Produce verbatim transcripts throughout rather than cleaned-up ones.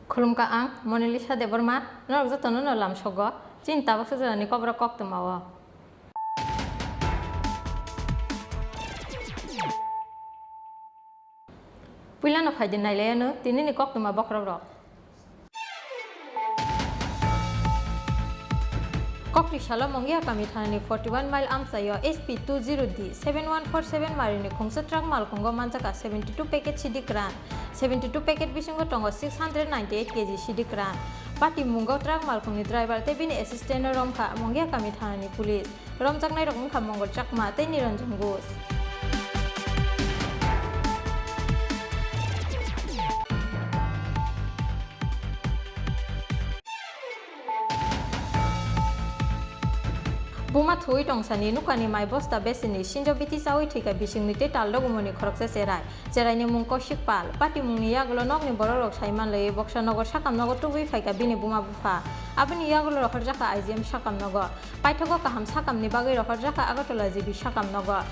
Khulumkha ang Monalisa Debbarma, norok jotono no lamsogo chini tabuk sujurani koborok koktwmao. Puilano phaidi nailaiano tinini koktwma bokhorokrok. Kokri salo Mongia kami thanani forty one mile amchaio S P two zero D seven one four seven marini khungsa truck malkhungo manjakha seventy two packet sidi kwran. Seventy two packet bisingo tongo six hundred ninety eight K G sidi kwran. Pati mungo truck malkhungni driver tei bini assistant-no romkha Mongia kami thanani police. Romjaknairok wngkha Mongol Chakma tei Niranjan Ghosh. Buma thuwi tongsani nukani mai bosta besini sinjo biti chawi thwikha bisingni tei tal dogumoni khoroksa cherai. Cheraini mung Kaushik Pal. Patimungni yagulo nokni borokrok sai manlaiwi boksa nogo sakam nogo tubui phaikha bini buma bupha. Aboni yagulo rohorjakha I G M sakam nogo. Paithago kaham sakamni bagwi rohorjakha Agartala G B sakam nogo.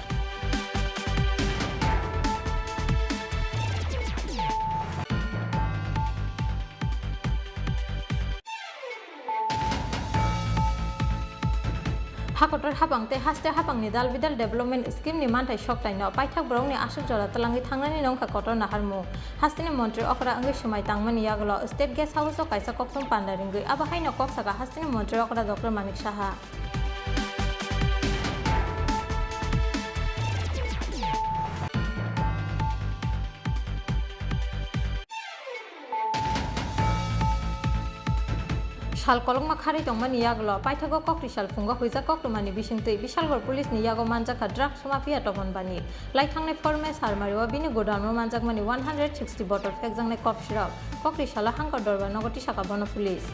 Hakotor hapang tei haste hapangni dal bidal development scheme ni manthai soktaino paithak borokni aswk jora twlangwi thangnani nongkha kotor naharmung. Hasteni montri okra wngwi swmai tangmani yagulo State Guest House o kaisa kokthum panda ringwi abo haino kok saka hasteni montri okra Doctor Manik Saha. Sal kolokma kharwi tongmani yagulo paithago kokti sal phungo huijak koktwmani bisingtwi Bisalgor police ni yago manjakha drugs mafia Topan Bani. Laithangnai four May salmario bini godown o manjakmani one hundred sixty bottle phekjaknai kok sirok. Kokti salo Hangkor Dorbar nogo tisakha bono police.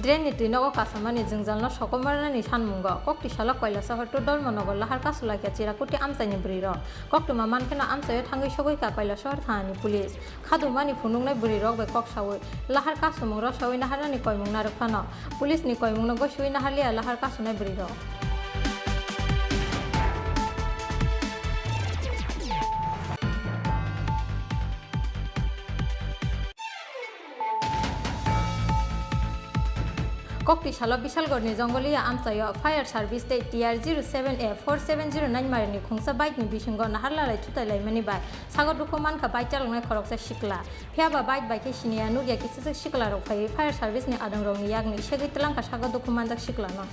Drain ni twi nogo kasamani jwngjalno sokomornani sanmungo kokti salo Kailasahar to Dharmanagar lahar kasu laikha Chirakuti amchaini bwrwirok. Koktwma mankheno amchaio thangwi sogwikha Kailasahar thanani police. Khadumani phunuknai bwrwirok bai kok sawi lahar kasumung rosawi naharnani koimung narwk phano police ni koimungno gosiwi naharliya lahar kasunai bwrwirok. Kokti salo Bisalgorni Jongoliya amchaio fire service tei T R zero seven A four seven zero nine marini khungsa bike ni bisingo nahar lalai thutai laimani bai sago dukhu mankha bike chaloknai khoroksa sikla. Phiyaba bike bai khe siniya nukya kisisa siklarok phaiwi fire service ni adongrokni yakni segwi twlangkha sago dukhu manjak siklano.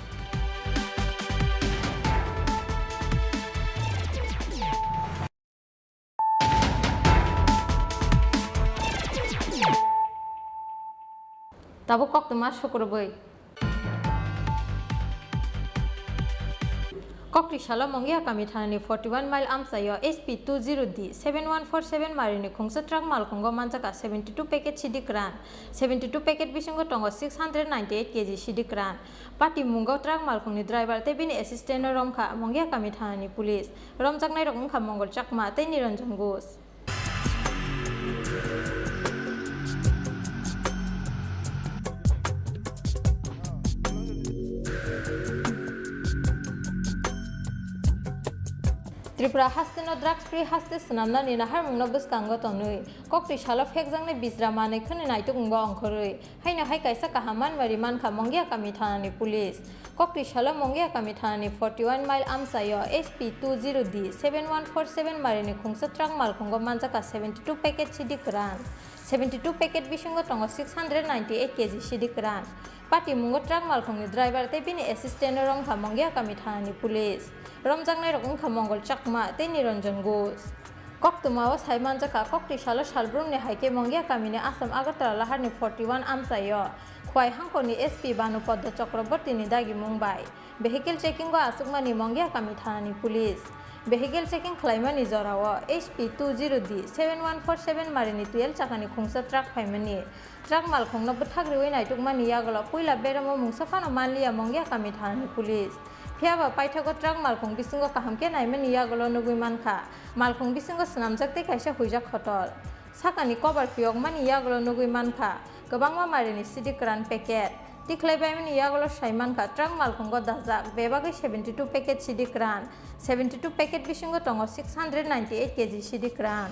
Tabuk koktwma sukrubwi. Kokti salo Mongia kami thanani forty one mile amchaio S P two zero D seven one four seven marini khungsa truck malkhungo manjakha seventy two packet sidi kwran. Seventy two packet bisingo tongo six hundred ninety eight K G sidi kwran. Patimungo truck malkhungni driver tei bini assistant-no romkha Mongia kami thanani police. Romjaknairok wngkha Mongol Chakma tei Niranjan Ghosh. Tripura hasteno drugs free haste swnamnani naharmungno bwskango tonwi, kokti salo phekjaknai bijra manwi khwnwi naituk wngbo ongkhorwi. Haino hai kaisa kaham manmari mankha Mongia kami thanani police. Kokti salo Mongia kami thanani forty one mile amchaio S P two zero D seven one four seven marini khungsa truck malkhungo manjakha seventy two packet sidi kwran. Seventy two packet bisingo tongo six hundred ninety eight K G sidi kwran. Patimungo truck malkhungni driver tei bini assistant-no romkha Mongia kami thanani police. Romjaknairok wngkha Mongol Chakma tei Niranjan Ghosh. Koktwmao sai manjakha, kokti salo salbrumni hai khe Mongia kamini Assam Agartala laharni forty one amchaio Khwai hangkorni S P Banu Poddo Chakrabortini dagimung bai vehicle checking-o achukmani Mongia kami thanani police. Vehicle checking khlaimani jorao S P two zero D seven one four seven marini twelve chakani khungsa truck phaimani. Truck malkhungno bwthak riwi naitukmani yagulo puila beramo mungsa phano manliya Mongia kami thanani police. Phiyaba paithago truck malkhung bisingo kaham khe naimani yagulo nugwi mankha, malkhung bisingo swnamjak tei kaisa huijak khotol. Sakani kobar phiyokmani yagulo nugwi mankha kwbangma marini sidi kwran packet. Tikhlai baimani yagulo sai mankha, truck malkhungo dajak bebagwi seventy two packet sidi kwran, seventy two packet bisingo tongo six hundred ninety eight kg sidi kwran.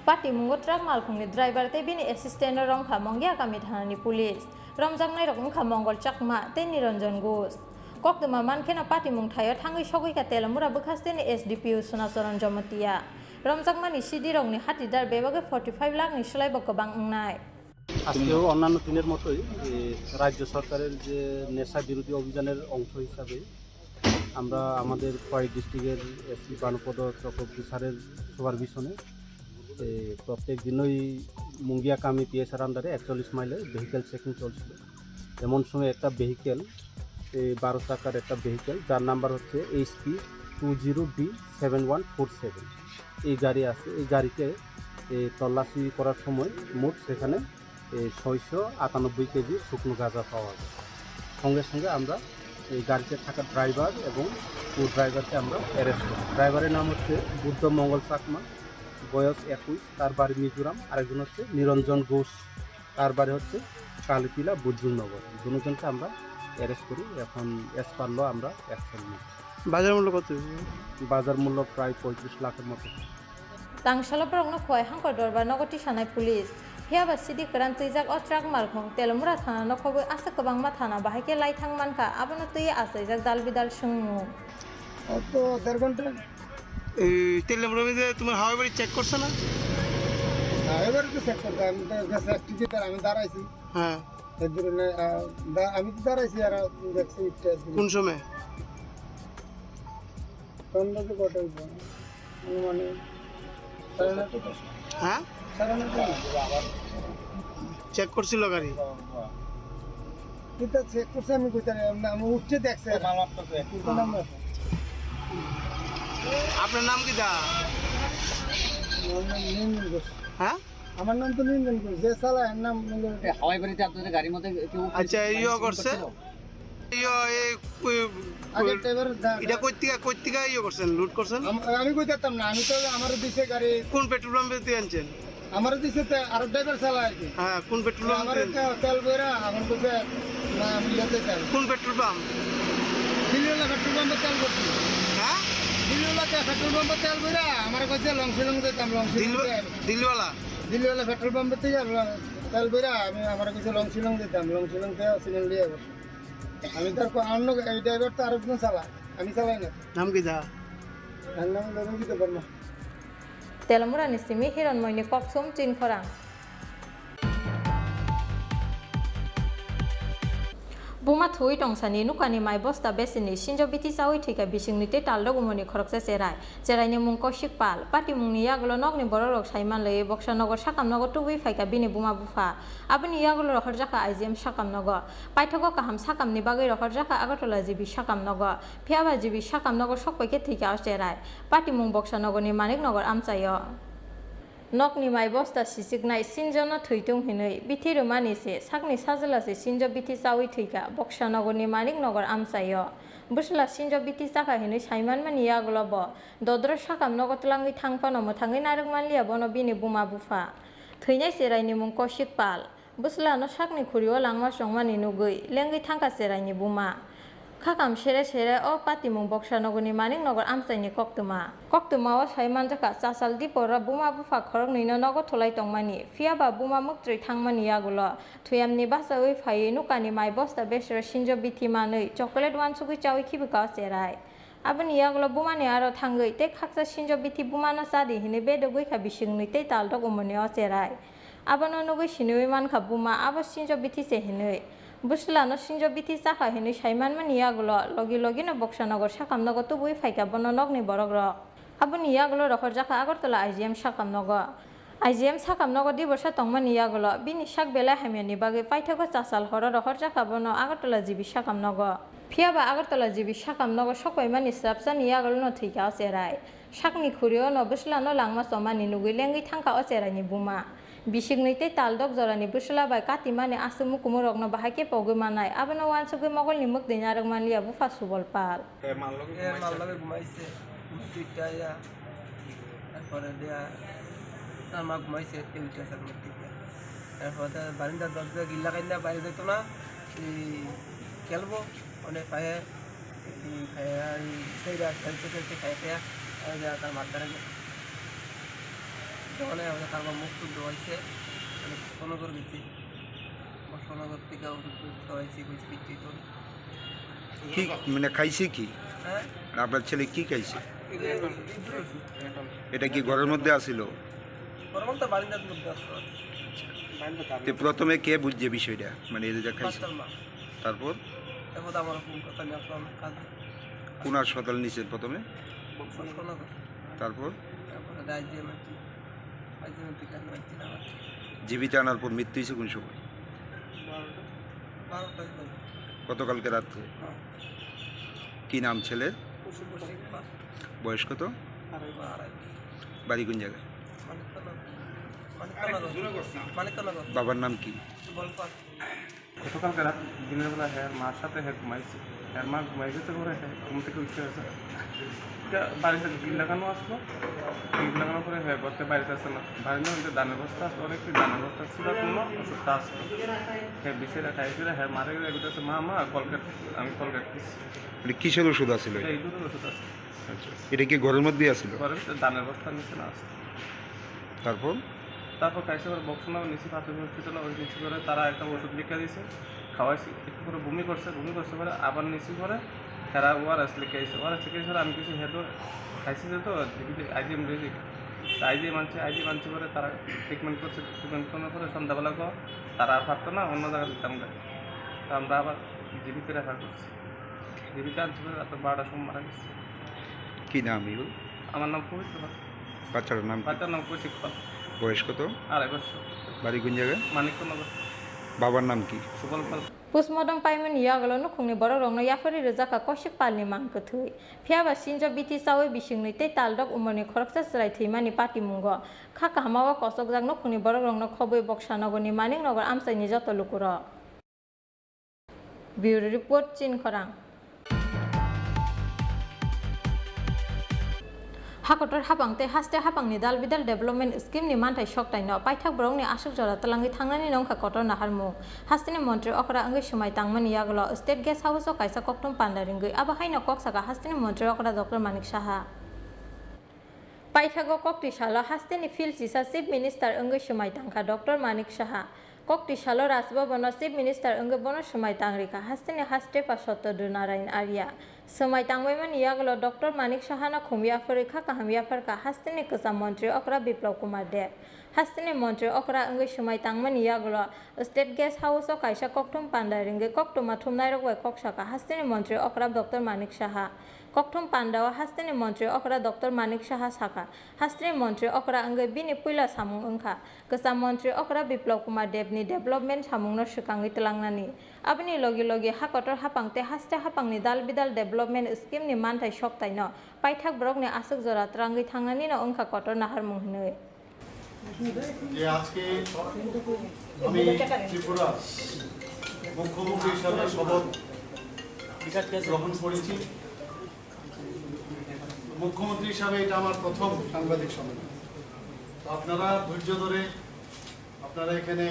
Patimungo truck malkhungni driver tei bini assistant-no romkha Mongia kami thanani police. Romjaknairok wngkha Mongol Chakma tei Niranjan Ghosh. Koktwma mankheno patimung thaio thangwi sogwikha Telamura bwkhasteni S D P O Sunacharan Jamatia. Romjakmani sidirokni hatidar bebagwi forty five lakhni slaibo kwbang wngnai. আজকেও অন্যান্য দিনের মতোই, এ, রাজ্য সরকারের যে নেশা বিরোধী অভিযানের অংশ হিসাবে আমরা আমাদের কয়েক ডিস্ট্রিক্টের এসপি ভানুপদ চক্রবর্তী স্যারের সুপারভিশনে, এ, প্রত্যেক দিনই মুঙ্গিয়াকামি পিএসআর আন্ডারে একচল্লিশ মাইলে ভেহিকেল চেকিং চলছিল। এমন সময় একটা ভেহিকেল, এই বারো চাকার একটা ভেহিকেল, যার নাম্বার হচ্ছে H P two zero B seven one four seven, এই গাড়ি আছে। এই গাড়িতে, এ, তল্লাশি করার সময় মোট সেখানে, এ, ছয়শো আটানব্বই কেজি শুকনো গাঁজা পাওয়া যায়। সঙ্গে সঙ্গে আমরা এই গাড়িতে থাকা ড্রাইভার এবং কো ড্রাইভারকে আমরা অ্যারেস্ট করি। ড্রাইভারের নাম হচ্ছে বুদ্ধ মঙ্গল চাকমা, বয়স একুশ, তার বাড়ি মিজোরাম। আরেকজন হচ্ছে নিরঞ্জন ঘোষ, তার বাড়ি হচ্ছে কালীটিলা, বৈদ্যুৎনগর। দুজনকে আমরা অ্যারেস্ট করি। এখন অ্যাজ পার ল আমরা অ্যাকশন নিই। বাজার মূল্য কত? বাজার মূল্য প্রায় পঁয়ত্রিশ লাখের মতো। Tangsalo borokno Khowai Hangkor Dorbar nogo tisanai police. Phiyaba sidi kwran twijak o truck malkhung Telamura thana nokhobwi aswk kwbangma thana bahai khe lai thang mankha, abono twiwi achaijak dal bidal swngmung. অত দেড় ঘন্টা। এই তেল নেমে যে তোমার হাওয়াই বাড়ি চেক করছে না? না, এবারে তো চেক করতে, আমি তো গ্যাস টিকিট আর আমি দাঁড়াইছি। হ্যাঁ। এর জন্য, আহ, দা-, আমি তো দাঁড়াইছি আর দেখছি ইটটা। কোন সময়? তখন তো কটাই তো, মানে, সাড়ে নয়টা, দশটা। হ্যাঁ? সাড়ে নয়টা। চেক করছিল গাড়ি? এটা চেক করছে, আমি কইতে পারি না, আমি উঠতে দেখছি। মাল মাত্র তো একটু। কোন নাম আছে? আপনার নাম কি দা? আমার নাম নিরঞ্জন ঘোষ। হ্যাঁ? আমার নাম তো নিরঞ্জন ঘোষ, যে চালায় এর নাম হলো এ, হাওয়াই বাড়িতে আপনাদের গাড়ির মধ্যে কেউ আচ্ছা, ইয়ে চেক করছে? করছিল? ইয়ে, এই, ওই, আগে ওই, ড্রাইভার দা-, এটা দা- কই থেকে, কই থেকে ইয়ে করছেন, লুট করছেন? আম-, আমি কই যেতাম না, আমি তো আমার দিছে গাড়ি। কোন পেট্রোল পাম্পে দিয়ে আনছেন? আমার দিছে তে-, আরো ড্রাইভার চালায় আর কি। হ্যাঁ, কোন পেট্রোল পাম্প আমার দিয়ে? তে-, তেল বইরা, আমার কাছে না, আমি ইয়েতে তেল। কোন পেট্রোল পাম্প? দিল্লিওয়ালা পেট্রোল পাম্পে তেল করছি। হ্যাঁ? দিল্লিওয়ালা তে-, পেট্রোল পাম্পে তেল বইরা, আমার কাছে লং শিলং যেতাম, লং শিলং দিল-, তে-, দিল্লিওয়ালা? দিল্লিওয়ালা পেট্রোল পাম্পের থেকে তেল বইরা আমি আমার কিছু লং শিলং দিতাম, লং শিলং থেকে সিমেন্ট দিয়ে বসে। আমি তার পর অন্য এই ড্রাইভার তো আরেকজন চালায়, আমি চালাই না। নাম কি দা? তার নাম হলো রঞ্জিত Varma. Telamurani simi Hironmoini koksum Chinkhorang. Buma thuwi tongsani nukani mai bosta besini sinjo bithi chawi thwikha bisingni tei tal dogumoni khoroksa cherai. Cheraini mung Kaushik Pal. Patimungni yagulo nokni borokrok saimanlaiwi Boksa Nogor sakamnogo tubui phaikha bini buma bupha. Aboni yagulo rohorjakha I G M sakamnogo. Paithago kaham sakamni bagwi rohorjakha Agartala G B sakamnogo. Phiyaba G B sakamnogo sokpaikhe thwikha o cherai. Patimung Boksa Nogorni Manik Nogor amchaio. Nokni mai bosta sichiknai sinjono thwitung hinwi bithi rwmani se sakni sajla se sinjo bithi chawi thwikha Boksa Nogorni Manik Nogor amchaio. Bwsla sinjo bithi chakha hinwi saimanmani yagulo bo dodro sakam nogo twlangwi thang phano mwthangwi narwk manliya bono bini buma bupha. Thwinai cheraini mung Kaushik Pal. Bwslano sakni khuri-o langma chongmani nugwi lengwi thangkha cheraini buma. Khakam sere sere o patimung Boksa Nogorni Manik Nogor amchaini koktwma. Koktwmao sai manjakha, Chachal Diporo buma bupha khoroknwino nogo thulai tongmani, phiyaba buma mwktrwi thangmani yagulo thuyamni bachaui phaiwi nukani mai bosta besero sinjo bithi manwi chocolate uansugwi chaui khibikha o cherai. Aboni yagulo bumani aro thangwi tei khaksa sinjo bithi bumano chadi hinwi bedogwi kha bisingni tei taldok umoni o cherai. Abono nugwi siniwi mankha buma abo sinjo bithi se hinwi. Bwslano sinjo bithi chakha hinwi sai manmani yagulo logi logino Boksa Nogor sakamnogo tubui phaikha bono nokni borokrok. Aboni yagulo rohorjakha Agartala I G M sakamnogo. I G M sakamnogo diborsa tongmani yagulo bini sak belai hamyani bagwi paithago Chachal horo rohorjakha bono Agartala G B sakamnogo. Phiyaba Agartala G B sakamnogo sokpaimani swrapsani yagulono thwikha o cherai. Sakni khuri-o no bwslano langma chomani nugwi lengwi thangkha o cheraini buma. Bisiknwi tei taldok jorani bwsla bai katimani aswk mukumurokno bahai khe pogwi mannai, abono uansugwi mogolni mwktwi narwk manliya bupha Subol Pal. এ মাল লগে এ ঘুমাইছে। মাল লগে ঘুমাইছে, দুইটা ইয়া, তারপরে দিয়া তার মা ঘুমাইছে, দুইটা চার মধ্যে দিয়া। তারপরে তার বারিন্দার দরজা গিল লাগাই না বাইরে যেত না, এই খেলবো, মানে পায়ে, এই পায়ে, এই সেইটা খেলতে খেলতে পায়ে পায়ে, আমি যে তার মাথাটা গেছে। তখন আমাদের তারপর মুখ টুক ধোয়াইছে, মানে বসনগর গেছি। বসনগর থেকে ওষুধ টুষুধ খাওয়াইছি, বুঝতে পারছি তো। কি, মানে, খাইছে কি? হ্যাঁ? আর আপনার ছেলে কি খাইছে? এই যে, এই যে ওষুধ। এটা কি ঘরের মধ্যে আসিল? ঘরের মধ্যে বারিন্দার মধ্যে আসলো। তে প্রথমে কে বুঝছে বিষয়টা, মানে, এই যে খাইছে? বাচ্চার মা। তারপর? এরপর তো আমার ফোন কথা নিয়ে আসলাম কাজে। কোন হাসপাতাল নিছেন প্রথমে? বক্সনগর। তারপর? তারপরে রাইজে মারছি। রাইজে মারছি, কাজে মারছি না আমার। জীবিত আনার পর মৃত্যু হয়েছে কোন সময়? বারোটা। বারোটায় বাজে। গতকালকে রাত্রে? হ্যাঁ। কি নাম ছেলের? শুভ সিংহ। বয়স কত? আড়াই। আড়াই। বাড়ি কোন জায়গায়? মানিকনগর। মানিকনগর। মানিকনগর। বাবার নাম কি? সুবল পাল। গতকালকে রাত দিনের বেলা হ্যাঁ মার সাথে হ্যাঁ ঘুমাইছে। হ্যাঁ মা ঘুমাই গেছে পরে হ্যাঁ ঘুম থেকে উঠে আছে। এটা বাড়িতে গ্রিল লাগানো আসলো। গ্রিল লাগানোর পরে হ্যাঁ ঘরতে বাইরে আসছে না। বাইরে না হইতে ধানের বস্তা আসলো, অনেক ধানের বস্তা ছিল কোনো ওষুধটা আসলো। হ্যাঁ বিছে রাখা হয়েছিল, হ্যাঁ মারা গেলে এগুলো আছে, "মা, মা, কলগেট, আমি কলগেট দিচ্ছি।" মানে কিসের ওষুধ আছিল এটা ওইটা? ইঁদুরের ওষুধ আছে। আচ্ছা, এটা কি ঘরের মধ্যেই আছিল? ঘরের ভিতরে ধানের বস্তার নিচে না আছে। তারপর? তারপর খাইছে ওর বক্স নাও নিচে প্রাথমিক হসপিটাল, ওই নিচে করে তারা একটা ওষুধ লিখে দিয়েছে, খাওয়াইছি, একটু করে বমি করছে, বমি করছে পরে আবার নিচে করে তারা ওআরএস লিখে দিয়েছে। ওআরএস লিখে দিয়েছে, আমি কিছু হেঁটো খাইছি যে তো, আইজিএম দিয়েছি। আইজিএম আনছে, আইজিএম আনছে পরে তারা ট্রিটমেন্ট করছে, ট্রিটমেন্ট করার পরে সন্ধ্যাবেলা কো তারা আর পারতো না, অন্য জায়গায় দিতাম গাড়ি। তো আমরা আবার জিবিতে রেফার করছি। জিবিতে আনছে পরে রাত বারোটার সময় মারা গেছে। কি নাম ইগো? আমার নাম পবিত্র পাল। বাচ্চার নাম কি? বাচ্চার নাম কৌশিক পাল। বয়স কত? আড়াই বছর। বাড়ি কোন জায়গায়? মানিকনগর। বাবার নাম কি? সুবল পাল। Postmortem paimani yagulo nukhungni borokrokno yapharwi rwjakha Kaushik Palni mang kwthwi. Phiyaba sinjo bithi chawi bisingni tei taldok umorni khoroksa chwrai thwimani patimungo. Kha kahama o kosokjak nukhungni borokrokno khobwi Boksanogorni Maniknogor amchaini joto lukurok. Bureau Report, Chinkhorang. Hakotor hapang tei haste hapangni dal bidal development scheme ni manthai soktaino paithak borokni aswk jora twlangwi thangnani no wngkha kotor naharmung. Hasteni montri okra wngwi swmai tangmani yagulo State Guest House o kaisa kokthum panda ringwi abo haino kok saka hasteni montri okra Doctor Manik Saha. Paithago koktwi salo hasteni field chisa Chief Minister wngwi swmai tangkha Doctor Manik Saha. Koktwi salo Raj Bhavan o Chief Minister wngwi bono swmai tang rikha hasteni haste pa Satyadru Narayan Arya. Swmai tangbaimani yagulo Doctor Manik Saha no khum yapharwi kha kaham yapharkha hasteni kwcham montri okra Biplab Kumar Deb. Hasteni montri okra wngwi swmai tangmani yagulo State Guest House o kaisa kokthum panda ringwi koktwma thumnairok bai kok sakha hasteni montri okra Doctor Manik Saha. Kokthum panda o hasteni montri okra Doctor Manik Saha sakha, hasteni montri okra wngwi bini puila samung wngkha kwcham montri okra Biplab Kumar Deb ni development samung no swkangwi twlangnani. Aboni logi logi hakotor hapang tei haste hapang ni dal bidal development scheme ni manthai soktaino paithak borokni aswk jora twlangwi thangnani no wngkha kotor naharmung hinwi. যে আজকে আমি ত্রিপুরা মুখ্যমন্ত্রী হিসাবে শপথ গ্রহণ করেছি। মুখ্যমন্ত্রী হিসাবে এটা আমার প্রথম সাংবাদিক সম্মেলন। তো আপনারা ধৈর্য ধরে আপনারা এখানে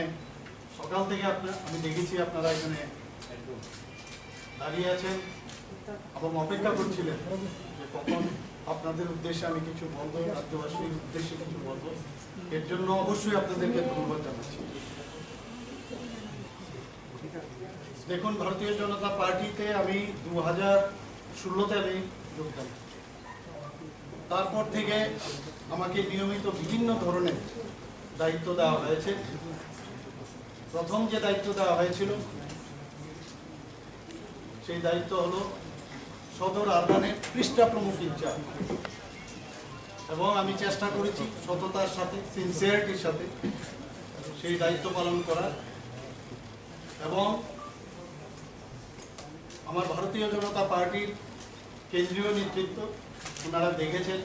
সকাল থেকে আপনার, আমি দেখেছি আপনারা এখানে দাঁড়িয়ে আছেন এবং অপেক্ষা করছিলেন যে কখন আপনাদের উদ্দেশ্যে আমি কিছু বলবো, রাজ্যবাসীর উদ্দেশ্যে কিছু বলবো। এর জন্য অবশ্যই আপনাদেরকে ধন্যবাদ জানাচ্ছি। দেখুন, ভারতীয় জনতা পার্টিতে আমি দু হাজার ষোলোতে আমি যোগদান করি। তারপর থেকে আমাকে নিয়মিত বিভিন্ন ধরনের দায়িত্ব দেওয়া হয়েছে। প্রথম যে দায়িত্ব দেওয়া হয়েছিল, সেই দায়িত্ব হলো সদর আরবানের পৃষ্ঠা প্রমুখ ইনচার্জ, এবং আমি চেষ্টা করেছি সততার সাথে, সিনসিয়ারিটির সাথে সেই দায়িত্ব পালন করার। এবং আমার ভারতীয় জনতা পার্টির কেন্দ্রীয় নেতৃত্ব, ওনারা দেখেছেন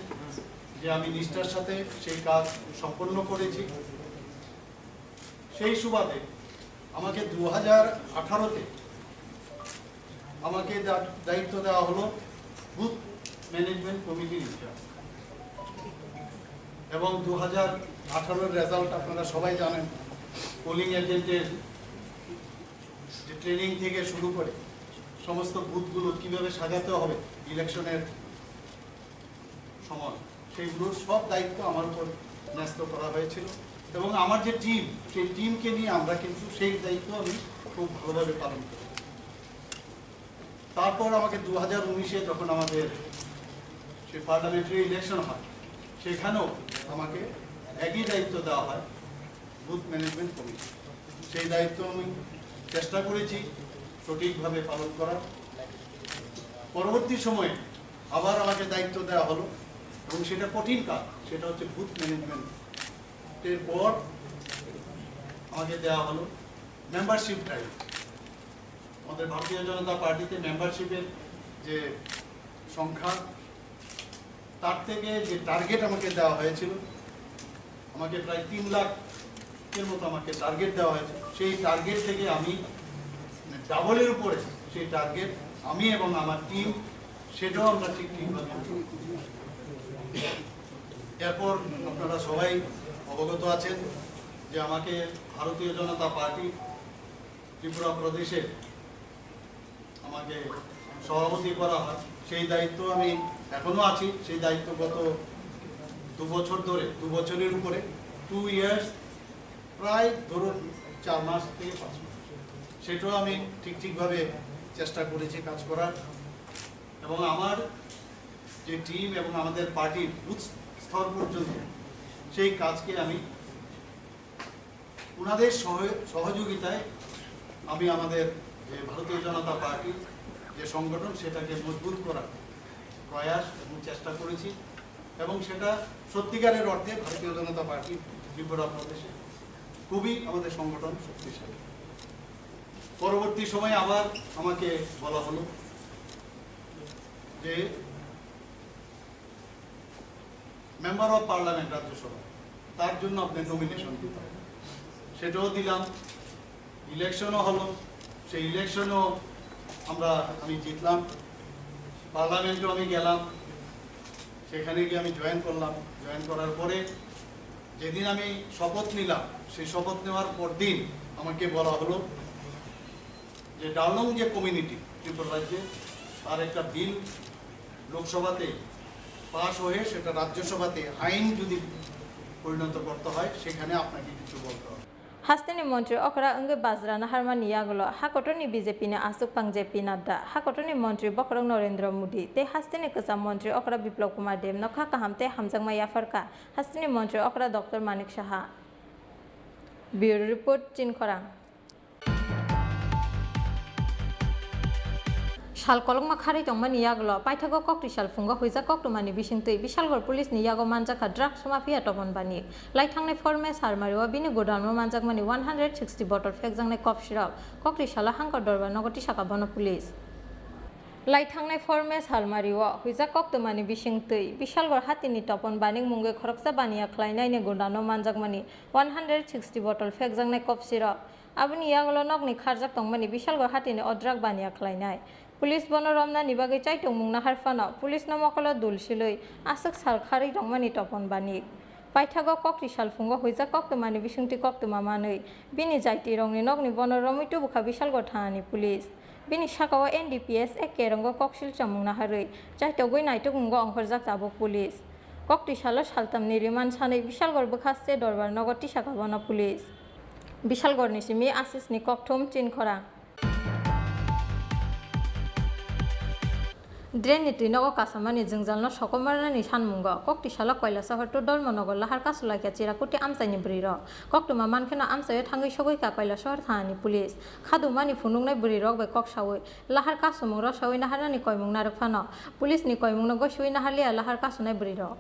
যে আমি নিষ্ঠার সাথে সেই কাজ সম্পন্ন করেছি। সেই সুবাদে আমাকে দু হাজার আঠারোতে আমাকে দা-, দায়িত্ব দেওয়া হলো বুথ ম্যানেজমেন্ট কমিটির ইনচার্জ। এবং দু হাজার আঠারোর রেজাল্ট আপনারা সবাই জানেন, পোলিং এজেন্টের যে ট্রেনিং থেকে শুরু করে সমস্ত বুথগুলো কিভাবে সাজাতে হবে ইলেকশনের সময়, সেইগুলোর সব দায়িত্ব আমার উপর ন্যস্ত করা হয়েছিল। এবং আমার যে টিম, সেই টিমকে নিয়ে আমরা কিন্তু সেই দায়িত্ব আমি খুব ভালোভাবে পালন করি। তারপর আমাকে দু হাজার উনিশে যখন আমাদের সেই পার্লামেন্টারি ইলেকশন হয়, সেখানেও আমাকে একই দায়িত্ব দেওয়া হয় বুথ ম্যানেজমেন্ট কমিটি। সেই দায়িত্ব আমি চেষ্টা করেছি সঠিকভাবে পালন করার। পরবর্তী সময়ে আবার আমাকে দায়িত্ব দেওয়া হলো, এবং সেটা কঠিন কাজ, সেটা হচ্ছে বুথ ম্যানেজমেন্টের পর আমাকে দেওয়া হলো মেম্বারশিপ ড্রাইভ। আমাদের ভারতীয় জনতা পার্টিতে মেম্বারশিপের যে সংখ্যা, তার থেকে যে টার্গেট আমাকে দেওয়া হয়েছিল, আমাকে প্রায় তিন লাখের মতো আমাকে টার্গেট দেওয়া হয়েছে। সেই টার্গেট থেকে আমি, মানে, ডাবলের উপরে সেই টার্গেট আমি এবং আমার টিম, সেটাও আমরা ঠিক ঠিকভাবে। এরপর আপনারা সবাই অবগত আছেন যে আমাকে ভারতীয় জনতা পার্টি ত্রিপুরা প্রদেশে আমাকে সভাপতি করা হয়। সেই দায়িত্ব আমি এখনো আছি। সেই দায়িত্ব গত দু বছর ধরে, দু বছরের উপরে, টু ইয়ার্স, প্রায় ধরুন চার মাস থেকে পাঁচ মাস, সেটাও আমি ঠিক ঠিকভাবে চেষ্টা করেছি কাজ করার। এবং আমার যে টিম এবং আমাদের পার্টির বুথ স্তর পর্যন্ত সেই কাজকে আমি ওনাদের সহ-, সহযোগিতায় আমি আমাদের যে ভারতীয় জনতা পার্টি যে সংগঠন, সেটাকে মজবুত করার প্রয়াস এবং চেষ্টা করেছি, এবং সেটা সত্যিকারের অর্থে ভারতীয় জনতা পার্টি ত্রিপুরা প্রদেশে খুবই আমাদের সংগঠন শক্তিশালী। পরবর্তী সময়ে আবার আমাকে বলা হলো যে মেম্বার অফ পার্লামেন্ট রাজ্যসভা, তার জন্য আপনি নমিনেশন দিতে হবে। সেটাও দিলাম, ইলেকশনও হলো। সেই ইলেকশনও আমরা, আমি জিতলাম, পার্লামেন্টও আমি গেলাম, সেখানে গিয়ে আমি জয়েন করলাম। জয়েন করার পরে যেদিন আমি শপথ নিলাম, সেই শপথ নেওয়ার পর দিন আমাকে বলা হলো যে ডালং যে কমিউনিটি ত্রিপুরা রাজ্যে, তার একটা বিল লোকসভাতে পাশ হয়ে সেটা রাজ্যসভাতে আইন যদি পরিণত করতে হয়, সেখানে আপনাকে কিছু বলতে হবে। Hasteni montri okra wngwi bajra naharmani yagulo hakotorni B J P ni aswk pang J P Nadda, hakotorni montri bokhorok Narendra Modi tei hasteni kwcham montri okra Biplab Kumar Deb no kha kaham tei hamjakma yapharkha hasteni montri okra Doctor Manik Saha. Bureau Report, Chinkhorang. Sal kolokma kharwi tongmani yagulo paithago koktwi sal phungo huijak koktwmani bisingtwi Bishalgarh Police ni yago manjakha drugs mafia Topon Banik. Lai thangnai four May salmario bini godown o manjakmani one hundred sixty bottle phekjaknai kop sirok koktwi salo Hangkor Dorbar nogo tisakha bono police. Lai thangnai four May salmario huijak koktwmani bisingtwi Bishalgarh hatini Topon Banik mungwi khoroksa baniya khlainaini godown o manjakmani one hundred sixty bottle phekjaknai kop sirok. Aboni yagulo nokni kharjak tongmani Bishalgarh hatini o drug baniya khlainai. Police bono romnani bagwi chaitokmung nahar phano police no mokolo dul silwi aswk sal kharwi tongmani Topon Banik. Paithago koktwi sal phungo huijak koktwmani bisingtwi koktwma manwi bini jaitirokni nokni bono romwi tubukha Bishalgarh thanani police. Bini sakao N D P S A K rongo koksil chamung naharwi chaitogwi naitukmungo ongkhorjak tabuk police. Koktwi salo saltamni remand sanwi Bishalgarh bwkhaste Dorbar nogo tisakha bono police. Bishalgarhni simi Asisni kokthum Chinkhorang. Drainni twi nogo kasamani jwngjalno sokomornani sanmungo koktwi salo Kailasahar to Dharmanagar lahar kasulaikha Chirakuti amchaini bwrwirok. Koktwma mankheno amchaio thangwi sogwikha Kailasahar thanani police. Khadumani phunuknai bwrwirok bai kok sawi lahar kasumung rosawi naharnani koimung narwk phano police ni koimungno goisiwi naharliya lahar kasunai bwrwirok.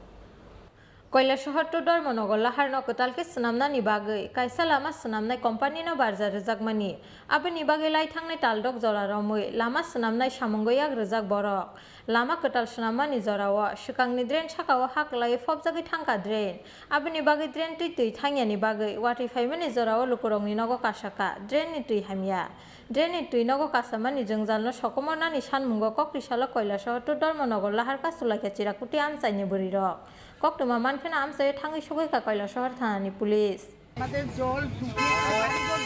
Kailasahar to Dharmanagar laharno kwtal khe swnamnani bagwi kaisa lama swnamnai company no barja rwjakmani. Aboni bagwi lai thangnai taldok jora romwi lama swnamnai samungwi yak rwjak borok. Lama kwtal swnammani jorao swkangni drain sakao ha kwlaiwi phobjagwi thangkha drain. Aboni bagwi drain twi twi thangyani bagwi watwi phaimani jorao lukurokni nogo kasakha drainni twi hamya. Drainni twi nogo kasamani jwngjalno sokomornani sanmungo koktwi salo Kailasahar to Dharmanagar lahar kasulaikha Chirakuti amchaini bwrwirok. Koktwma mankheno amchaio thangwi sogwikha Kailasahar thanani police. আমাদের জল ঢুকে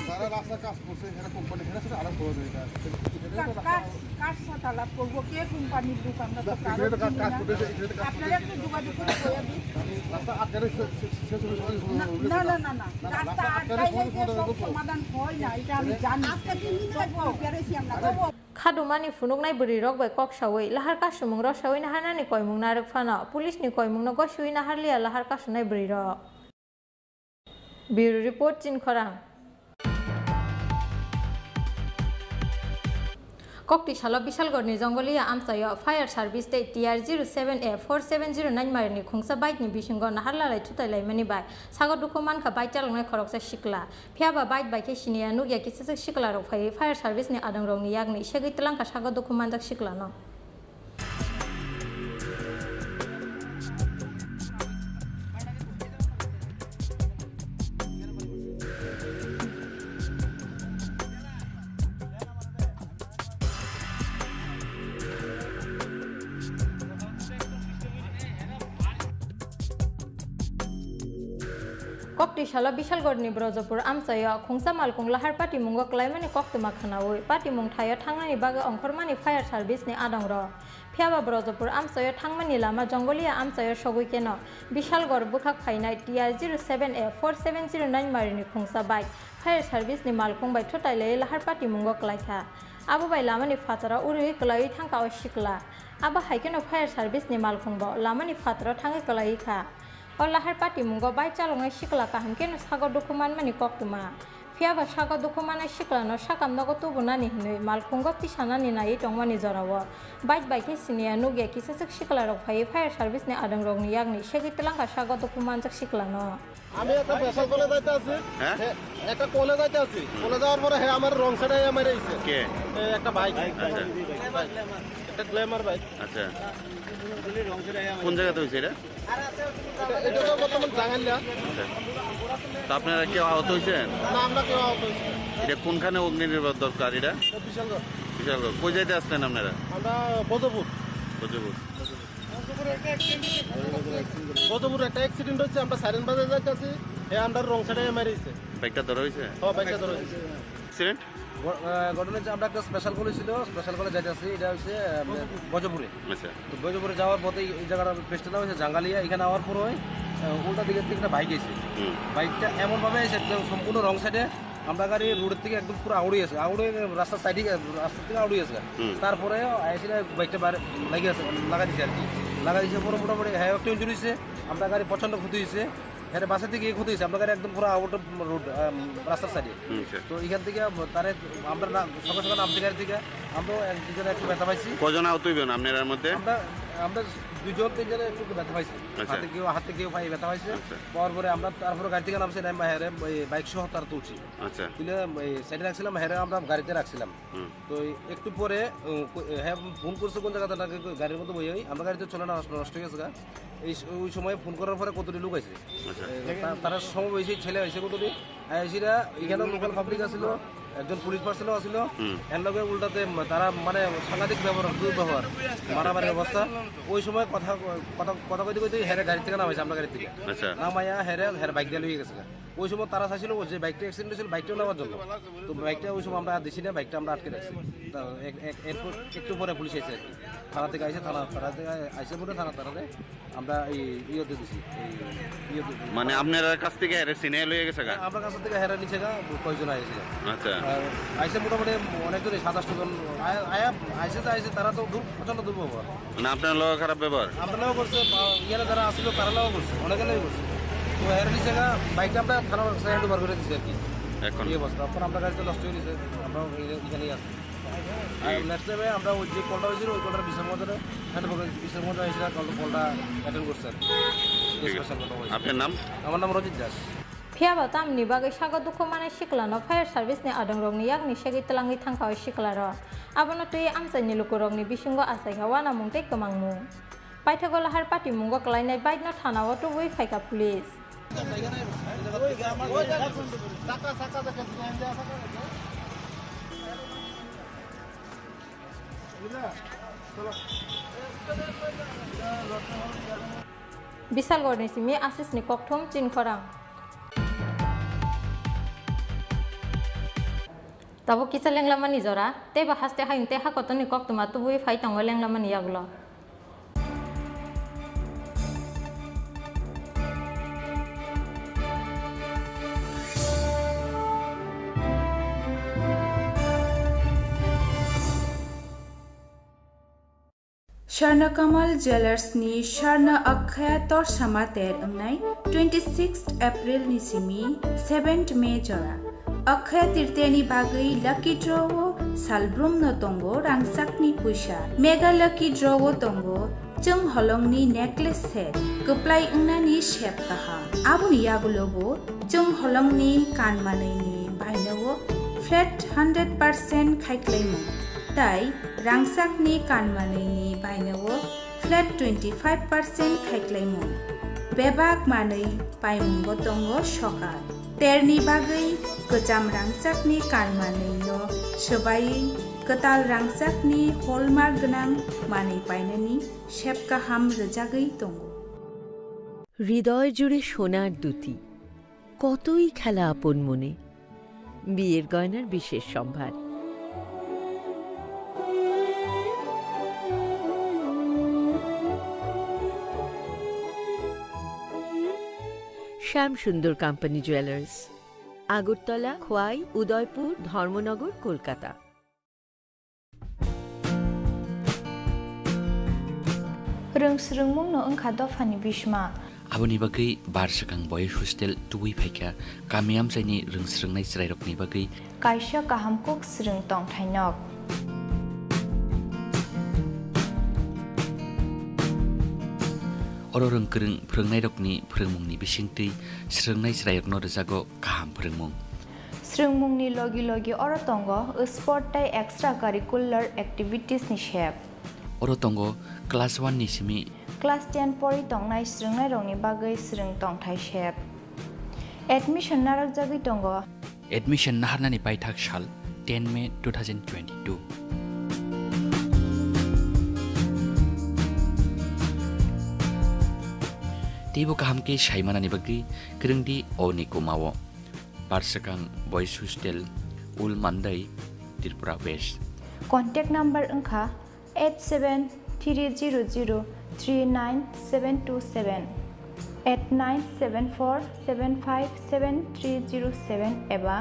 যারা রাস্তা কাজ করছে, এরা কোম্পানি, এরা সেটা আলাপ করে দেয়, এটা। এটা তো কা-, কার, কার সাথে আলাপ করবো? কে কোম্পানির লোক? আমরা তো না, কারোর এখানে তো কাজ, চিনি কাজ না। করতেছে, এখানে তো কাজ আপনারা করতেছে। একটু যোগাযোগ করে বলে দিন। রাস্তা আটকালে সে-, সে-, সে-, সে-, সে-, না, না, না, না, না। না, না, রাস্তা রাস্তা আটকালে আটকাইলে সমাধান যে সমাধান সব করবো। সমাধান হয় না, এটা আমি জানি। আজকে তিন দিন ধরে তবুও, বেড়েছি আমরা। আরে, তবুও Khadumani phunuknai bwrwirok bai kok saui lahar kasumung rw saui naharnani koimung narwk phano, police ni koimung no gosiui naharliya lahar kasunai bwrwirok. Bureau Report, Chinkhorang. Kokti salo Bishalgarh ni Jongoliya amchaio fire service tei T R zero seven A four seven zero nine mari ni khungsa bike ni bisingo nahar lalai thutai laimani bai sago dukhu mankha bike chaloknai khoroksa sikla. Phiya ba bike bai khe siniya nukya kisasa sikla rok phaiwi fire service ni adong rok ni yakni segwi twlangkha sago dukhu manjak sikla no. Kokti salo Bishalgarh ni Brojopur amchaio khungsa malkhung lahar patimungo kwlaimani koktwma khwnaui patimung thaio thangnani bagwi ongkhormani fire service ni adongrok. Phiyaba Brojopur amchaio thangmani lama Jongoliya amchaio sogwi keno Bishalgarh bwkhak phainai T R zero seven A four seven zero nine mari ni khungsa bike fire service ni malkhung bai thutai laiwi lahar patimungo kwlaikha. Abo bai lamani phataro uriui kwlaiwi thangkha o sikla. Abo hai kheno fire service ni malkhungbo lamani phataro thangwi kwlaiwi kha. O lahar patimungo bike chaloknai sikla kaham kheno sago dukhu manmani koktwma. Phiyaba sago dukhu manai siklano sakam nogo tubunani hinwi malkhungo tisanani naiwi tongmani jorao bike bai khe siniya nukya kisaswk siklarok phaiwi fire service ni adongrokni yakni segwi twlangkha sago dukhu manjak siklano. আমি একটা স্পেশাল কলে যাইতে আছি। হ্যাঁ? হ্যাঁ, একটা কলে যাইতে আছি। হুম। কলে যাওয়ার পরে হ্যাঁ আমার রং সাইডে মেরে দিছে। কে? এই একটা বাইক। আচ্ছা। বাইক। একটা গ্ল্যামার বাইক। আচ্ছা। কোন জায়গাতে হয়েছে এটা? এটা, এটা তো বর্তমান জাঙ্গালিয়া। আচ্ছা। তো আপনারা কেউ আহত হয়েছেন? না, আমরা কেউ আহত হয়েছি না। এটা কোনখানে অগ্নি নির্বাপক দরকার এটা? এটা বিশালগড়। বিশালগড়। কই যাইতে আসলেন আপনারা? আমরা বজপুর। বজপুর। বজপুরে একটা অ্যাক্সিডেন্ট হয়েছে, আমরা সাইরেন বাজার যাইতেছি, এ আমরা রং সাইডে মেরে দিছে। বাইকটা ধরা হয়েছে? হ্যাঁ, বাইকটা ধরা হয়েছে। অ্যাক্সিডেন্ট? ঘ-, আহ, ঘটনা হচ্ছে আমরা একটা স্পেশাল কল ছিল, স্পেশাল কলে যাইতেছি, এটা হচ্ছে, আহ, বজপুরে। আচ্ছা। তো বজপুরে যাওয়ার পথে এই জায়গার পেজটা নাম হচ্ছে জাঙ্গালিয়া, এখানে আওয়ার পর ওই, আহ, উল্টা দিকের থেকে একটা বাইক এসে। হুম। বাইকটা এমনভাবে এসে একদম সম্পূর্ণ রং সাইডে, আমরা গাড়ি রোডের থেকে একদম পুরো আউড়ে আছে, আউড়ে রাস্তার সাইডে, রাস্তার থেকে আউড়ে আছে। হুম। তারপরে এসে বাইকটা বাইরে লাগিয়ে আছে, লাগাই দিছে আর কি। লাগাই দিছে পরে মোটামুটি হ্যাঁ একটু ইঞ্জুরি হয়েছে, আমরা গাড়ি প্রচণ্ড ক্ষতি হয়েছে। হ্যাঁ, বাসা থেকে ক্ষতি হয়েছে, আমরা গাড়ি একদম পুরো আউট অফ রোড, আম, রাস্তার সাইডে। হুম, আচ্ছা। তো এখান থেকে আম-, তারে আমরা না, সকাল সকাল নামতে গাড়ি থেকে, আমরাও এক দুজনে একটু ব্যথা পাইছি। কজন আহত হইবেন আপনার এর মধ্যে? আমরা, আমরা দুজন তিনজনে একটু ব্যথা পাইছি। আচ্ছা। হাতে কেউ, হাতে কেউ পায়ে ব্যথা পাইছে। আচ্ছা। পাওয়ার পরে আমরা তারপরে গাড়ি থেকে নামছি, নেমে হেরে ওই বাইক সহ তারা তুলছি। আচ্ছা। তুলে ওই সাইডে রাখছিলাম, হেরে আমরা গাড়িতে রাখছিলাম। হুম। তো এই একটু পরে, ও, কো-, হ্যাঁ, ফোন করছে কোন জায়গাতে, নাকি গাড়ির মধ্যে বইয়া, ওই আমরা গাড়িতে চলে না, নষ্ট, নষ্ট হয়ে গেছে গা। এই স-, ওই সময় ফোন করার পরে কতটি লোক আছে। আচ্ছা। এ, তা-, তারা সমবয়সী ছেলে হয়েছে কতটি, আর এসিরা এখানে লোকাল পাবলিক আছিল, একজন পুলিশ পার্সনও আছিল, হুম। এর লগে উল্টাতে ম-, তারা মানে সাংঘাতিক ব্যবহার, দুর্ব্যবহার, মারামারির অবস্থা। ওই সময় কথা, কথা, কথা কইতে কইতে হেরে গাড়ি থেকে নামাইছে, আমরা গাড়ি থেকে। আচ্ছা। নামাইয়া হেরে, হেরে বাইক দিয়ে লইয়া গেছে। ওই সময় তারা চাইছিল যে বাইকটা অ্যাক্সিডেন্ট হয়েছিল, বাইকটা নেওয়ার জন্য। তো বাইকটা ওই সময় আমরা আর দিছি না, বাইকটা আমরা আটকে রাখছি। তা এক, এক, এরপর একটু পরে পুলিশ এসে আর কি। থানা থেকে আইসে, থানা, থানা থেকে আইসে বলে থানা, থানাতে আমরা এই ইয়েতে দিছি, এই ইয়েতে দিছি। মানে আপনার কাছ থেকে হেরে ছিনিয়ে লইয়া গেছে গা? হ্যাঁ, আমার কাছ থেকে হেরে নিছে গা, কয়জন আইসে। আচ্ছা। আর আইসে মোটামুটি অনেকজনই, সাত আটশো জন। আয়-, আয়া-, আইসে যে আইসে, তারা তো দূর, প্রচণ্ড দুর্ব্যবহার। মানে আপনার লগে খারাপ ব্যবহার? আমরা লগে করছে, বা ইয়ারা যারা আসছিল, তারা লগে করছে, অনেকে লগে করছে। তো হেরে নিছে গা, বাইকটা আমরা থানার কাছে হ্যান্ড ওভার করে দিছি আর কি। এখন? এই অবস্থা। এখন আমরা গাড়িতে নষ্ট হয়ে গেছে, আমরা এখানেই আছি। আর ঠিক। নেক্সট টাইমে আমরা ওই যে কলটা হয়েছিল, ওই কলটা বিশাল মজারে হ্যান্ড ওভার করে, বিশাল মজা এসে কল, কলটা অ্যাটেন্ড করছে আর কি। ঠিক আছে। স্পেশাল কলটা হয়েছে। আপনার নাম? আমার নাম রজিত Das. Phiyaba tamni bagwi sago dukhu manai siklano fire service ni adongrokni yakni segwi twlangwi thangkha o siklarok. Abono twiwi amchaini lukurokni bisingo achaikha uanamung tei kwmangmung. Paithago lahar patimungo kwlainai bike no thana o tubui phaikha police. Bisalgor ni simi Ashish ni kokthum Chinkhorang. Tabuk kisa lenglamani jora, teibo haste hayung tei hakotorni koktwma tubui phai tongo lenglamani yagulo. Swarna Kamal Jewellers ni Swarna Akshaya Torsama ter wngnai twenty-sixth April ni simi seventh May jora. Akshaya Tritiya ni bagwi lucky draw o salbrum no tongo rangchak ni puisa. Mega lucky draw o tongo chwng holong ni necklace set kwplai wngnani sep kaham. Aboni yagulo bo chwng holong ni kan manwi ni baino o flat hundred percent khai klaimung. Tai rangchakni kan manwini baino o flat twenty five percent khai klaimung. Bebak manwi paimungo tongo sokal. Terni bagwi kwcham rangchakni kan manwino swbaiwi kwtal rangchakni hallmark gwnang manwi painani sep kaham rwjagwi tongo. হৃদয় জুড়ে সোনার দ্যুতি, কতই খেলা আপন মনে। বিয়ের গয়নার বিশেষ সম্ভার। শ্যাম সুন্দর কোম্পানি জুয়েলার্স, আগরতলা, খোয়াই, উদয়পুর, ধর্মনগর, Kolkata. Rwng swrwngmungno wngkha dophani bishma. Aboni bagwi bar swkang boys hostel tubui phaikha, kami amchaini rwng swrwngnai chwrairokni bagwi kaisa kaham kuk swrwng tongthai nok. Oro rwng kwrwng phwrwngnairokni phwrwngmungni bisingtwi swrwngnai chwrairokno rwjago kaham phwrwngmung. Swrwngmungni logi logi oro tongo sport tei extra curricular activities ni sep. Oro tongo class one ni simi class ten pori tongnai swrwngnairokni bagwi swrwng tongthai sep. Admission narwkjagwi tongo. Admission naharnani paithak sal ten May two thousand twenty-two. Teibo kaham khe saimanani bagwi kwrwngdi o ni kumao. Barswkang Boys Hostel, Ul Mandai, Tripura West. Contact number wngkha eight seven three zero zero three nine seven two seven, eight nine seven four seven five seven three zero seven eba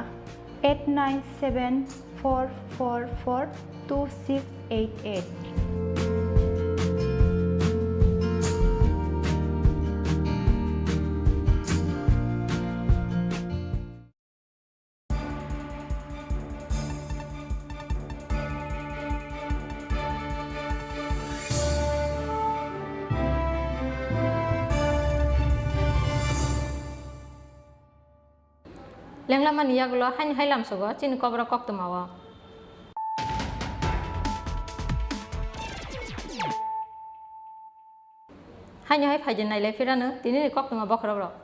eight nine seven four four four two six eight eight. Lenglamani yagulo haini hai lamsogo chini koboro koktwmao. Haini hai phaidi nailai phirano tinini koktwma bokhorok rok.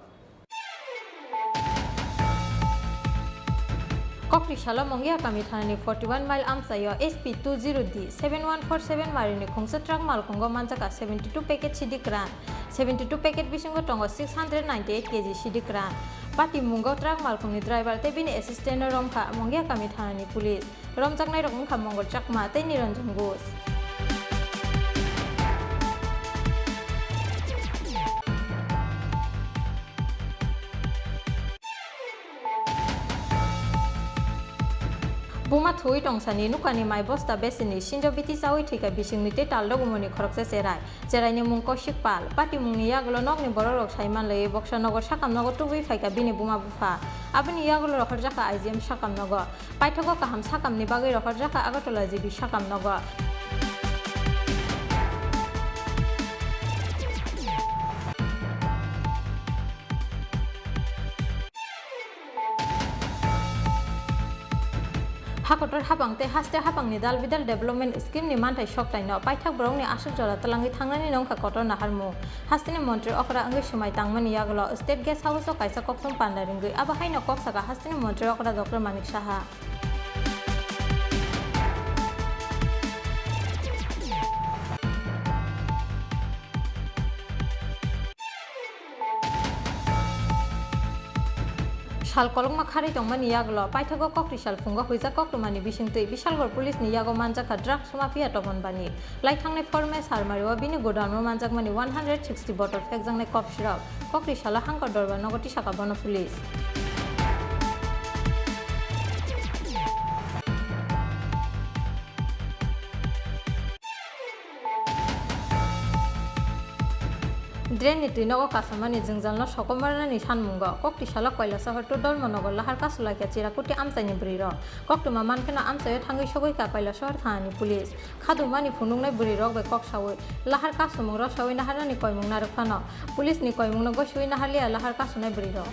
Kokri salo Mongia kami thanani forty one mile amchaio S P two zero D seven one four seven marini khungsa truck malkhungo manjaka seventy two packet sidi kwran. Seventy two packet bisingo tongo six hundred ninety eight K G sidi kwran. Pati mungo truck malkhungni driver tei bini assistant no romkha Mongia kami thanani police. Romjaknairok wngkha Mongol Chakma tei Niranjan Ghosh. Buma thuwi tongsani nukani mai bosta besini sinjo biti chawi thwikha bisingni tei tal dogumoni khoroksa cherai. Cheraini mung Kaushik Pal. Patimungni yagulo nokni borokrok saimanlaiwi boksa nogo sakam nogo tubui phaikha bini buma bupha. Aboni yagulo rohorjakha I G M sakam nogo. Paithago kaham sakamni bagwi rohorjakha Agartala G B sakam nogo. Hakotor habang tei haste habangni dal bidal development scheme ni manthai soktaino paithak borokni aswk jora twlangwi thangnani nongkha kotor naharmung. Hasteni montri okra wngwi swmai tangmani yagulo State Guest House o kaisa kokthum panda ringwi abo haino kok saka hasteni montri okra Doctor Manik Saha. Sal kolokma kharwi tongmani yagulo paithago kokti sal phungo huijak koktwmani bisingtwi Bishalgarh Police ni yago manjakha drugs mafia Topon Bani. Lai thangnai four May salmario bini godown o manjakmani one hundred sixty bottle phekjaknai kop sirok. Kokti salo Hangkor Dorbar nogo tisakha bono police. Drain ni twi nogo kasamani jwngjalno sokomornani sanmungo kokti salo Kailasahar to Dolmonogo lahar kasulaikha Chirakuti amchaini bwrwirok. Koktwma mankheno amchaio thangwi sogwikha Kailasahar thanani police. Khadumani phunuknai bwrwirok bai kok sawi lahar kasumung rwsawi naharnani koimung narwk phano police ni koimungno gosiwi naharliya lahar kasunai bwrwirok.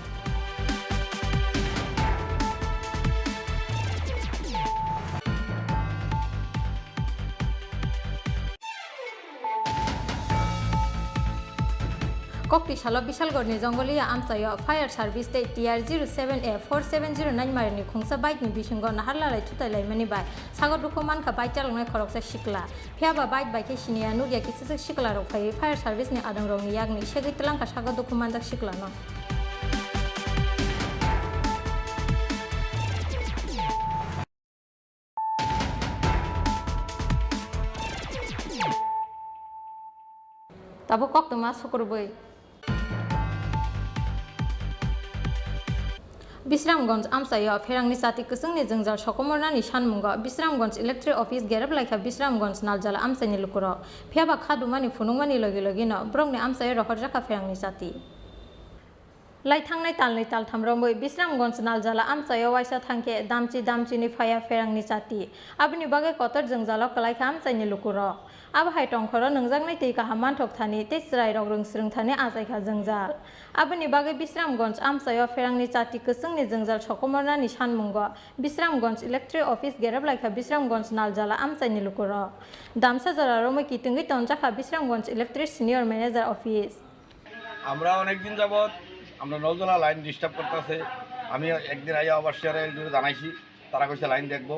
Kokti salo Bishalgarh ni Jongoliya amchaio fire service tei T R zero seven A four seven zero nine mari ni khungsa bike ni bisingo naharlalai thutai laimani bai sago dukhu mankha bike chaloknai khoroksa sikla. Phiyaba bike bai khe siniya nukya kisisa sikla rok phaiwi fire service ni adong rok ni yakni segwi twlangkha sago dukhu manjak sikla no. Tabuk koktwma sukurubui. Bisramganj amchaio pherangni chati kwchwngni jwngjal sokomornani sanmungo Bisramganj Electric Office gerep laikha Bisramganj Naljala amchaini lukurok. Phiyaba khadumani phunukmani logi logino borokni amchaio rohorjakha pherangni chati. Lai thangnai talnwi taltham romwi Bisramganj Naljala amchaio waisa thangkhe damchi damchini phaiya pherangni chati. Aboni bagwi kotor jwngjalo kwlaikha amchaini lukurok. Abo hai tongkhoro nwngjaknai twi kaham manthok thani tei chwrairok rwngsrwng thani achaikha jwngjal. Aboni bagwi Bisramganj amchaio pherangni chati kwchwngni jwngjal sokomornani sanmungo Bisramganj Electric Office gerep laikha Bisramganj Naljala amchaini lukurok. Damsa jora romwi kitwngwi tonjakha Bisramganj Electric Senior Manager Office. আমরা অনেক দিন যাবত আমরা Naljala line disturb করতেছে। আমি একদিন আইয়া ওভারসিয়ার এলডিরে জানাইছি, তারা কইছে লাইন দেখবো।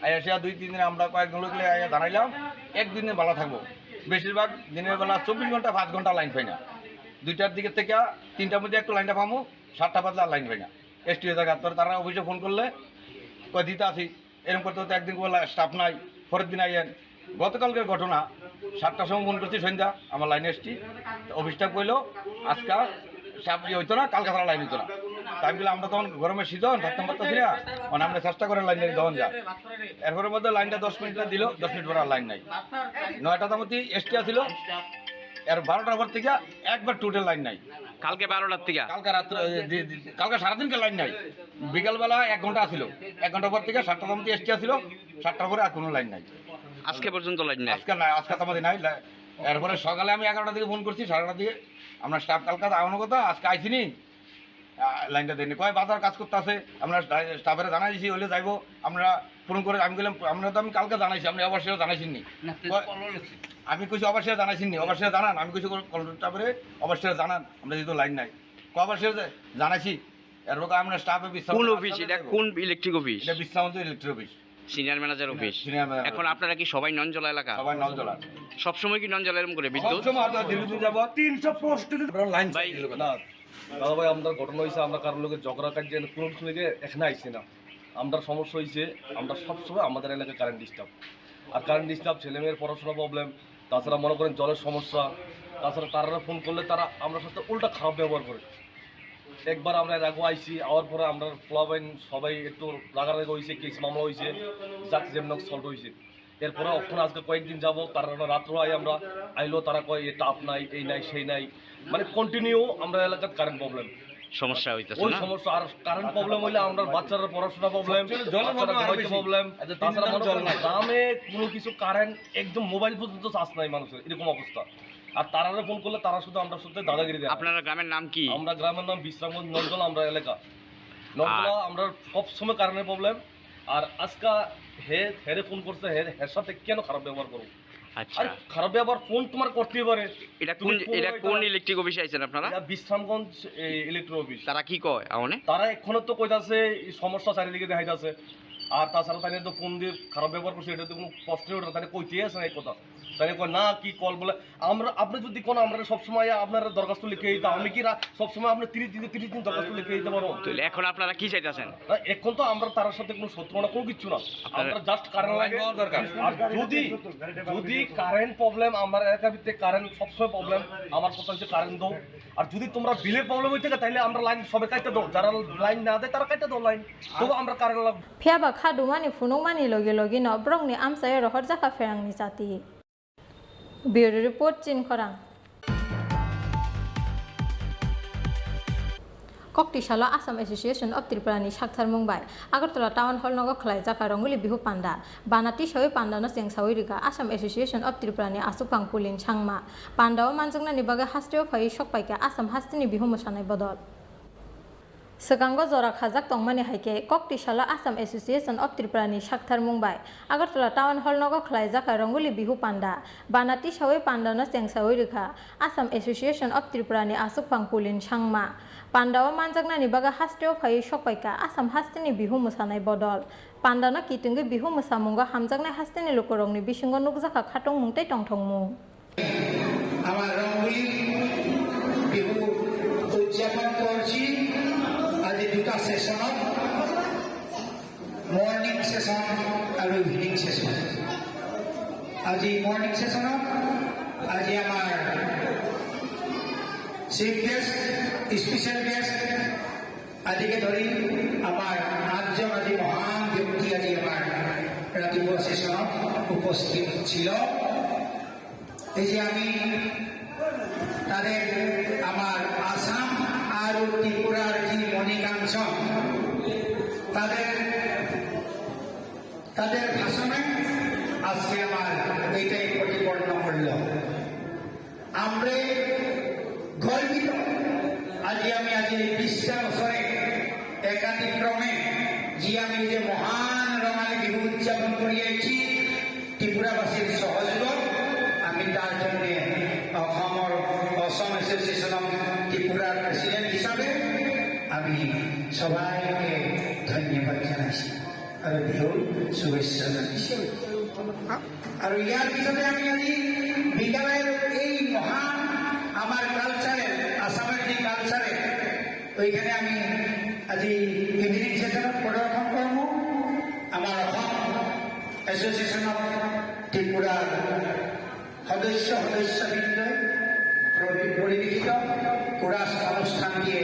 আইয়া সে দুই তিন দিন আমরা কয়েকজন লোক লইয়া আইয়া জানাইলাম, এক দুই দিন ভালো থাকবো। বেশিরভাগ দিনের বেলা চব্বিশ ঘন্টা, পাঁচ ঘন্টা লাইন পাই না। দুইটার দিকে থেকে তিনটার মধ্যে একটু লাইনটা পামু, সাতটা বাজলে আর লাইন পাই না। এসটিও জায়গা তোর তারা অফিসে ফোন করলে কয় দিতে আসি, এরকম করতে করতে একদিন বললা স্টাফ নাই, পরের দিন আইয়েন। গতকালকের ঘটনা, সাতটার সময় ফোন করছি সন্ধ্যা, আমার লাইন এসটি, অফিস স্টাফ কইলো আজকে স্টাফ ইয়ে হইতো না, কালকে তারা লাইন হইতো না। তাই আমি বললাম আমরা তখন গরমের সিজন, থাকতাম পারতেছি না, মানে আমরা চেষ্টা করে লাইন দেওয়া যা। এরপরে মধ্যে লাইনটা দশ মিনিট দিল, দশ মিনিট পরে আর লাইন নাই। নয়টা তামতি এসটি আছিল, এর বারোটার পর থেকে একবার টোটাল লাইন নাই। কালকে বারোটার থেকে? কালকে রাত্রে, এ, দি-, দি-, কালকে সারাদিনকে লাইন নাই। বিকালবেলা এক ঘন্টা আছিল, এক ঘন্টা পর থেকে সাতটা তামতি এসটি আছিল, সাতটার পরে আর কোনো লাইন নাই। আজকে পর্যন্ত লাইন নাই? আজকে নাই, আজকে তামতি নাই। লা-, এরপরে সকালে আমি এগারোটা থেকে ফোন করছি, সাড়ে এগারোটা থেকে, আমরা স্টাফ কালকে আওয়ানোর কথা, আজকে আইসিনি। আহ, লাইনটা দেয়নি। কয় বাজার কাজ করতে আছে, আমরা স্টা-, স্টাফেরা জানাই দিছি, হইলে যাইবো। আমরা ফোন করে আমি গেলাম, আমরা তো আমি কালকে জানাইছি, আপনি অবশ্যই জানাইছেন নি? না, তো কয়, কল হয়েছে। আমি কইছি অবশ্যই জানাইছেন নি? অবশ্যই জানান। আমি কইছি কল-, কন্ট্রাক্টর স্টাফেরে অবশ্যই জানান, আমরা যেহেতু লাইন নাই। কয় অবশ্যই জা-, জানাইছি। এর বাদে আমরা স্টাফে বিশ্রাম কোন করে অফিস? আপনাদের এটা দেবো। কোন ইলেকট্রিক অফিস? এটা বিশ্রাম electric office. Senior manager office. Senior manager এখন অফিস। আপনারা কি সবাই নন জলায় এলাকা? সবাই নন জলায়। সব সময় কি নন জলায় এরকম করে বিদ্যুৎ? সব সময় আমরা দীর্ঘদিন যাবত তিনশো পঁয়ষট্টি দিন আমরা লাইন ভাই। চালিয়ে গেল। না, দাদা ভাই, আমরা ঘটনা হয়েছে, আমরা কারোর লগে ঝগড়া কাজিয়া কোনো কিছু লেগে এখানে আইছি না। আমরা সমস্যা হয়েছে, আমরা সবসময় আমাদের এলাকায় কারেন্ট ডিস্টার্ব। আর কারেন্ট ডিস্টার্ব, ছেলে মেয়ের পড়াশোনা প্রবলেম, তাছাড়া মনে করেন জলের সমস্যা, তাছাড়া তারা ফোন করলে তারা আমরা সাথে উল্টা খারাপ ব্যবহার করে। একবার আমরা এর আগেও আইছি, আওয়ার পরে আমরা পোলাপাইন সবাই একটু রাগারাগি হয়েছে, কেস মামলা হয়েছে, যাক যেমন সলভ হয়েছে। এরপরে এখন আজকে কয়েকদিন যাব, তারা রাত্রে আই আমরা আইলো, তারা কয় এ তাপ নাই, এই নাই, সেই নাই, মানে কন্টিনিউ আমরা এলাকার কারেন্ট প্রবলেম। সমস্যা হইতেছে ওই না? সমস্যা, আর কারেন্ট প্রবলেম হইলে আমরা বাচ্চারা পড়াশোনা প্রবলেম, সবচেয়ে জলের বাচ্চারা মধ্যে আরো ঘুমাইতে বেশি। প্রবলেম, আচ্ছা, তিন তাছাড়া নম্বর মনে করেন জল নাই। গ্রামে কোনো কিছু কারেন্ট একদম মোবাইল পর্যন্ত চার্জ নাই মানুষের, এরকম অবস্থা। আর তারারে ফোন করলে তারা শুধু আমরা শুধু দাদাগিরি দেয়। আপনারা গ্রামের নাম কি? আমরা গ্রামের নাম বিশ্রামগঞ্জ নলজলা, আমরা এলাকা নলজলা, আর আমরা সব সময় কারেন্টের প্রবলেম। আর আজকা হে, হেরে ফোন করছে, হে, হের সাথে কেন খারাপ ব্যবহার করবো? আচ্ছা। আরে খারাপ ব্যবহার ফোন তোমার করতেই পারে। এটা তুমি কোন, কোন এটা কোন এলাকা? ইলেকট্রিক অফিসে আইছেন আপনারা? এটা বিশ্রামগঞ্জ, এই, ইলেকট্রিক অফিস। তারা কি কয়, আওনে? তারা এখনো তো কইতাছে, এই সমস্যা চারিদিকে দেখাইতাছে। আর তাছাড়া তারা তো ফোন দিয়ে খারাপ ব্যবহার করছে, এটা তো কোনো প্রশ্নই ওঠে না, তারা কইতেই আছে না এই কথা। তাহলে কয়, "না, কি কল বলে?" আমরা, আপনি যদি কোন, আমরা সবসময় আপনারা দরখাস্ত লিখে দিতাম, আমি কি রা-, সবসময় আপনি তিরিশ দিনে, তিরিশ দিন দরখাস্ত লিখে দিতে পারবো? তাহলে এখন আপনারা কি চাইতেছেন? না, এখন তো আমরা তার সাথে কোনো শত্রুতা, কোনো কিচ্ছু না। আপনারা আমরা just কারেন্ট লাগে। দরকার। আর যদি, যদি কারেন্ট প্রবলেম, আমার এলাকার ভিতরে কারেন্ট সবসময় প্রবলেম, আমার কথা হচ্ছে কারেন্ট দাও। আর যদি তোমরা বিলের প্রবলেম হইতে থাকে, তাহলে আমরা লাইন সবাই কাটতে দাও, যারা লাইন না দেয়, তারা কাটতে দাও লাইন, তবু আমরা কারেন্ট লাগবে। Phiya ba kha dumani phunukmani logi logi no borokni amchaio rohorjakha pherangni chati. Bureau Report, Chinkhorang. Kokti salo Assam Association of Tripura ni saktharmung bai Agartala Town Hall nogo khwlaijakha Rongoli Bihu Panda. Bana tisawi pandano chengsawi rikha Assam Association of Tripura ni aswkphang Pulin Sangma. Pandao manjaknani bagwi hasteo phaiwi sokpaikha Assam hasteni Bihu mwsanai bodol. Swkango jora khajak tongmani hai khe, kokti salo Assam Association of Tripura ni saktharmung bai Agartala Town Hall nogo khwlaijakha Rongoli Bihu Panda. Bana tisawi pandano chengsawi rikha Assam Association of Tripura ni aswkphang Pulin Sangma. Pandao manjaknani bagwi hasteo phaiwi sokpaikha Assam hasteni Bihu mwsanai bodol. Pandano kitingwi Bihu mwsamungo hamjaknai hasteni lukurokni bisingo nukjakha khatungmung tei tongthokmung. আমার রঙ্গোলি বিহু উদযাপন করছি আজি দুটা সেশনত, morning session আৰু evening session. আজি মৰ্ণিং সেশনত আজি আমাৰ চিফ গেষ্ট, স্পেচিয়েল গেষ্ট আদিকে ধৰি আমাৰ আঠজন আজি মহান ব্যক্তি আজি আমাৰ ৰাতিপুৱা সেশনত উপস্থিত ছিল। এই যে আমি তাদের, আমার আসাম আর ত্রিপুরার যে মণিকাঞ্চন, তাদের, তাদের ভাষণে আজকে আমার এইটাই প্রতিপন্ন করল। আমরা গর্বিত। আজি আমি, আজি বিশটা বছরে একাদিক্রমে যে আমি যে মহান রঙালী বিহু উদযাপন করিয়াছি, ত্রিপুরাবাসীর সহযোগত আমি তার জন্য অসমৰ, অসম এছ'চিয়েশ্যন অফ ত্ৰিপুৰাৰ প্ৰেচিডেণ্ট হিচাপে আমি সবাইকে ধন্যবাদ জনাইছোঁ আৰু বিহুৰ শুভেচ্ছা জনাইছোঁ। আৰু ইয়াৰ পিছতে আমি আজি বিদ্যালয়ৰ এই মহান আমাৰ কালচাৰেল, আছামৰ যি কালচাৰেল, ওইখানে আমি আজি ইভিনিং সেশনত প্ৰদৰ্শন কৰিম। আমাৰ অসম এছ'চিয়েশ্যন অফ ত্ৰিপুৰাৰ সদস্য সদস্যবৃন্দই পৰি-, পৰিৱেশিত কোৰাছ অনুষ্ঠানটিয়ে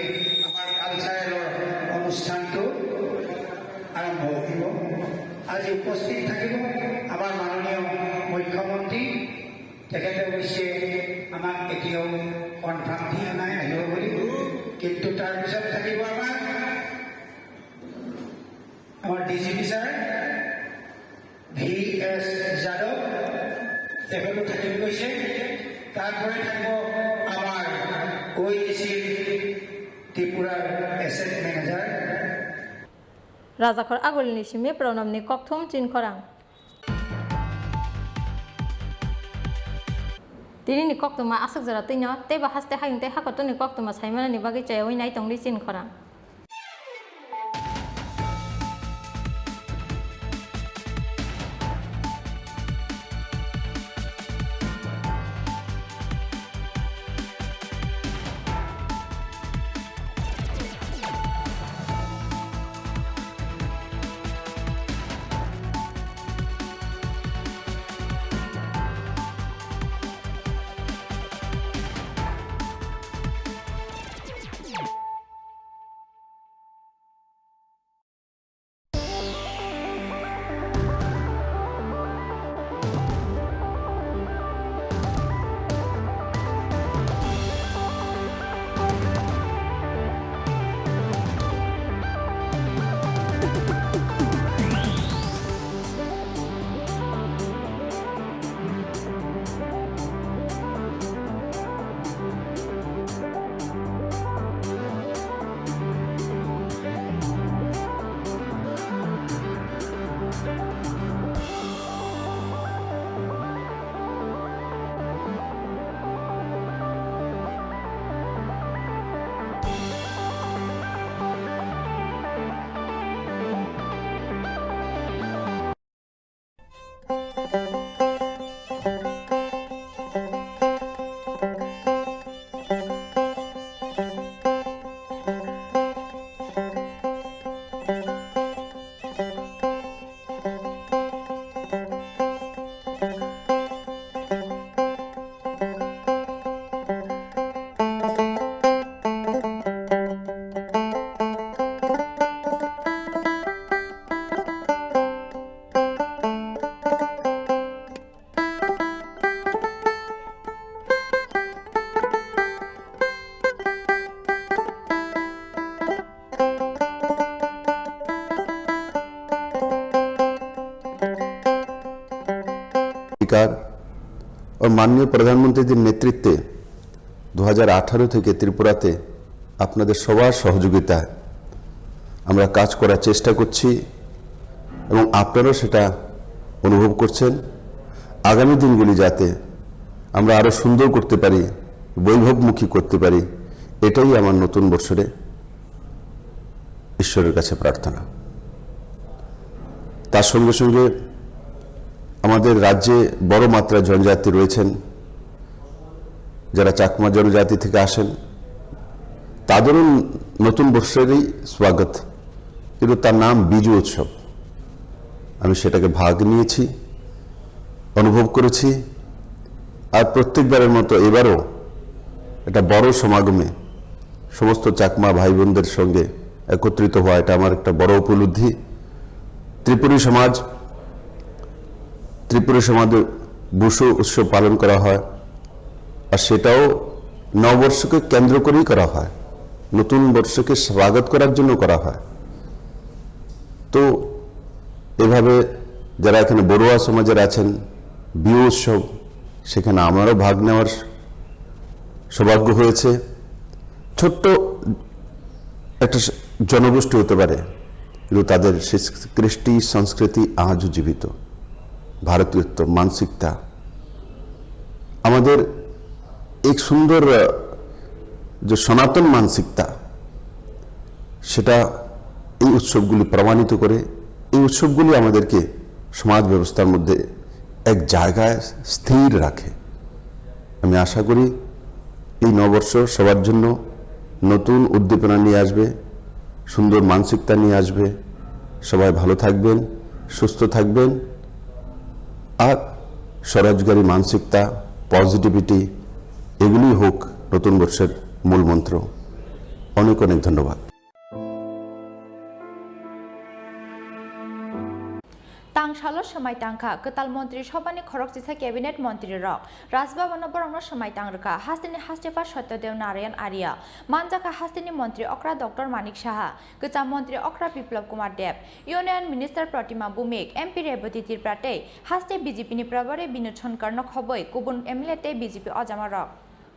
আমাৰ কালচাৰেলৰ অনুষ্ঠানটো আৰম্ভ কৰিব। আজি উপস্থিত থাকিব আমাৰ মাননীয় মুখ্যমন্ত্ৰী, তেখেতে অৱশ্যে আমাক এতিয়াও কনফাৰ্ম দিয়া নাই আহিব বুলি, কিন্তু তাৰ পিছত থাকিব আমাৰ, আমাৰ D G P sir V S Yadav, তেখেতো থাকিব কৈছে। তাৰপৰে থাকিব আমাৰ অ' এ চি ত্ৰিপুৰাৰ asset manager. Rajakhor Agulini simi Pranamni kokthum Chinkhorang. Tinini koktwma aswk jora twino teibo haste hayung tei hakotorni koktwma saimanani bagwi chayawi nai tongdi Chinkhorang. ও মাননীয় প্রধানমন্ত্রীজির নেতৃত্বে দু হাজার আঠারো থেকে ত্রিপুরাতে আপনাদের সবার সহযোগিতায় আমরা কাজ করার চেষ্টা করছি এবং আপনারাও সেটা অনুভব করছেন। আগামী দিনগুলি যাতে আমরা আরও সুন্দর করতে পারি, বৈভবমুখী করতে পারি, এটাই আমার নতুন বছরে ঈশ্বরের কাছে প্রার্থনা। তার সঙ্গে সঙ্গে আমাদের রাজ্যে বড় মাত্রায় জনজাতি রয়েছেন, যারা চাকমা জনজাতি থেকে আসেন, তাদেরও নতুন বর্ষেরই স্বাগত, কিন্তু তার নাম বিজু উৎসব। আমি সেটাকে ভাগ নিয়েছি, অনুভব করেছি, আর প্রত্যেকবারের মতো এবারও একটা বড় সমাগমে সমস্ত চাকমা ভাই বোনদের সঙ্গে একত্রিত হওয়া, এটা আমার একটা বড় উপলব্ধি। ত্রিপুরী সমাজ, ত্রিপুরী সমাজে বুসু উৎসব পালন করা হয়, আর সেটাও নববর্ষকে কেন্দ্র করেই করা হয়, নতুন বর্ষকে স্বাগত করার জন্য করা হয়। তো এভাবে যারা এখানে বড়ুয়া সমাজের আছেন, বিহু উৎসব, সেখানে আমারও ভাগ নেওয়ার সৌভাগ্য হয়েছে। ছোট্ট একটা স-, জনগোষ্ঠী হতে পারে, কিন্তু তাদের সে কৃষ্টি সংস্কৃতি আজও জীবিত। ভারতীয়ত্ব, মানসিকতা, আমাদের এক সুন্দর, আহ, যে সনাতন মানসিকতা, সেটা এই উৎসবগুলি প্রমাণিত করে। এই উৎসবগুলি আমাদেরকে সমাজ ব্যবস্থার মধ্যে এক জায়গায় স্থির রাখে। আমি আশা করি এই নববর্ষ সবার জন্য নতুন উদ্দীপনা নিয়ে আসবে, সুন্দর মানসিকতা নিয়ে আসবে। সবাই ভালো থাকবেন, সুস্থ থাকবেন, আর স্বরাজগারী মানসিকতা, পজিটিভিটি, এগুলোই হোক নতুন বর্ষের মূল মন্ত্র। অনেক অনেক ধন্যবাদ। Tangsalo swmai tangkha kwtal montri sobhani khoroksisa cabinet montrirok. Rajbhabano borokno swmai tangrwkha hasteni hastepha Satyadev Narayan Arya, manjakha hasteni montri okra Doctor Manik Saha, kwcham montri okra Biplab Kumar Deb, Union Minister Pratima Bhumik, M P Rebati Tripura tei haste B J P ni Prabhari Binod Shankar no khobwi kubun M L A tei B J P ojamarok.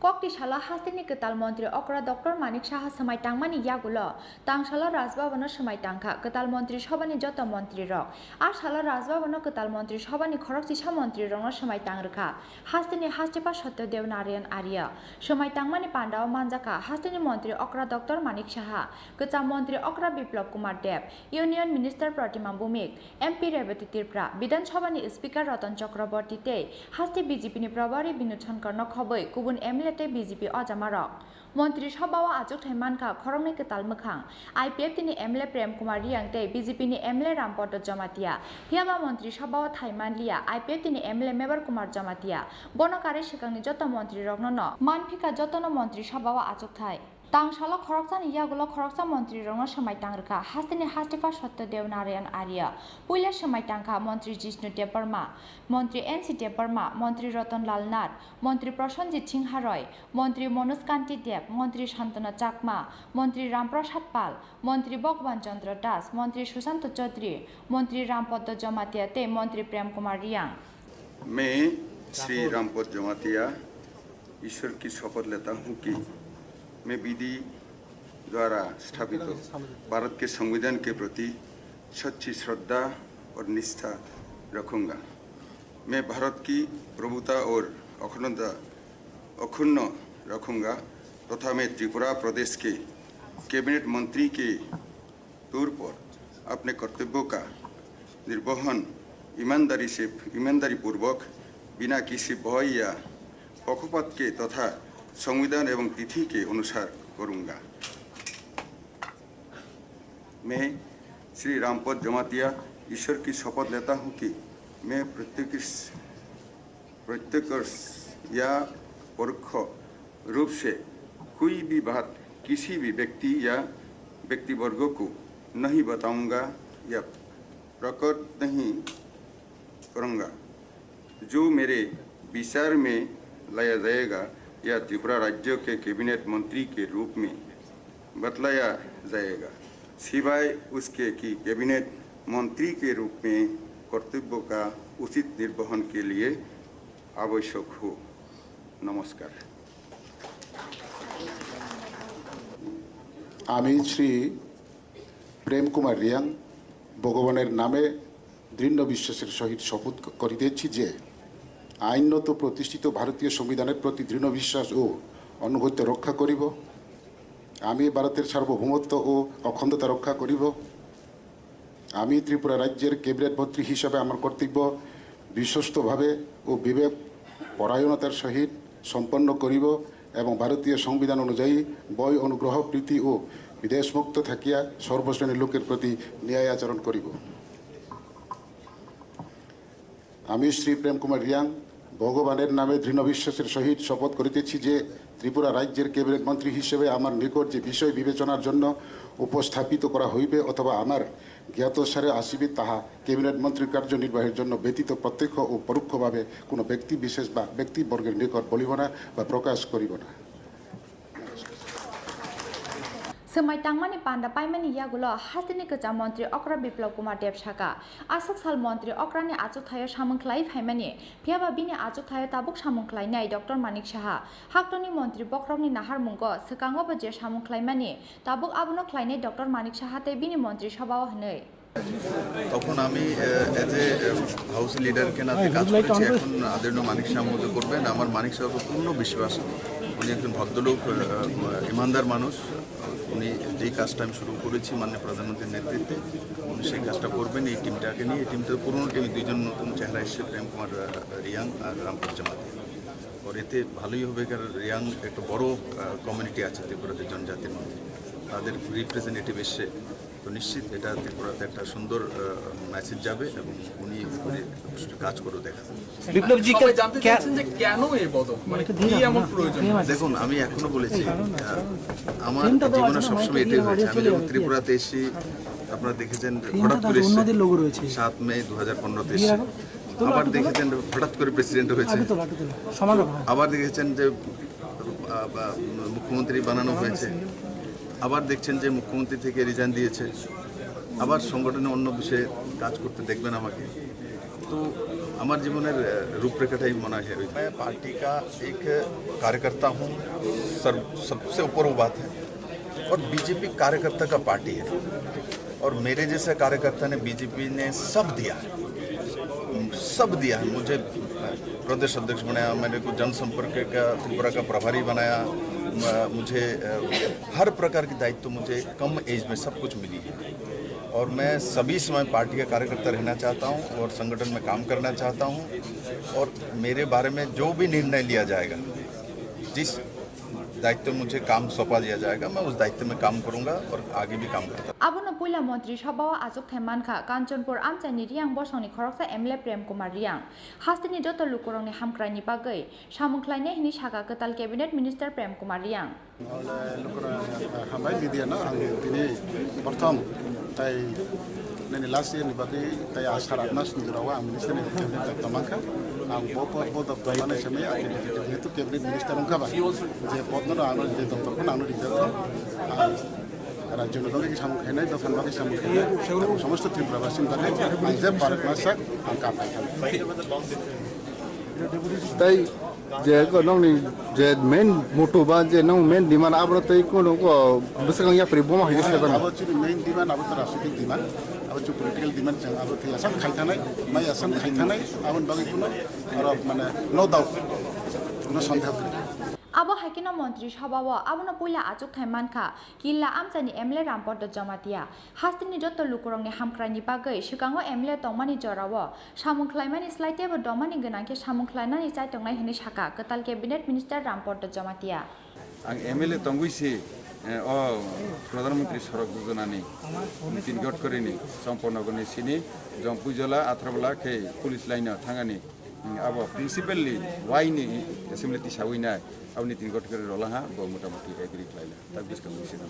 Kokti salo hasteni kwtal montri okra Doctor Manik Saha swmai tangmani yagulo tangsalo Rajbhabano swmai tangkha kwtal montri sobhani joto montrirok. A salo Rajbhabano kwtal montri sobhani khoroksisa montrirokno swmai tangrwkha hasteni hastepha Satyadev Narayan Arya. Swmai tangmani pandao manjakha hasteni montri okra Doctor Manik Saha, kwcham montri okra Biplab Kumar Deb, Union Minister Pratima Bhumik, M P Rebati Tripura, Bidhan Sabhani Speaker Ratan Chakraborty tei haste B J P ni Prabhari Binod Shankar no khobwi kubun M L A tei B J P ojamarok. Montri Sabhao achukthai mankha khoroknwi kwtal mwkhang, I P F T ni M L A Prem Kumar Reang tei B J P ni M L A Rampaddo Jamatia, phiyaba Montri Sabhao thai manliya I P F T ni M L A Mebar Kumar Jamatia. Bono karwi swkangni joto montrirokno no manphika jotono Montri Sabhao achukthai. Tangsalo khoroksani yagulo khoroksa montrirokno swmai tangrwkha hasteni hastepha Satyadev Narayan Arya. Puila swmai tangkha Montri Jishnu Debbarma, Montri N C Debbarma, Montri Ratan Lal Nath, Montri Prasenjit Singha Roy, Montri Manoj Kanti Deb, Montri Santanu Chakma, Montri Ram Prasad Pal, Montri Bhagavan Chandra Das, Montri Sushanta Chaudhary, Montri Rampaddo Jamatia tei Montri Prem Kumar Reang. मैं श्री रामपद जमातिया ईश्वर की शपथ लेता हूँ कि मैं विधि द्वारा स्थापित भारत के संविधान के प्रति सच्ची श्रद्धा और निष्ठा रखूंगा। मैं भारत की प्रभुता और अखंडता अक्षुण्ण रखूंगा तथा मैं त्रिपुरा प्रदेश के कैबिनेट मंत्री के तौर पर अपने कर्तव्यों का निर्वहन ईमानदारी से, ईमानदारी पूर्वक, बिना किसी भय या पक्षपात के तथा संविधान एवं तिथि के अनुसार करूंगा। मैं श्री रामपद जमातिया ईश्वर की शपथ लेता हूँ कि मैं प्रत्यक्ष प्रत्यक्ष या परोक्ष रूप से कोई भी बात किसी भी व्यक्ति या व्यक्तिवर्ग को नहीं बताऊंगा या प्रकट नहीं करूंगा, जो मेरे विचार में लाया जाएगा या त्रिपुरा राज्य के कैबिनेट मंत्री के रूप में बतलाया जाएगा, सिवाय उसके कि कैबिनेट मंत्री के रूप में कर्तव्य का उचित निर्वहन के लिए আবশ্যক হু। নমস্কার। আমি শ্রী প্রেম কুমার রিয়াং ভগবানের নামে দৃঢ় বিশ্বাসের সহিত শপথ ক-, করিতেছি যে আইনত প্রতিষ্ঠিত ভারতীয় সংবিধানের প্রতি দৃঢ় বিশ্বাস ও আনুগত্য রক্ষা করিব। আমি ভারতের সার্বভৌমত্ব ও অখণ্ডতা রক্ষা করিব। আমি ত্রিপুরা রাজ্যের ক্যাবিনেট মন্ত্রী হিসাবে আমার কর্তব্য বিশ্বস্তভাবে ও বিবেক পরায়ণতার সহিত সম্পন্ন করিব এবং ভারতীয় সংবিধান অনুযায়ী ভয়, অনুগ্রহ, প্রীতি ও বিদ্বেষমুক্ত থাকিয়া সর্বশ্রেণীর লোকের প্রতি ন্যায় আচরণ করিব। আমি শ্রী প্রেম কুমার রিয়াং ভগবানের নামে দৃঢ় বিশ্বাসের সহিত শপথ করিতেছি যে ত্রিপুরা রাজ্যের ক্যাবিনেট মন্ত্রী হিসেবে আমার নিকট যে বিষয় বিবেচনার জন্য উপস্থাপিত করা হইবে অথবা আমার জ্ঞাতসারে আসিবে, তাহা ক্যাবিনেট মন্ত্রীর কার্যনির্বাহের জন্য ব্যতীত প্রত্যক্ষ ও পরোক্ষভাবে কোনো ব্যক্তি বিশেষ বা ব্যক্তিবর্গের নিকট বলিব না বা প্রকাশ করিব না। Swmai tangmani panda paimani yagulo hasteni kwcham montri okra Biplab Kumar Deb saka, aswk sal montri okrani achukthaio samung khlai phaimani, phiyaba bini achukthaio tabuk samung khlainai Doctor Manik Saha. Haktoni montri bokhorokni naharmungo swkango bo je samung khlaimani, tabuk abono khlainai Doctor Manik Saha tei bini montri sobhao hwnwi. তখন আমি, আহ, as a, আহ, হাউস লিডারকে নাতে কাজ করেছি। এখন আদরণীয় মানিক শাহ মহোদয় করবেন। আমার মানিক শাহের উপর পূর্ণ বিশ্বাস। উনি একজন ভদ্রলোক, আহ, ইমানদার মানুষ। উনি যেই কাজটা আমি শুরু করেছি মাননীয় প্রধানমন্ত্রীর নেতৃত্বে, উনি সেই কাজটা করবেন। এই টিমটাকে নিয়ে, এই টিমটা পুরনো টিম, দুইজন নতুন চেহারা এসেছে, প্রেম কুমার, আহ, রিয়াং আর রামপুর জমাতিয়া। আর এতে ভালোই হবে, কারণ রিয়াং একটা বড়, আহ, কমিউনিটি আছে ত্রিপুরাতে জনজাতির মধ্যে, তাদের রিপ্রেজেন্টেটিভ এসছে। তো নিশ্চিত এটা ত্রিপুরাতে একটা সুন্দর, আহ, মেসেজ যাবে এবং উনি, উনি কাজ করে দেখান। বিপ্লব জি, সবাই জানতে চাচ্ছেন যে কেন এই বদল, মানে কি এমন প্রয়োজন? দেখুন, আমি এখনো বলেছি, আহ, আমার জীবনে সবসময় এটাই হয়েছে। আমি যখন ত্রিপুরাতে এসেছি, আপনারা দেখেছেন, হঠাৎ করে এসেছে। সাত মে দু হাজার পনেরোতে এসেছে। আবার দেখেছেন, হঠাৎ করে প্রেসিডেন্ট হয়েছে। আবার দেখেছেন যে, আহ, বা, মুখ্যমন্ত্রী বানানো হয়েছে। আবার দেখছেন যে মুখ্যমন্ত্রী থেকে রিজাইন দিয়েছে, আবার সংগঠনে অন্য বিষয়ে কাজ করতে দেখবেন আমাকে। তো আমার জীবনের, আহ, রূপরেখাটাই মনে হয়। मैं पार्टी का एक कार्यकर्ता हूँ, सर, सबसे ऊपर वो बात है। और बीजेपी कार्यकर्ता का पार्टी है। और मेरे जैसे कार्यकर्ता ने, बीजेपी ने सब दिया, सब दिया है। मुझे प्रदेश अध्यक्ष बनाया, मेरे को जनसंपर्क का, त्रिपुरा का प्रभारी बनाया, म-, मुझे, अ, हर प्रकार की दायित्व मुझे कम एज में सब कुछ मिली है। और मैं सभी समय पार्टी का कार्यकर्ता रहना चाहता हूँ और संगठन में काम करना चाहता हूँ। और मेरे बारे में जो भी निर्णय लिया जाएगा, जिस दायित्व मुझे काम सौंपा दिया जाएगा, मैं उस दायित्व में काम करूंगा और आगे भी काम करता। Abono puila montri sobhao achukthai mankha Kanchanpur amchaini Riang bosongni khoroksa M L A Prem Kumar Riang. Hasteni joto lukurokni hamkraini bagwi samung khlainai hwnwi sakha kwtal cabinet minister Prem Kumar Riang. Hambai media no ang tini prothom tai nini last year ni bagwi tai asar atna sundurao ang minister ni doptor mankha. Ang bo pod bo doptor manai samai ang jehetu cabinet minister wngkha ba, je pod no ano je doptor phano ano rijak ang rajyo ni bagwi samung khainai, dopha ni bagwi samung khainai, somosto Tripura basi ni bagwi ang je parok masa ang kam khai kha. Tai je ko nongni je main moto ba je nong main demand abro tei kono ko bwswkang yapri boma hai se ban. Abo chini main demand abo to rajnitik demand, abo chini political demand chang abo tei asam khai thanai, mai asam khai thanai, aboni bagwi kono aro mane no doubt, no sondeho kwrwi. Abo hai kheno montri sobhao abono puila achukthai mankha Killa amchaini M L A Rampadda Jamatia. Hasteni joto lukurokni hamkraini bagwi swkango M L A tongmani jorao samung khlaimani slai teibo domani gwnang khe samung khlainani chaitongnai hwnwi sakha kwtal cabinet minister Rampadda Jamatia. Ang M L A tongwi si, eh, o Pradhan Mantri Sadak Yojana ni Nitin Gadkari ni Champaknagar ni sini Jampuijala Atharabala khe police line o thangani, mm, abo principally wai ni assembly tisawi nai abo Nitin Gadkari rolaha bo motamuti agree khlaila tak bwskango sini.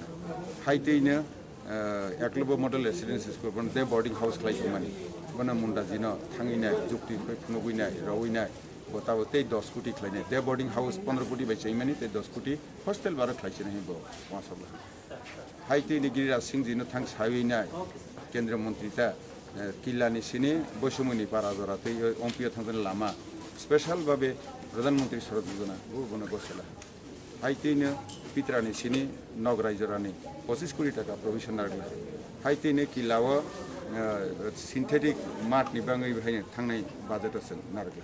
Hai tei no, eh, Eklavya Model Residential School, bono day boarding house khlai tongmani. Bono Munda jino thangwi nai, jukti phai phunugwi nai, rawi nai, bo tabo tei dos koti khlai nai. Day boarding house pondro koti bai chaimani, tei dos koti hostel baro khlai chini bo wansokla. Hai tei ni Giriraj Singh jino thang sawi nai, Kendriya Mantri ta, eh, Killa ni sini Boisomoi ni para jora tei, eh, Ompio thangjaknai lama. Special babe Pradhan Mantri Sadak Yojana bo bono gosela. Hai twi no Pitrani sini Nograi jorani pochis koti taka provision narwkla. Hai twi no Killa o, eh, synthetic mat ni bangwi hai thangnai budget o chwng narwkla.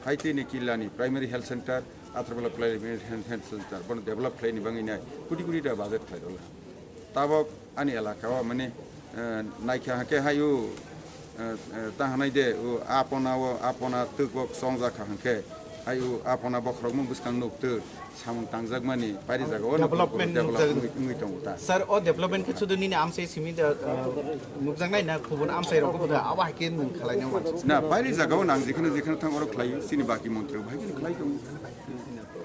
Hai twi no Killa ni primary health center, Atharbala primary health, health center bono develop khlai ni bangwi nai koti koti taka budget khlai rwla. Tabok ani elaka o mane, eh, naikha hake hai o, eh, eh, ta hanai de o apona o, apona twk o chongjak kha hwnkhe hai o apona bokhorokmung bwskang nuk twk samung tangjakmani pairi jaga o Development develop nukjak. Wngwi, wngwi tongo ta. Sir, o development khe sudu nini amsai simi da, uh, nukjaknai na kubun amsai rok da abo hai khe nwng khlai nang mansi. Na, pairi jaga o nang jekheno jekheno thang oro khlai, chini baki montri rok hai khe khlai tongo.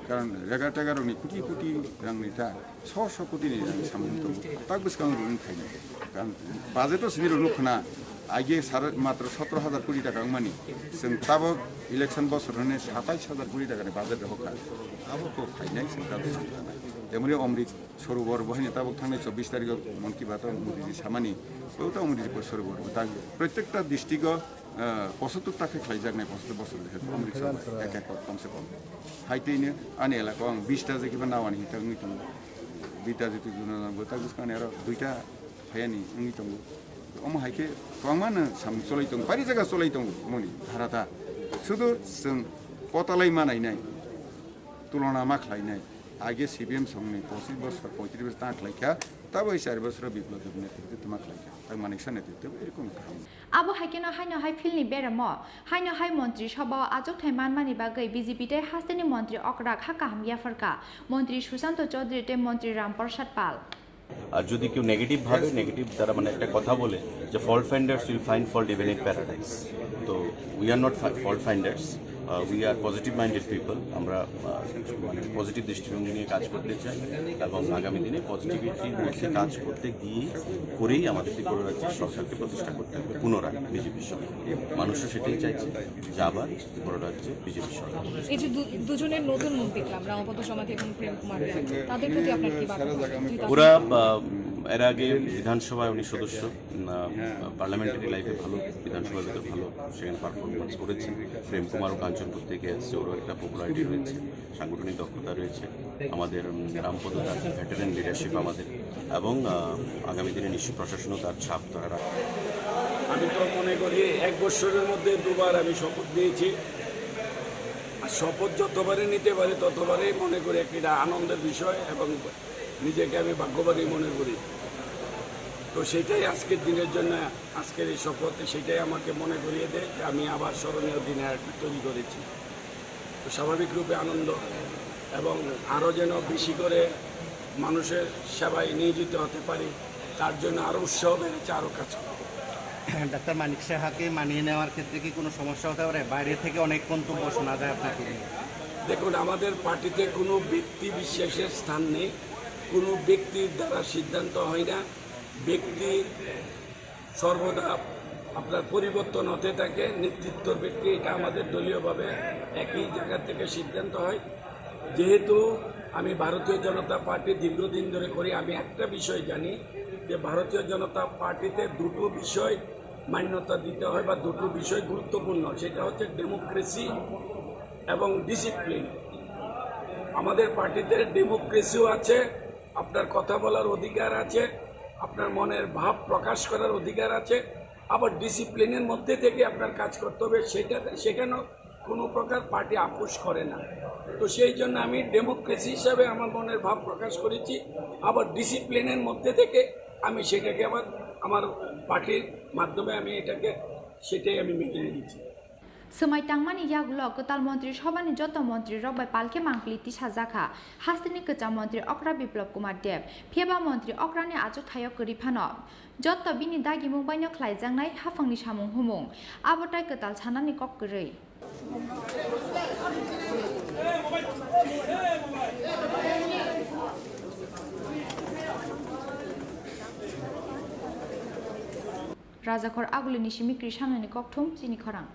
Karon rega tega rok ni koti koti rang ni ta. Sho sho koti ni ang samung tongo. Tak bwskango rung khaina. Karon budget o sini rung khna, age sar matro sotro hajar koti taka wngmani. Chwng tabok election bosor hwnwi satais hajar koti taka ni budget rw kha. Abo kok khainai chwng tabok sini khanai. Temoni Amrit Sarovar bo haino tabok thangnai chobbish tarikh o Mann Ki Baat o Modi ji samani. Bo ta Modi ji bo Sarovar bo ta prottekta district o, ah, pochattor ta khe khlaijaknai, pochattor bosor de Amrit Sarovar ek ekor kom se kom. Hai twi no ani elaka o ang bish ta je kiba nawani hinta wngwi tongo. Bita jiti juna jana bo ta bwskang ni aro duita phayani wngwi tongo. Omo hai khe kwbangma no samung cholai tongo, pairi jaga cholai tongo moni dharata. Sudu chwng potalai ma nainai, tulona ma khlainai. Age C P M songni pochis bosor, poitris bosor ta khlaikha, taboi char bosor Biplab Debbarma netrito ma khlaikha. Tang Manik Saha netrito erokom kaham. Abo hai kheno haino hai philni beremo, haino hai Montri Sabha o achukthai manmani bagwi B J P tei hasteni Montri okra kha kaham yapharkha, Montri Sushanto Chaudhary tei Montri Ram Prasad Pal. আর যদি কেউ নেগেটিভ ভাবে, নেগেটিভ তারা মানে একটা কথা বলে যে fault finders will find fault even in paradise. তো we are not fault finders, we are positive minded people. আমরা আহ, মানে পজিটিভ দৃষ্টিভঙ্গি নিয়ে কাজ করতে চাই এবং আগামী দিনে পজিটিভিটির মধ্যে কাজ করতে গিয়েই করেই আমাদের ত্রিপুরা রাজ্যের সরকারকে প্রতিষ্ঠা করতে হবে পুনরায় বিজেপির সঙ্গে। মানুষও সেটাই চাইছে যে আবার ত্রিপুরা রাজ্যে বিজেপির সরকার। এই যে দু-, দুজনের নতুন মুখ দেখলাম, রামপদ সমাধি এবং প্রেম কুমার দেব, তাদের প্রতি আপনার কি বার্তা? ওরা, আহ, এর আগে বিধানসভায় উনি সদস্য, উম, আহ, পার্লামেন্টারি লাইফে ভালো, বিধানসভার ভিতরে ভালো সেখানে পারফরমেন্স করেছেন। প্রেম কুমারও কাঞ্চনপুর থেকে এসছে, ওরও একটা পপুলারিটি রয়েছে, সাংগঠনিক দক্ষতা রয়েছে। আমাদের, উম, রামপদ তার ভেটারেন লিডারশিপ আমাদের, এবং, আহ, আগামী দিনে নিশ্চয়ই প্রশাসনও তার ছাপ তারা রাখবে। আমি তো মনে করি এক বছরের মধ্যে দুবার আমি শপথ নিয়েছি। আর শপথ যতবারই নিতে পারি ততবারই মনে করি একটা আনন্দের বিষয় এবং নিজেকে আমি ভাগ্যবানই মনে করি। তো সেটাই আজকের দিনের জন্য, আজকের এই শপথ, সেটাই আমাকে মনে করিয়ে দেয় যে আমি আবার স্মরণীয় দিন আর একটা তৈরি করেছি। তো স্বাভাবিক রূপে আনন্দ এবং আরও যেন বেশি করে মানুষের সেবায় নিয়োজিত হতে পারি, তার জন্য আরও উৎসাহ বেড়েছে, আরও কাজ করব। ডাক্তার মানিক সাহাকে মানিয়ে নেওয়ার ক্ষেত্রে কি কোনো সমস্যা হতে পারে? বাইরে থেকে অনেক মন্তব্য শোনা যায় আপনাকে নিয়ে। দেখুন, আমাদের পার্টিতে কোনো ব্যক্তি বিশ্বাসের স্থান নেই, কোনো ব্যক্তির দ্বারা সিদ্ধান্ত হয় না। ব্যক্তি সর্বদা আপনার পরিবর্তন হতে থাকে, নেতৃত্বর ব্যক্তি, এটা আমাদের দলীয়ভাবে একই জায়গা থেকে সিদ্ধান্ত হয়। যেহেতু আমি ভারতীয় জনতা পার্টি দীর্ঘদিন ধরে করি, আমি একটা বিষয় জানি যে ভারতীয় জনতা পার্টিতে দুটো বিষয় মান্যতা দিতে হয় বা দুটো বিষয় গুরুত্বপূর্ণ, সেটা হচ্ছে ডেমোক্রেসি এবং ডিসিপ্লিন। আমাদের পার্টিতে ডেমোক্রেসিও আছে, আপনার কথা বলার অধিকার আছে, আপনার মনের ভাব প্রকাশ করার অধিকার আছে, আবার ডিসিপ্লিনের মধ্যে থেকে আপনার কাজ করতে হবে, সেটা, সেখানেও কোনো প্রকার পার্টি আপোষ করে না। তো সেই জন্য আমি ডেমোক্রেসি হিসাবে আমার মনের ভাব প্রকাশ করেছি, আবার ডিসিপ্লিনের মধ্যে থেকে আমি সেটাকে আবার আমার পার্টির মাধ্যমে আমি এটাকে, সেটাই আমি মেনে নিয়েছি। Swmai tangmani yagulo kwtal montri sobhani joto montri rok bai palkhe mangpili tisajakha. Hasteni kwcham montri okra Biplab Kumar Deb, phiyaba montri okrani achukthaio kwrwi phano joto bini dagimung baino khlaijaknai haphangni samung humung. Abo tai kwtal sanani kok kwrwi. Rajakhor agulini simi Krishanani kokthum chini khorang.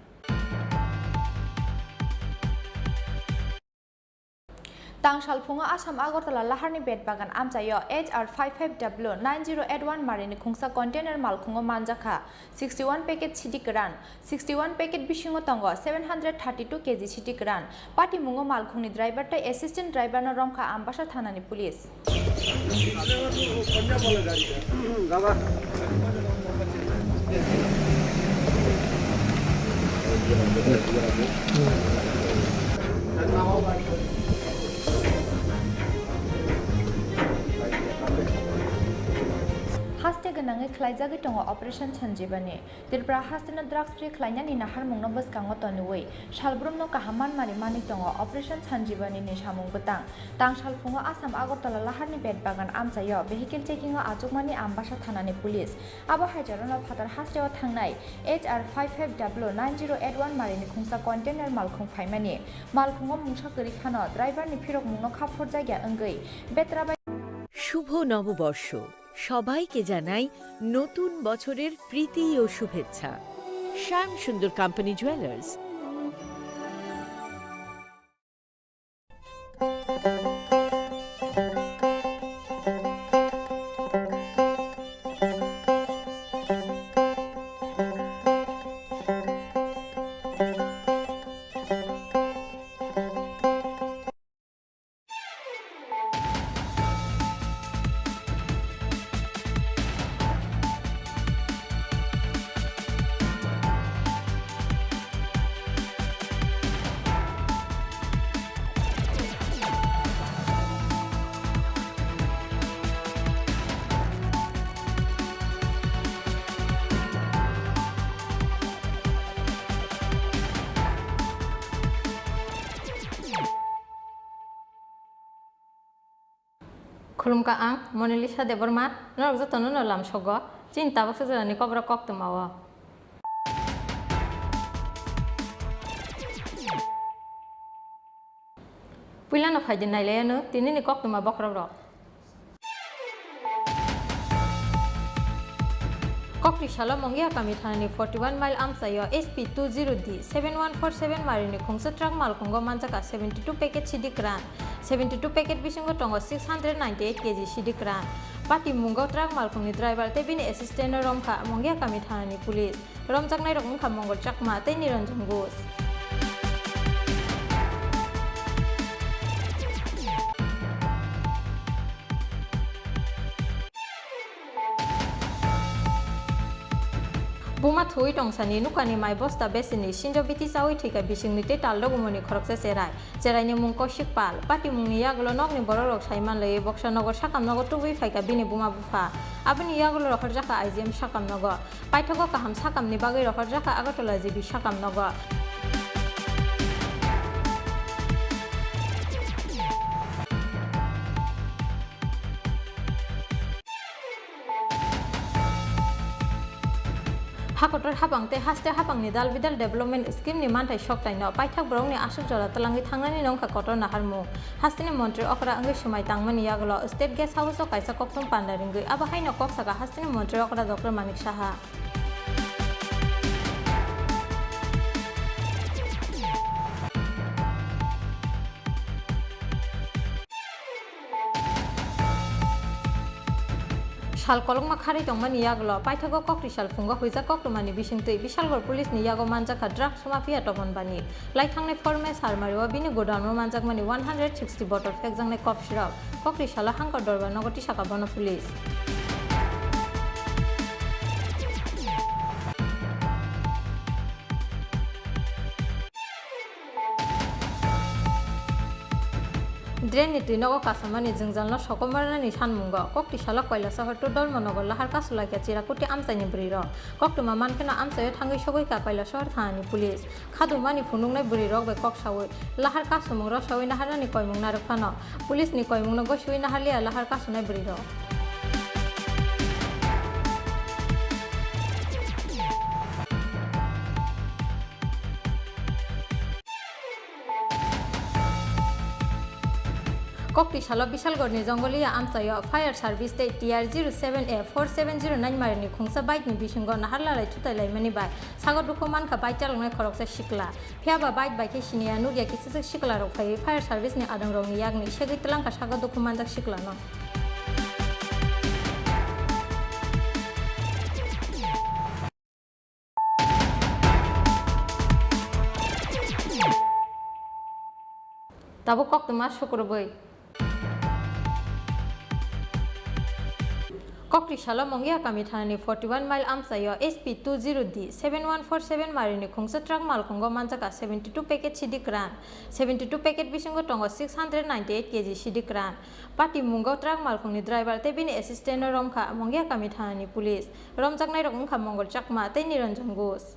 Tang salphungo Assam Agartala Laharni Betbagan amchaio H R five five W nine zero eight one marini khungsa container malkhungo manjakha sixty one packet sidi kwran, sixty one packet bisingo tongo seven hundred thirty two K G sidi kwran. Patimungo malkhungni driver tei assistant driver no romkha Ambasa thanani police. Haste gwnangwi khlaijagwi tongo Operation Sanjibani. Tripura hasteno drugs free khlainani naharmungno bwskango toniwi salbrumno kaham manmari manwi tongo Operation Sanjibani ni samung bwtang. Tang salphungo Assam Agartala Laharni Betbagan amchaio vehicle checking o achukmani Ambasa thanani police. Abo haijarono phatar hasteo thangnai H R five five W nine zero eight one marini khungsa container malkhung phaimani. Malkhungo mungsa kwrwi phano driver ni phirokmungno kha phurjakya wngwi betra bai শুভ নববর্ষ। সবাইকে জানাই নতুন বছরের প্রীতি ও শুভেচ্ছা। শ্যাম সুন্দর company jewellers. Khulumkha ang Monalisa Debbarma, norok jotono no lamsogo chini tabuksa jorani Kokborok koktwmao. Puilano phaidi nailaiano tinini koktwma bokhorokrok. Kokri salo Mongia kami thanani forty one mile amchaio S P two zero D seven one four seven marini khungsa truck malkhungo manjakha seventy two packet sidi kwran, seventy two packet bisingo tongo six hundred ninety eight K G sidi kwran. Patimungo truck malkhungni driver tei bini assistant no romkha Mongia kami thanani police. Romjaknairok wngkha Mongol Chakma tei Niranjan Ghosh. Buma thuwi tongsani nukani mai bosta besini sinjo biti chawi thwikha bisingni tei tal rogumoni khoroksa cherai. Cheraini mung Kaushik Pal, patimungni yagulo nokni borokrok sai manlaiwi boksa nogo sakam nogo tubui phaikha bini buma bupha. Aboni yagulo rohorjakha I G M sakam nogo. Paithago kaham sakamni bagwi rohorjakha Agartala G B sakam nogo. Ha kotor hapang tei haste hapangni dal bidal development scheme ni manthai soktaino paithak borokni aswk jora twlangwi thangnani no wngkha kotor naharmung. Hasteni montri okra wngwi swmai tangmani yagulo State Guest House o kaisa kokthum panda ringwi abo haino kok saka hasteni montri okra Doctor Manik Saha. Sal kolokma kharwi tongmani yagulo paithago kokri sal phungo huijak koktwmani bisingtwi Bishalgarh police ni yago manjakha drugs mafia Topon Bani. Laithangnai four May salmario bini godown o manjakmani one hundred sixty bottle phekjaknai kop sirok. Kokri salo Hangkor Dorbar nogo tisakha bono police. Drain ni twi nogo kasamani jwngjalno sokomornani sanmungo Kokti salo Koilasohor to Dharmanagar lahar kasulaikha Chirakuti amchaini bwrwirok. Koktwma mankheno amchaio thangwi sogwikha Koilasohor thanani police. Khadumani phunuknai bwrwirok bai kok saui lahar kasumung rwsaui naharnani koimung narwk phano police ni koimungno gosiui naharliya lahar kasunai bwrwirok. Koktwi salo Bishalgarhni Jongoliya amchaio fire service tei T R zero seven A four seven zero nine marini khungsa bike ni bisingo naharlalai thutai laimani bai sago dukhu mankha bike chaloknai khoroksa sikla. Phiyaba bike bai khe siniya nukya kisijak siklarok phaiwi fire service ni adongrokni yakni segwi twlangkha sago dukhu manjak siklano. Tabuk koktwma sukrubwi. Koktwi salo Mongia kami thanani forty one mile amchaio S P two zero D seven one four seven marini khungsa truck malkhungo manjakha seventy two packet sidi kwran. Seventy two packet bisingo tongo six hundred ninety eight K G sidi kwran. Patimungo truck malkhungni driver tei bini assistant no romkha Mongia kami thanani police. Romjaknairok wngkha Mongol Chakma tei Niranjan Ghosh.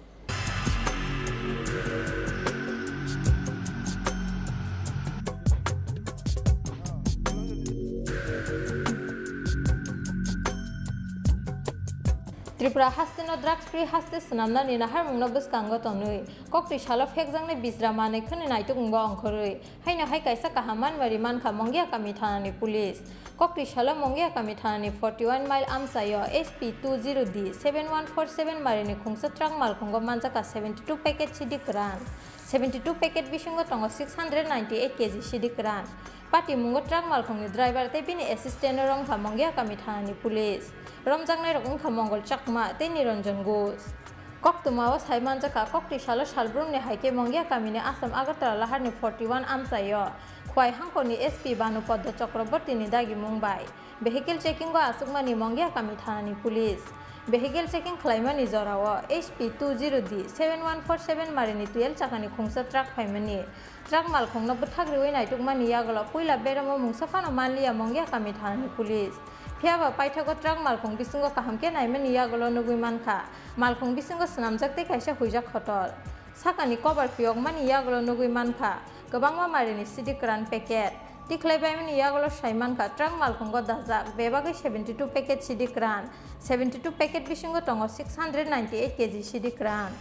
Tripura hasteno drugs free haste swnamnani naharmungno bwskango tonwi koktwi salo phekjaknai bijra manwi khwnwi naituk wngbo ongkhorwi. Haino hai kaisa kaham manmari mankha Mongia kami thanani police. Koktwi salo Mongia kami thanani forty one mile amchaio S P two zero D seven one four seven marini khungsa truck malkhungo manjakha seventy two packet sidi kwran. Seventy two packet bisingo tongo six hundred ninety eight K G sidi kwran. Patimungo truck malkhungni driver tei bini assistant no romkha Mongia kami thanani police. Romjaknairok wngkha Mongol Chakma tei Niranjan Ghosh. Koktwmao sai manjakha, koktwi salo salbrumni hai khe Mongia kamini Assam Agartala laharni forty one amchaio Khwai hangkorni S P Banu Poddo Chakrabortini dagimung bai vehicle checkingo achukmani Mongia kami thanani police. Vehicle checking khlaimani jorao H P two zero D seven one four seven marini twelve chakani khungsa truck phaimani. Truck malkhungno bwthak riwi naitukmani yagulo puila beramo mungsa phano manliya Mongia kami thanani police. Phiyaba paithago truck malkhung bisingo kaham khe naimani yagulo nugwi mankha, malkhung bisingo swnamjak tei kaisa huijak khotol. Sakani kobar phiyokmani yagulo nugwi mankha kwbangma marini sidi kwran packet. Tikhlaibaimani yagulo sai mankha truck malkhungo dajak bebagwi seventy two packet sidi kwran, seventy two packet bisingo tongo six hundred ninety eight K G sidi kwran.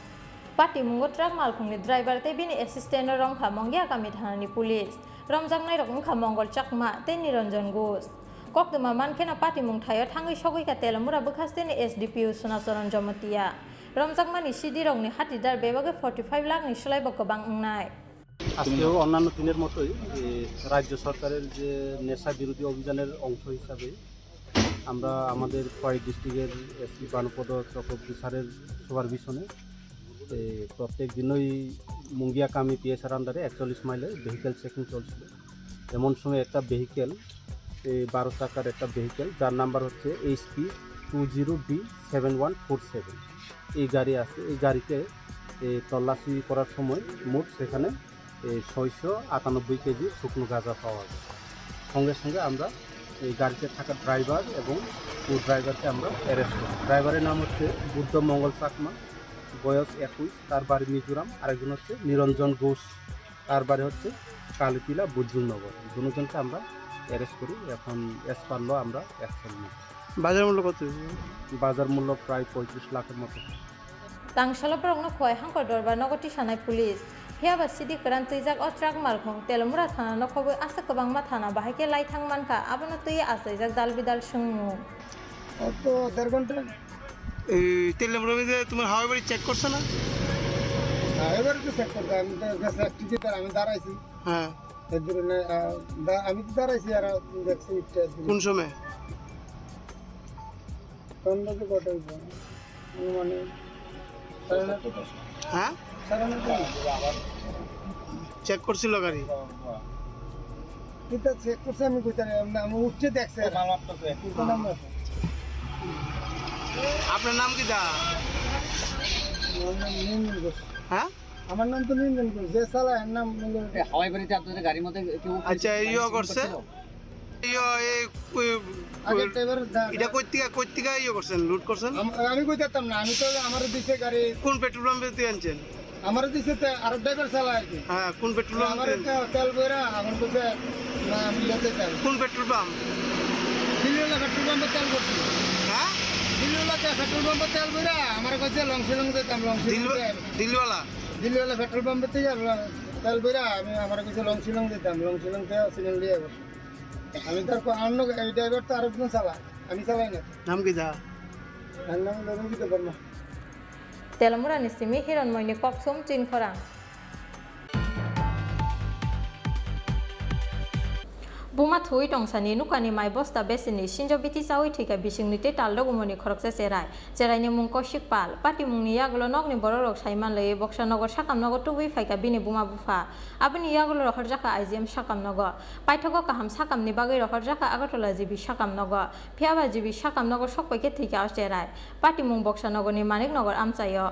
Patimungo truck malkhungni driver tei bini assistant no romkha Mongia kami thanani police. Romjaknairok wngkha Mongol Chakma tei Niranjan Ghosh. Koktwma mankheno patimung thaio thangwi sogwikha Telamura bwkhasteni S D P O Sunacharan Jamatia. Romjakmani sidirokni hatidar bebagwi forty five lakhni slaibo kwbang wngnai. আজকেও অন্যান্য দিনের মতোই, এ, রাজ্য সরকারের যে নেশা বিরোধী অভিযানের অংশ হিসাবে আমরা আমাদের খোয়াই ডিস্ট্রিক্টের এসপি ভানুপদ চক্রবর্তী স্যারের সুপারভিশনে, এ, প্রত্যেক দিনই মুঙ্গিয়াকামি পিএসআর আন্ডারে একচল্লিশ মাইলে ভেহিকেল চেকিং চলছিল। এমন সময় একটা ভেহিকেল, এই বারো চাকার একটা ভেহিকেল, যার নাম্বার হচ্ছে H P two zero D seven one four seven, এই গাড়ি আছে। এই গাড়িতে, এ, তল্লাশি করার সময় মোট সেখানে, এ, ছয়শো আটানব্বই কেজি শুকনো গাঁজা পাওয়া যায়। সঙ্গে সঙ্গে আমরা এই গাড়িতে থাকা ড্রাইভার এবং কো ড্রাইভারকে আমরা অ্যারেস্ট করি। ড্রাইভারের নাম হচ্ছে বুদ্ধ মঙ্গল চাকমা, বয়স একুশ, তার বাড়ি মিজোরাম। আরেকজন হচ্ছে নিরঞ্জন ঘোষ, তার বাড়ি হচ্ছে কালীটিলা, বুদ্রুংনগর। দুজনকে আমরা অ্যারেস্ট করি। এখন অ্যাজ পার ল আমরা অ্যাকশন নিই। বাজার মূল্য কত হয়েছে? বাজার মূল্য প্রায় পঁয়ত্রিশ লাখের মতো। Tangsalo borokno Khowai Hangkor Dorbar nogo tisanai police. Phiyaba sidi kwran twijak o truck malkhung Telamura thana nokhobwi aswk kwbangma thana bahai khe lai thang mankha, abono twiwi achaijak dal bidal swngmung. অত দেড় ঘন্টা। এই তেল নেমে যে তোমার হাওয়াই বাড়ি চেক করছে না? হ্যাঁ, এবারে তো চেক করতে, আমি তো গ্যাস টিকিট আর আমি দাঁড়াইছি। হ্যাঁ। এর জন্য, আহ, দা-, আমি তো দাঁড়াইছি আর দেখছি একটা একদিন। কোন সময়? তখন বাজে কটা হইব? মানে সাড়ে নয়টা। হ্যাঁ? সাড়ে নয়টা। চেক করছিল গাড়ি? এটা চেক করছে আমি কইতে পারি না, আমি উঠতে দেখছি। ও, মাল মারতেছে। কিন্তু নাম আছে। আপনার নাম কি দা? আমার নাম নিরঞ্জন ঘোষ। হ্যাঁ? আমার নাম তো নিরঞ্জন ঘোষ। যে চালায়, এর নাম হলো এ, হাওয়াই বাড়িতে আপনাদের গাড়ির মধ্যে কেউ আচ্ছা, ইয়ে করছে? করছিল? ইয়ে, এই, ওই, আগে ড্রাইভার দা-, এটা দা- কই থেকে, কই থেকে ইয়ে করছেন, লুট করছেন? আম-, আমি কই দিতাম না, আমি তো আমারে দিছে গাড়ি। কোন পেট্রোল পাম্পে থেকে আনছেন? আমারে দিছে তে-, আরো ড্রাইভার চালায় আর কি। হ্যাঁ, কোন পেট্রোল পাম্প আমারে থেকে? তে-, তেল বইরা, আমার কাছে না, আমি ইয়েতে তেল। কোন পেট্রোল পাম্প? দিল্লিওয়ালা পেট্রোল পাম্পে তেল করছি। হ্যাঁ? দিল্লিওয়ালা তে-, পেট্রোল পাম্পে তেল বইরা, আমার কাছে লং শিলং যেতাম, লং শিলং দিল-, তে-, দিল্লিওয়ালা? দিল্লিওয়ালা পেট্রোল পাম্পে থেকে তেল বইরা, আমি আমার কাছে লং শিলং যেতাম, লং শিলং থেকে সিলিং দিয়ে করছি। আমি তার কো-, আর লোক, এই ড্রাইভার তো আরেকজন চালায়, আমি চালাই না। নাম কি যা? তার নাম হলো রবি Debbarma. Telamurani simi Hironmoini koksum chinkhorang. Buma thuwi tongsani nukani mai bosta besini sinjo bithi chawi thwikha bisingni tei taldok umoni khoroksa cherai. Cheraini mung Kaushik Pal. Patimungni yagulo nokni borokrok saimanlaiwi boksa nogo sakam nogo tubui phaikha bini buma bupha. Aboni yagulo rohorjakha I G M sakam nogo. Paithago kaham sakamni bagwi rohorjakha Agartala G B sakam nogo. Phiyaba G B sakam nogo sokpaikhe thwikha o cherai. Patimung boksa nogoni Manik Nogor amchaio.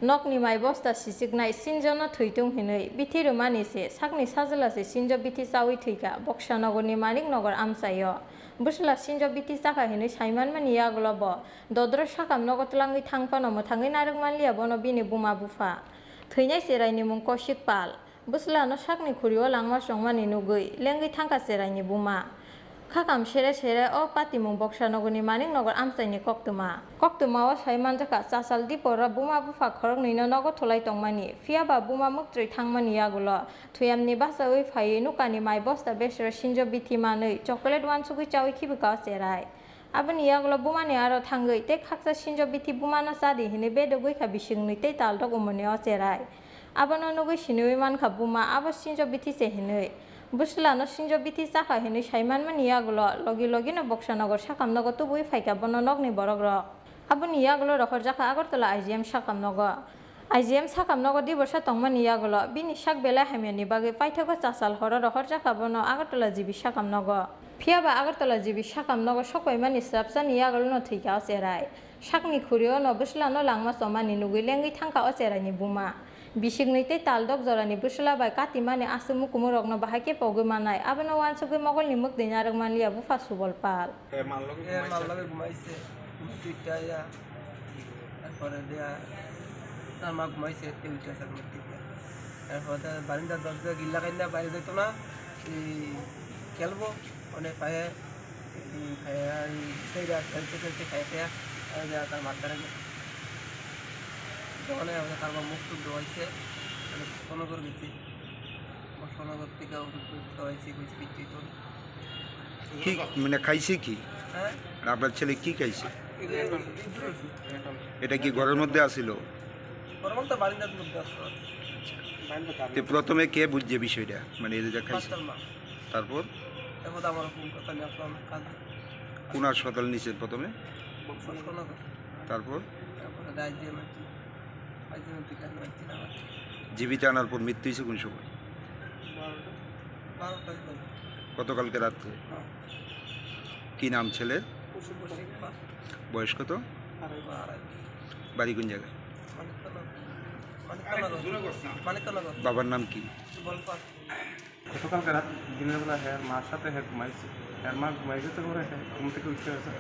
Nokni mai bosta sichiknai sinjono thwitung hinwi bithi rwmani se sakni sajla se sinjo bithi chawi thwikha boksa nogorni Manik Nogor amchaio. Bwsla sinjo bithi chakha hinwi saimanmani yagulo bo dodro sakam nogo twlangwi thang phano mwthangwi narwk manliya bono bini buma bupha. Thwinai cheraini mung Kaushik Pal. Bwslano sakni khuri-o langma chongmani nugwi lengwi thangkha cheraini buma. Khakam sere sere o patimung boksa nogorni Manik Nogor amchaini koktwma. Koktwma-o sai manjakha, chasal diporo buma bupha khoroknwino nogo thulai tongmani, phiyaba buma mwktrwi thangmani yagulo thuyamni bachaui phaiwi nukani mai bosta besero sinjo bithi manwi chocolate uansugwi chaui khibika o cherai. Aboni yagulo bumani aro thangwi tei khaksa sinjo bithi bumano chadi hinwi bedogwi kha bisingni tei taldok umoni o cherai. Abono nugwi siniwi mankha buma abo sinjo bithi se hinwi. Bwslano sinjo bithi chakha hinwi saimanmani yagulo logi logino boksa nogor sakam nogo tubui phaikha bono nokni borokrok. Aboni yagulo rohorjakha Agartala I G M sakam nogo. I G M sakam nogo diborsa tongmani yagulo bini sak belai hamyani bagwi paithago chasal horo rohorjakha bono Agartala G B sakam nogo. Phiyaba Agartala G B sakam nogo sokpaimani swrapsani yagulono thwikha o cherai. Sakni khuri-o no bwslano langma chomani nugwi lengwi thangkha o cheraini buma. Bisiknwi tei taldok jorani bwsla bai katimani aswk mukumurokno bahai khe pogwi mannai, abono uansugwi mogolni mwktwi narwk manliya bupha Subol Pal. এ মার লগে এ ঘুমাইছে। মার লগে ঘুমাইছে, ঘুমাইতে উঠে আইয়া, তারপরে দিয়া তার মা ঘুমাইছে, এতে উঠে আছে ঘুমাইতে উঠে। তারপরে তার বারিন্দার দরজা গিল লাগাই না, বাইরে যেত না, এই খেলবো, মানে পায়ে, এই পায়ে, এই সেইটা খেলতে খেলতে খাইয়া খাইয়া, আর দিয়া তার মার দ্বারা গেছে। দোকানে আমরা তারপর মুখ টুক ধোয়াইছে, মানে ফোন করে গেছি। বর্ষানগর থেকে ওষুধ টষুধ খাওয়াইছি, কইছি কিচ্ছুই তো না। কি, মানে, খাইছে কি? হ্যাঁ? আর আপনার ছেলে কি খাইছে? এই যে ইঁদুর ওষুধ। এটা কি ঘরের মধ্যে আছিল? ঘরের মধ্যে, বারিন্দার মধ্যে আসলো। তো প্রথমে কে বুঝছে বিষয়টা, মানে, এই যে খাইছে? ডাক্তার মা। তারপর? তারপর তো আমার ফোন কথা নিয়ে আসলাম কাজে। কোন হাসপাতাল নিয়েছেন প্রথমে? বর্ষানগর। তারপর? তারপরে রাইজে মারছি। রাইজে মারছি, কাজে মারছি না আমার। জীবিত আনার পর মৃত্যু হয়েছে কোন সময়? বারোটা। বারোটার দিকে। গতকালকে রাত্রে? হ্যাঁ। কি নাম ছেলের? কুসুম কুসুম। বয়স কত? আড়াই। আড়াই। বাড়ি কোন জায়গায়? মানিকতলা। মানিকতলা। মানিকতলা। বাবার নাম কি? সুবল পাল। গতকালকে রাত দিনের বেলা হ্যাঁ মার সাথে হ্যাঁ ঘুমাইছে। হ্যাঁ মা ঘুমাই গেছে পরে হ্যাঁ ঘুম থেকে উঠে আছে।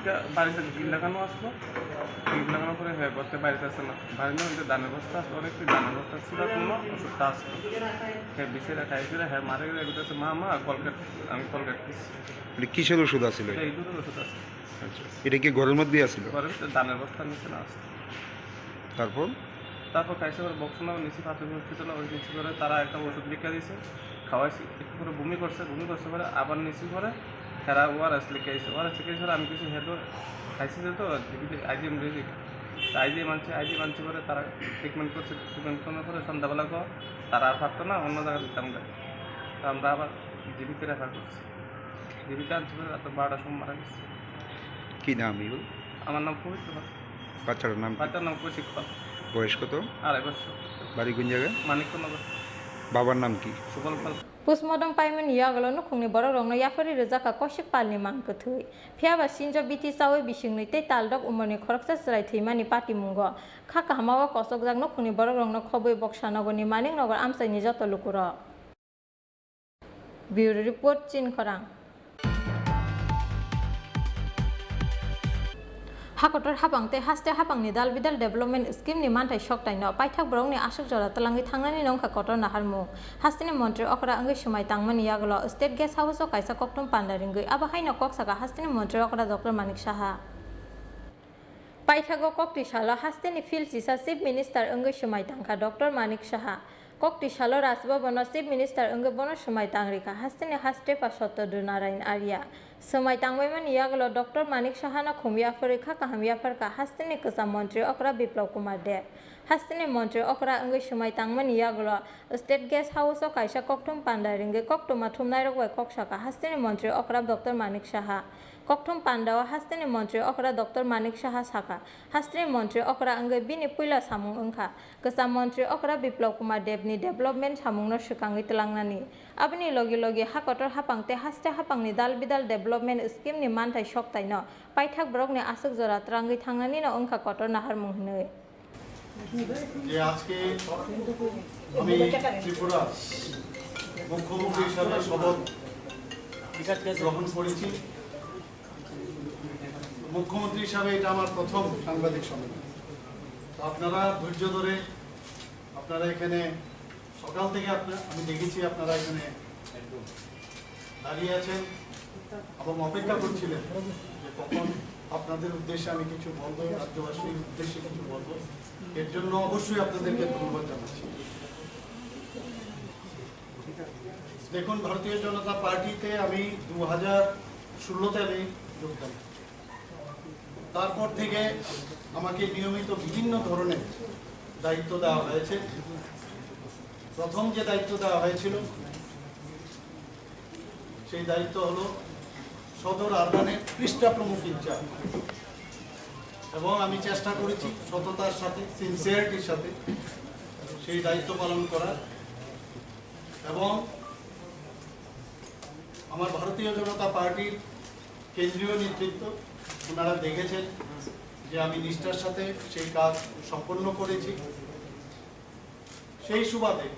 এটা বাড়িতে গ্রিল লাগানো আসলো। গ্রিল লাগানোর পরে হ্যাঁ ঘরতে বাইরে আসছে না। বাড়ির মধ্যে ধানের বস্তা আসলো, অনেক ধানের বস্তা ছিল, কোনো ওষুধটা আসলো। হ্যাঁ বিছে রাখা এসে হ্যাঁ মারে গেলে বলতেছে, "মা, মা, কলগেট, আমি কলগেট দিচ্ছি।" মানে কিসের ওষুধ আছিল এটা এটা? ইঁদুরের ওষুধ আছে। আচ্ছা, এটা কি ঘরের মধ্যেই আছিল? ঘরের ভিতরে ধানের বস্তার নিচে না আছে। তারপর? তারপর খাইছে, ওর বক্স নাও নিচে পাথর হসপিটালে, ওই নিচে করে তারা একটা ওষুধ লিখে দিয়েছে, খাওয়াইছি, একটু করে বমি করছে, বমি করছে পরে আবার নিচে করে হেরা ওআরএস লিখে দিয়েছে। ওআরএস লিখে দিয়েছে, আমি কিছু হেঁটো খাইছি যেহেতু, আইজিএম দিয়েছি। তা আইজিএম আনছে, আইজিএম আনছে পরে তারা ট্রিটমেন্ট করছে, ট্রিটমেন্ট করার পরে সন্ধ্যাবেলা কো তারা আর পারতো না, অন্য জায়গায় দিতাম গা। তো আমরা আবার জিবিতে রেফার করছি। জিবিতে আনছি বলে রাত বারোটার সময় মারা গেছে। কি নাম ইউ? আমার নাম পবিত্র পাল। বাচ্চাটার নাম কি? বাচ্চার নাম কৌশিক পাল। বয়স কত? আড়াই বছর। বাড়ি কোন জায়গায়? মানিকনগর। বাবার নাম কি? সুবল পাল। Postmortem paimani yagulo nukhungni borokrokno yapharwi rwjakha Kaushik Palni mang kwthwi. Phiyaba sinjo bithi chawi bisingni tei taldok umorni khoroksa chwrai thwimani patimungo. Kha kahama o kosokjak nukhungni borokrokno khobwi Boksa Nogorni Manik Nogor amchaini joto lukurok. Bureau Report, Chinkhorang. Hakotor hapang tei haste hapangni dal bidal development scheme ni manthai soktaino paithak borokni aswk jora twlangwi thangnani nongkha kotor naharmung. Hasteni montri okra wngwi swmai tangmani yagulo State Guest House o kaisa kokthum panda ringwi abo haino kok saka hasteni montri okra Doctor Manik Saha. Paithago koktwi salo hasteni field sisa Chief Minister wngwi swmai tangkha Doctor Manik Saha. Kokti salo Raj Bhavan o Chief Minister wngwi bono swmai tang rikha hasteni Hasteni Sotto Narayan Arya. Swmai tangbaimani yagulo Doctor Manik Saha no khum yapharwi kha kaham yapharkha hasteni kwcham montri okra Biplab Kumar Deb. Hasteni montri okra wngwi swmai tangmani yagulo State Guest House o kaisa kokthum panda ringwi koktwma thumnairok bai kok sakha hasteni montri okra Doctor Manik Saha. Kokthum panda o hasteni montri okra Doctor Manik Saha sakha, hasteni montri okra wngwi bini puila samung wngkha. Kwcham montri okra Biplab Kumar Deb ni development samungno swkangwi twlangnani. Aboni logi logi ha kotor haphang tei haste haphangni dal bidal development scheme ni manthai soktaino paithak borokni aswk jora twrangwi thangnanino wngkha kotor naharmung hwnwi. যে আজকে আমি ত্রিপুরা মুখ্যমন্ত্রী হিসাবে শপথ গ্রহণ করেছি। মুখ্যমন্ত্রী হিসাবে এটা আমার প্রথম সাংবাদিক সম্মেলন। তো আপনারা ধৈর্য ধরে আপনারা এখানে সকাল থেকে আপনার আমি দেখেছি আপনারা এখানে একদম দাঁড়িয়ে আছেন এবং অপেক্ষা করছিলেন যে কখন আপনাদের উদ্দেশ্যে আমি কিছু বলবো, রাজ্যবাসীর উদ্দেশ্যে কিছু বলবো। এর জন্য অবশ্যই আপনাদেরকে ধন্যবাদ জানাচ্ছি। দেখুন, ভারতীয় জনতা পার্টিতে আমি দু হাজার ষোলোতে আমি যোগদান করি। তারপর থেকে আমাকে নিয়মিত বিভিন্ন ধরনের দায়িত্ব দেওয়া হয়েছে। প্রথম যে দায়িত্ব দেওয়া হয়েছিল, সেই দায়িত্ব হলো সদর আরবানের পৃষ্ঠা প্রমুখ ইনচার্জ। এবং আমি চেষ্টা করেছি সততার সাথে, সিনসিয়ারিটির সাথে সেই দায়িত্ব পালন করার। এবং আমার ভারতীয় জনতা পার্টির কেন্দ্রীয় নেতৃত্ব, ওনারা দেখেছেন যে আমি নিষ্ঠার সাথে সেই কাজ সম্পন্ন করেছি। সেই সুবাদে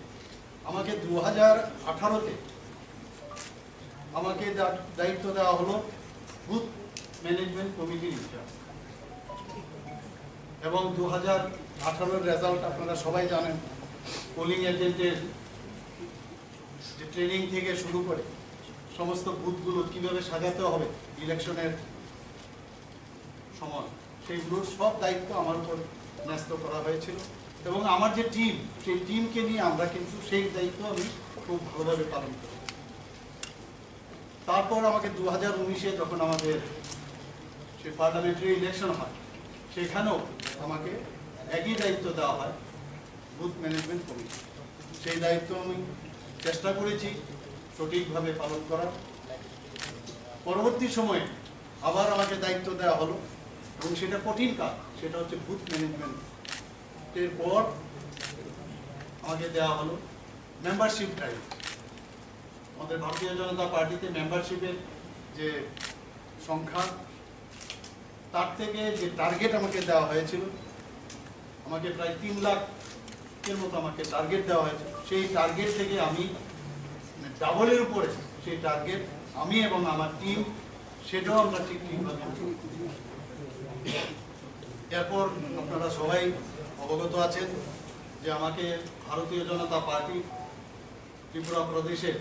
আমাকে দু হাজার আঠারোতে আমাকে দা- দায়িত্ব দেওয়া হলো বুথ ম্যানেজমেন্ট কমিটির ইনচার্জ। এবং দু হাজার আঠারোর রেজাল্ট আপনারা সবাই জানেন। পোলিং এজেন্টের যে ট্রেনিং থেকে শুরু করে সমস্ত বুথগুলো কীভাবে সাজাতে হবে ইলেকশনের সময়, সেইগুলোর সব দায়িত্ব আমার উপর ন্যস্ত করা হয়েছিল। এবং আমার যে টিম, সেই টিমকে নিয়ে আমরা কিন্তু সেই দায়িত্ব আমি খুব ভালোভাবে পালন করি। তারপর আমাকে দু হাজার উনিশে যখন আমাদের সেই পার্লামেন্টারি ইলেকশন হয়, সেখানেও আমাকে একই দায়িত্ব দেওয়া হয় বুথ ম্যানেজমেন্ট কমিটি। সেই দায়িত্ব আমি চেষ্টা করেছি সঠিকভাবে পালন করার। পরবর্তী সময়ে আবার আমাকে দায়িত্ব দেওয়া হলো এবং সেটা কঠিন কাজ, সেটা হচ্ছে বুথ ম্যানেজমেন্ট। এর পর আমাকে দেওয়া হলো মেম্বারশিপ ড্রাইভ। আমাদের ভারতীয় জনতা পার্টিতে মেম্বারশিপের যে সংখ্যা, তার থেকে যে টার্গেট আমাকে দেওয়া হয়েছিল, আমাকে প্রায় তিন লাখের মতো আমাকে টার্গেট দেওয়া হয়েছিল। সেই টার্গেট থেকে আমি, মানে, ডাবলের উপরে সেই টার্গেট আমি এবং আমার টিম, সেটাও আমরা ঠিক ঠিকভাবে। এরপর আপনারা সবাই অবগত আছেন যে আমাকে ভারতীয় জনতা পার্টি ত্রিপুরা প্রদেশের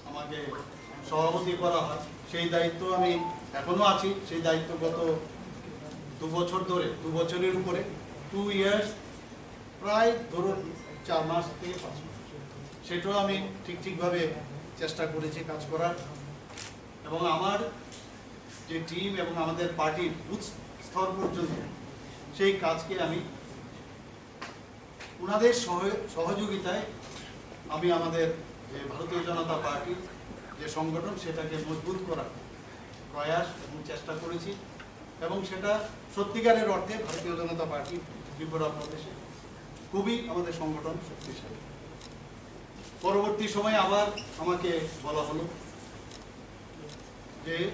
আমাকে সভাপতি করা হয়। সেই দায়িত্ব আমি এখনো আছি। সেই দায়িত্ব গত দু বছর ধরে, দু বছরের উপরে, টু ইয়ার্স, প্রায় ধরুন চার মাস থেকে পাঁচ মাস, সেটাও আমি ঠিক ঠিকভাবে চেষ্টা করেছি কাজ করার। এবং আমার যে টিম এবং আমাদের পার্টির বুথ স্তর পর্যন্ত সেই কাজকে আমি ওনাদের সহ- সহযোগিতায় আমি আমাদের যে ভারতীয় জনতা পার্টি যে সংগঠন, সেটাকে মজবুত করার প্রয়াস এবং চেষ্টা করেছি। এবং সেটা সত্যিকারের অর্থে ভারতীয় জনতা পার্টি ত্রিপুরা প্রদেশে খুবই আমাদের সংগঠন শক্তিশালী। পরবর্তী সময়ে আবার আমাকে বলা হলো যে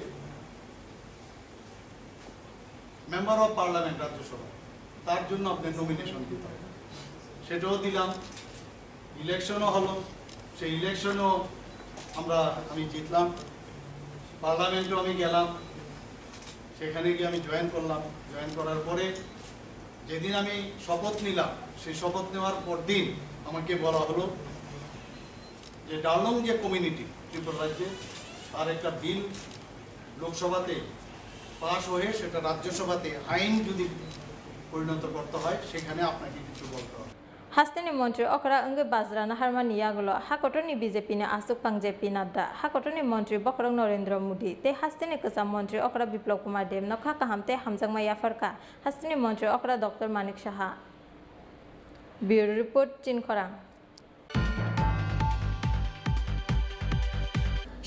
মেম্বার অফ পার্লামেন্ট রাজ্যসভা, তার জন্য আপনি নমিনেশন দিতে হবে। সেটাও দিলাম, ইলেকশনও হলো। সেই ইলেকশনও আমরা, আমি জিতলাম, পার্লামেন্টও আমি গেলাম, সেখানে গিয়ে আমি জয়েন করলাম। জয়েন করার পরে যেদিন আমি শপথ নিলাম, সেই শপথ নেওয়ার পর দিন আমাকে বলা হলো যে ডালং যে কমিউনিটি ত্রিপুরা রাজ্যে, তার একটা বিল লোকসভাতে পাশ হয়ে সেটা রাজ্যসভাতে আইন যদি পরিণত করতে হয়, সেখানে আপনাকে কিছু বলতে হবে। Hasteni montri okra wngwi bajra naharmani yagulo hakotorni B J P ni aswk pang J P Nadda, hakotorni montri bokhorok Narendra Modi tei hasteni kwcham montri okra Biplab Kumar Deb no kha kaham tei hamjakma yapharkha hasteni montri okra Doctor Manik Saha. Bureau Report, Chinkhorang.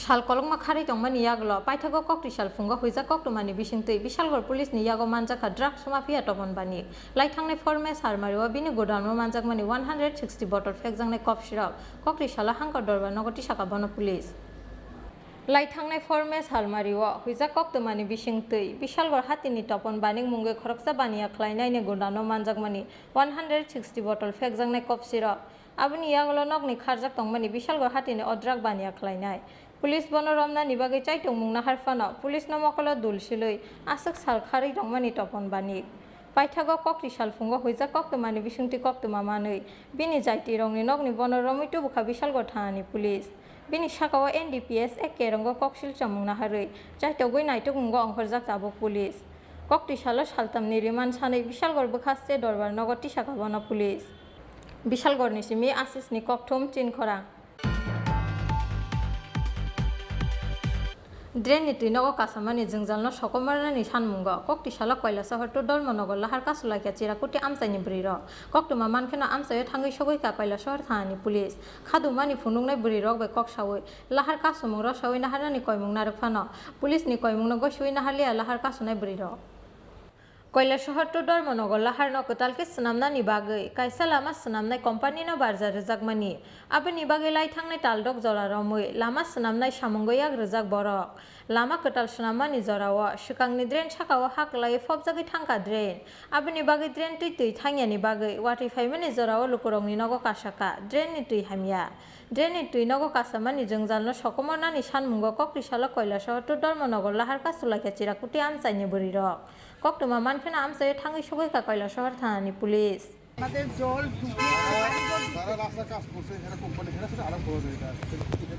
Sal kolokma kharwi tongmani yagulo paithago koktwi sal phungo huijak koktwmani bisingtwi Bishalgarh Police ni yago manjakha drugs mafia Topon Banik. Laithangnai four May salmario bini godown o manjakmani one hundred sixty bottle phekjaknai kop sirok koktwi salo Hangkor Dorbar nogo tisakha bono police. Laithangnai four May salmario huijak koktwmani bisingtwi Bishalgarh hatini Topon Banik mungwi khoroksa baniya khlainaini godown o manjakmani one hundred sixty bottle phekjaknai kop sirok. Aboni yagulo nokni kharjak tongmani Bishalgarh hatini o drug baniya khlainai. Police bono romnani bagwi chaitokmung nahar phano police no mokolo dul silwi aswk sal kharwi tongmani Topon Banik. Paithago koktwi sal phungo huijak koktwmani bisingtwi koktwma manwi bini jaitirokni nokni bono romwi tubukha Bishalgarh thanani police. Bini sakao N D P S A K rongo koksil chamung naharwi chaitogwi naitokmungo ongkhorjak tabuk police. Koktwi salo saltamni remand sanwi Bishalgarh bwkhaste Dorbar nogo tisakha bono police. Bishalgarhni simi Asisni kokthum Chinkhorang. Drainni twi nogo kasamani jwngjalno sokomornani sanmungo koktwi salo Kailasahar to Dharmanagar lahar kasulaikha Chirakuti amchaini bwrwirok. Koktwma mankheno amchaio thangwi sogwikha Kailasahar thanani police. Khadumani phunuknai bwrwirok bai kok saui lahar kasumung rosaui naharnani koimung narwk phano, police ni koimungno gosiui naharliya lahar kasunai bwrwirok. Kailasahar to Dharmanagar laharno kwtal khe swnamnani bagwi kaisa lama swnamnai company no barja rwjakmani. Aboni bagwi laithangnai taldok jora romwi lama swnamnai samungwi yak rwjak borok. Lama kwtal swnammani jorao swkangni drain sakao ha kwlaiwi phobjagwi thangkha drain. Aboni bagwi drain twi twi thangyani bagwi watwi phaimani jorao lukurokni nogo kasakha drainni twi hamya. Drainni twi nogo kasamani jwngjalno sokomornani sanmungo koktwi salo Kailasahar to Dharmanagar lahar kasulaikha Chirakuti amchaini bwrwirok. Koktwma mankheno amchaio thangwi sogwikha Kailasahar thanani police. আমাদের জল ঢুকে বাড়িঘর ঢুকে। যারা রাস্তা কাজ করছে, এরা কোম্পানি, এরা সেটা আরো খরচ হয়ে যায়।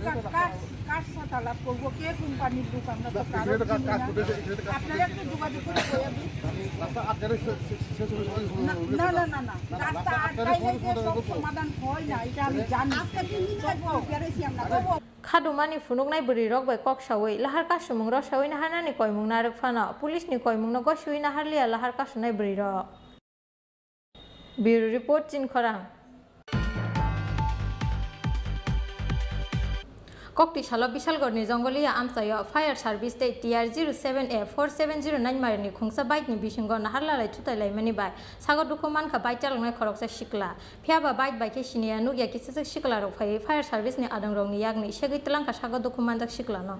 কার, কার, কার সাথে আলাপ করবো? কে কোম্পানির লোক? আমরা তো না, কারোর এখানে তো কাজ, চিনি কাজ না। করতেছে, এখানে তো কাজ আপনারা করতেছে। একটু যোগাযোগ করে বলে দিন। রাস্তা আটকালে সে, সে, সে সময় সমাধান হবে না, না, না। না, না, না, না। রাস্তা রাস্তা আটকালে আটকালে সমাধান সব হবে তো। সমাধান হয় না, এটা আমি জানি। আজকে তিন দিন ধরে তবুও। বসে আছি আমরা, তবুও। Khadumani phunuknai bwrwirok bai kok saui lahar kasumung rosaui naharnani koimung narwk phano, police ni koimungno gosiui naharliya lahar kasunai bwrwirok. Bureau Report, Chinkhorang. Koktwi salo Bishalgarhni Jongoliya amchaio fire service tei T R zero seven A four seven zero nine marini khungsa bike ni bisingo naharlalai thutai laimani bai sago dukhu mankha bike chaloknai khoroksa sikla. Phiyaba bike bai khe siniya nukya kisachwk siklarok phaiwi fire service ni adongrokni yakni segwi twlangkha sago dukhu manjak siklano.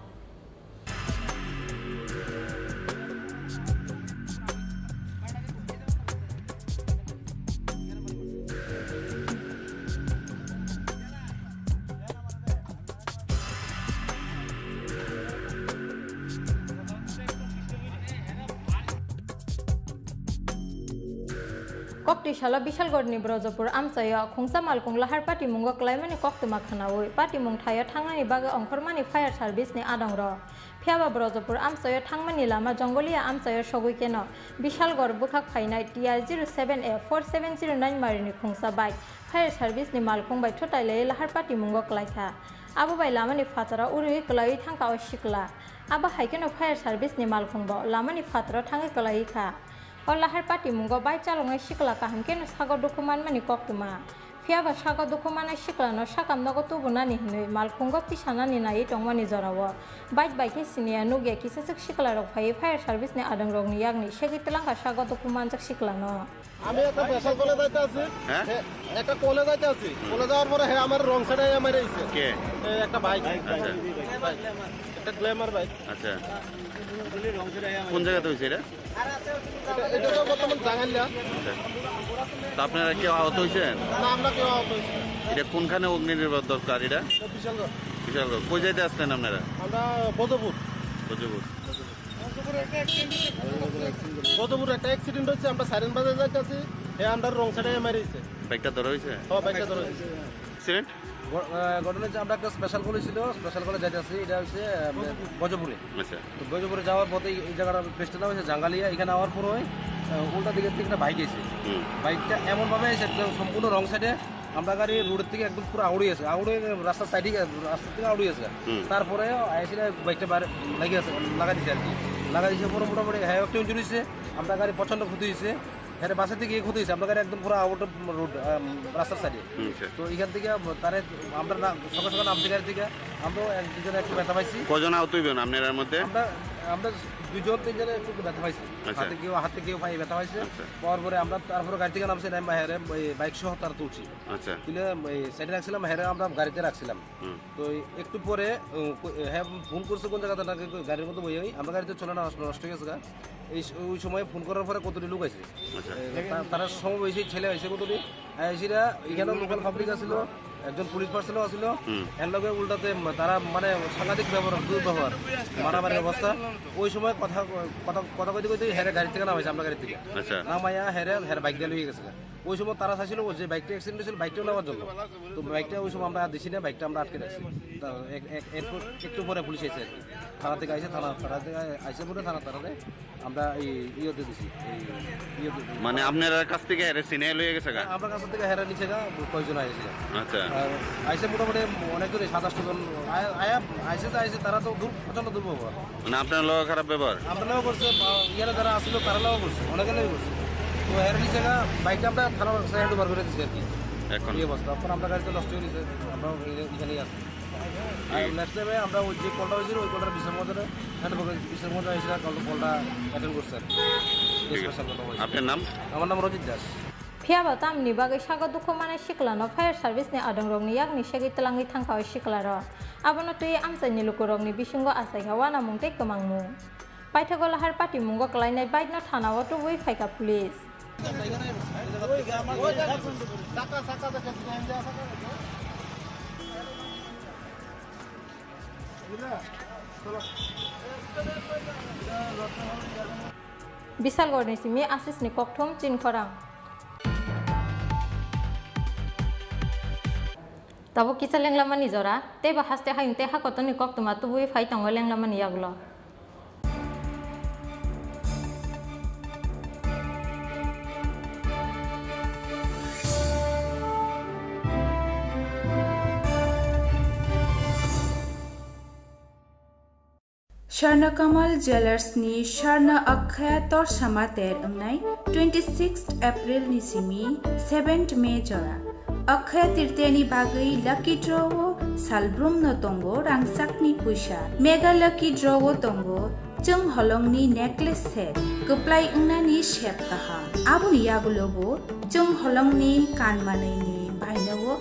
Koktwi salo Bishalgarhni Brojopur amchaio khungsa malkhung lahar patimungo kwlaimani koktwma khwnaui patimung thaio thangnani bagwi ongkhormani fire service ni adongrok. Phiyaba Brojopur amchaio thangmani lama Jongoliya amchaio sogwi kheno Bishalgarh bwkhak phainai T R zero seven A four seven zero nine marini khungsa bike fire service ni malkhung bai thutai laiwi lahar patimungo kwlaikha. Abo bai lamani phataro uriui kwlaiwi thangkha o sikla. Abo hai kheno fire service ni malkhungbo lamani phataro thangwi kwlaiwi kha. O lahar patimungo bike chaloknai sikla kaham kheno sago dukhu manmani koktwma. Phiyaba sago dukhu manai siklano sakam nogo tubunani hinwi malkhungo tisanani naiwi tongmani jorao bike bai khe siniya nukya kisachwk siklarok phaiwi fire service ni adongrokni yakni segwi twlangkha sago dukhu manjak siklano. আমি একটা পেশাল কলে যাইতে আছি। হ্যাঁ? হে, একটা কলে যাইতে আছি। কলে যাওয়ার পরে হে আমার রং সাইডে এমাই রয়েছে। কে? এ, একটা বাইক। আচ্ছা। বাইক। একটা গ্ল্যামার বাইক। আচ্ছা। কোন জায়গাতে হয়েছে এটা? এটা, এটা তো বর্তমান জাঙ্গাইলা। আচ্ছা। তো আপনারা কেউ আহত হয়েছেন? না, আমরা কেউ আহত হয়েছি না। এটা কোনখানে অগ্নি নির্বাপক দরকার এটা? এটা বিশালগড়। বিশালগড়। কই যাইতে আসলেন আপনারা? আমরা বদরপুর। বদরপুর। বদরপুর একটা অ্যাক্সিডেন্ট হয়েছে, আমরা সাইরেন বাজার যাইতেছি, এ আমরা রং সাইডে মারিছে। বাইকটা ধরা হয়েছে? হ্যাঁ, বাইকটা ধরা হয়েছে। অ্যাক্সিডেন্ট? ঘ-, আহ, ঘটনা হচ্ছে আমরা একটা স্পেশাল কল হয়েছিল, স্পেশাল কলে যাইতে আসছি, এটা হচ্ছে, আহ, গজপুরে। আচ্ছা। তো গজপুরে যাওয়ার পথে এই জায়গার প্লেসটার নাম হচ্ছে জাঙ্গালিয়া। এখানে আওয়ার পর ওই, আহ, উল্টা দিকের থেকে একটা বাইক এসে, হুম। বাইকটা এমনভাবে এসে একদম সম্পূর্ণ রং সাইডে, আমরা গাড়ি রোডের থেকে একদম পুরো আউড়ে আছে, আউড়ে রাস্তার সাইডে, রাস্তা থেকে আউড়ে আছে। হুম। তারপরে এসে বাইকটা বাইরে লাগিয়ে আছে, লাগাই দিছে আর কি। লাগাই দিছে পরে মোটামুটি হ্যাঁ একটু ইঞ্জুরি হয়েছে, আমরা গাড়ি প্রচণ্ড ক্ষতি হয়েছে। হ্যাঁ, বাসা থেকে ক্ষতি হয়েছে, আমরা গাড়ি একদম পুরো আউট অফ রোড, আম, রাস্তার সাইডে। হুম, আচ্ছা। তো এখান থেকে তারে আমরা না, সকাল সকাল নামছি গাড়ি থেকে, আমরাও এক দুজনে একটু ব্যথা পাইছি। কজন আহত হইবেন আপনার এর মধ্যে? আমরা, আমরা দুজন তিনজনে একটু ব্যথা পাইছি। আচ্ছা। হাতে কেউ, হাতে কেউ পায়ে ব্যথা পাইছে। আচ্ছা। পর পরে আমরা তারপরে গাড়ি থেকে নামছি, নামে হেরে ওই বাইক সহ তারা তুলছি। আচ্ছা। তুলে ওই সাইডে রাখছিলাম, হেরে আমরা গাড়িতে রাখছিলাম। হুম। তো একটু পরে, ও, কো-, হ্যাঁ, ফোন করছে কোন জায়গাতে নাকি গাড়ির মধ্যে বইয়া, আমরা গাড়িতে চলে না, নষ্ট, নষ্ট হয়ে গেছে গা। এই স-, ওই সময় ফোন করার পরে কতটি লোক আছে। আচ্ছা। এ, তা-, তারা সমবয়সী ছেলে আছে কতটি। আর এসিরা এখানে লোকাল পাবলিক আছিল, একজন পুলিশ পার্সনও আছিল। হুম। এর লগে উল্টাতে মা-, তারা মানে সাংঘাতিক ব্যবহার, দুর্ব্যবহার, মারামারি অবস্থা। ওই সময় কথা, কথা, কথা কইতে কইতে হেরে গাড়ি থেকে নামাইছে, আমরা গাড়ি থেকে। আচ্ছা। নামাইয়া হেরে, হেরে বাইক দিয়ে লইয়া গেছে। ওই সময় তারা চাইছিল যে বাইকটা অ্যাক্সিডেন্ট হয়েছিল, বাইকটাও নেওয়ার জন্য। তো বাইকটা ওই সময় আমরা আর দিছি না, বাইকটা আমরা আটকে রাখছি। তা এক-, এক-, এরপর একটু পরে পুলিশ এসে আর কি। থানা থেকে আইসে, থানা, থানা থেকে আইসে বলে থানা, থানাতে আমরা এই ইয়েতে দিছি, এই ইয়েতে দিছি। মানে আপনার কাছ থেকে হেরে চিনে লইয়া গেছে গা? আমরা কাছ থেকে হেরে নিছে গা, কয়জন আইসে। আচ্ছা। আর আইসে মোটামুটি অনেকজনই, সাত আটশো জন আয়-, আয়া আইসে যে আইসে, তারা তো দূর, প্রচণ্ড দুর্ব্যবহার। মানে আপনার লগে খারাপ ব্যবহার? আমরা লগে করছে, বা ইয়ারা যারা আসলো তারা লগে করছে, অনেকে লগে করছে। তো হেরে নিছে গা, বাইকটা আমরা থানার কাছে হ্যান্ড ওভার করে দিছি আর কি। এখন? এই অবস্থা, এখন আমরা গাড়ি তো নষ্ট হয়ে গেছে, আমরা এখানেই আছি। আর ঠিক। নেক্সট টাইমে আমরা ওই যে কলটা হয়েছিল, ওই কলটার বিশালগঞ্জে হ্যান্ড ওভার করে, বিশালগঞ্জে এসে কল, কলটা অ্যাটেন্ড করছে আর কি। ঠিক আছে। স্পেশাল কলটা হয়েছে। আপনার নাম? আমার নাম রজিত Das. Phiya ba tamni bagwi sago dukhu manai siklano fire service ni adongrokni yakni segwi twlangwi thangkha o siklarok. Abono twiwi amchaini lukurokni bisingo achaikha uanamung tei kwmangmung. Paithago lahar patimungo kwlainai bike no thana o tubui phaikha police. Bisalgorni simi Asisni kokthum chini khorang. Tabuk kisa lenglamani jora, teibo haste hayung tei hakotorni koktwma tubui phai tongo lenglamani yagulo. Swarna Kamal Jewellers ni Swarna Akshaya Torsama ter wngnai twenty-sixth April ni simi seventh May jora. Akshaya Tritiya ni bagwi lucky draw o salbrum no tongo rangchak ni puisa. Mega lucky draw o tongo chwng holong ni necklace set, kwplai wngnani sep kaham. Aboni yagulo bo chwng holong ni kan manwi ni baino o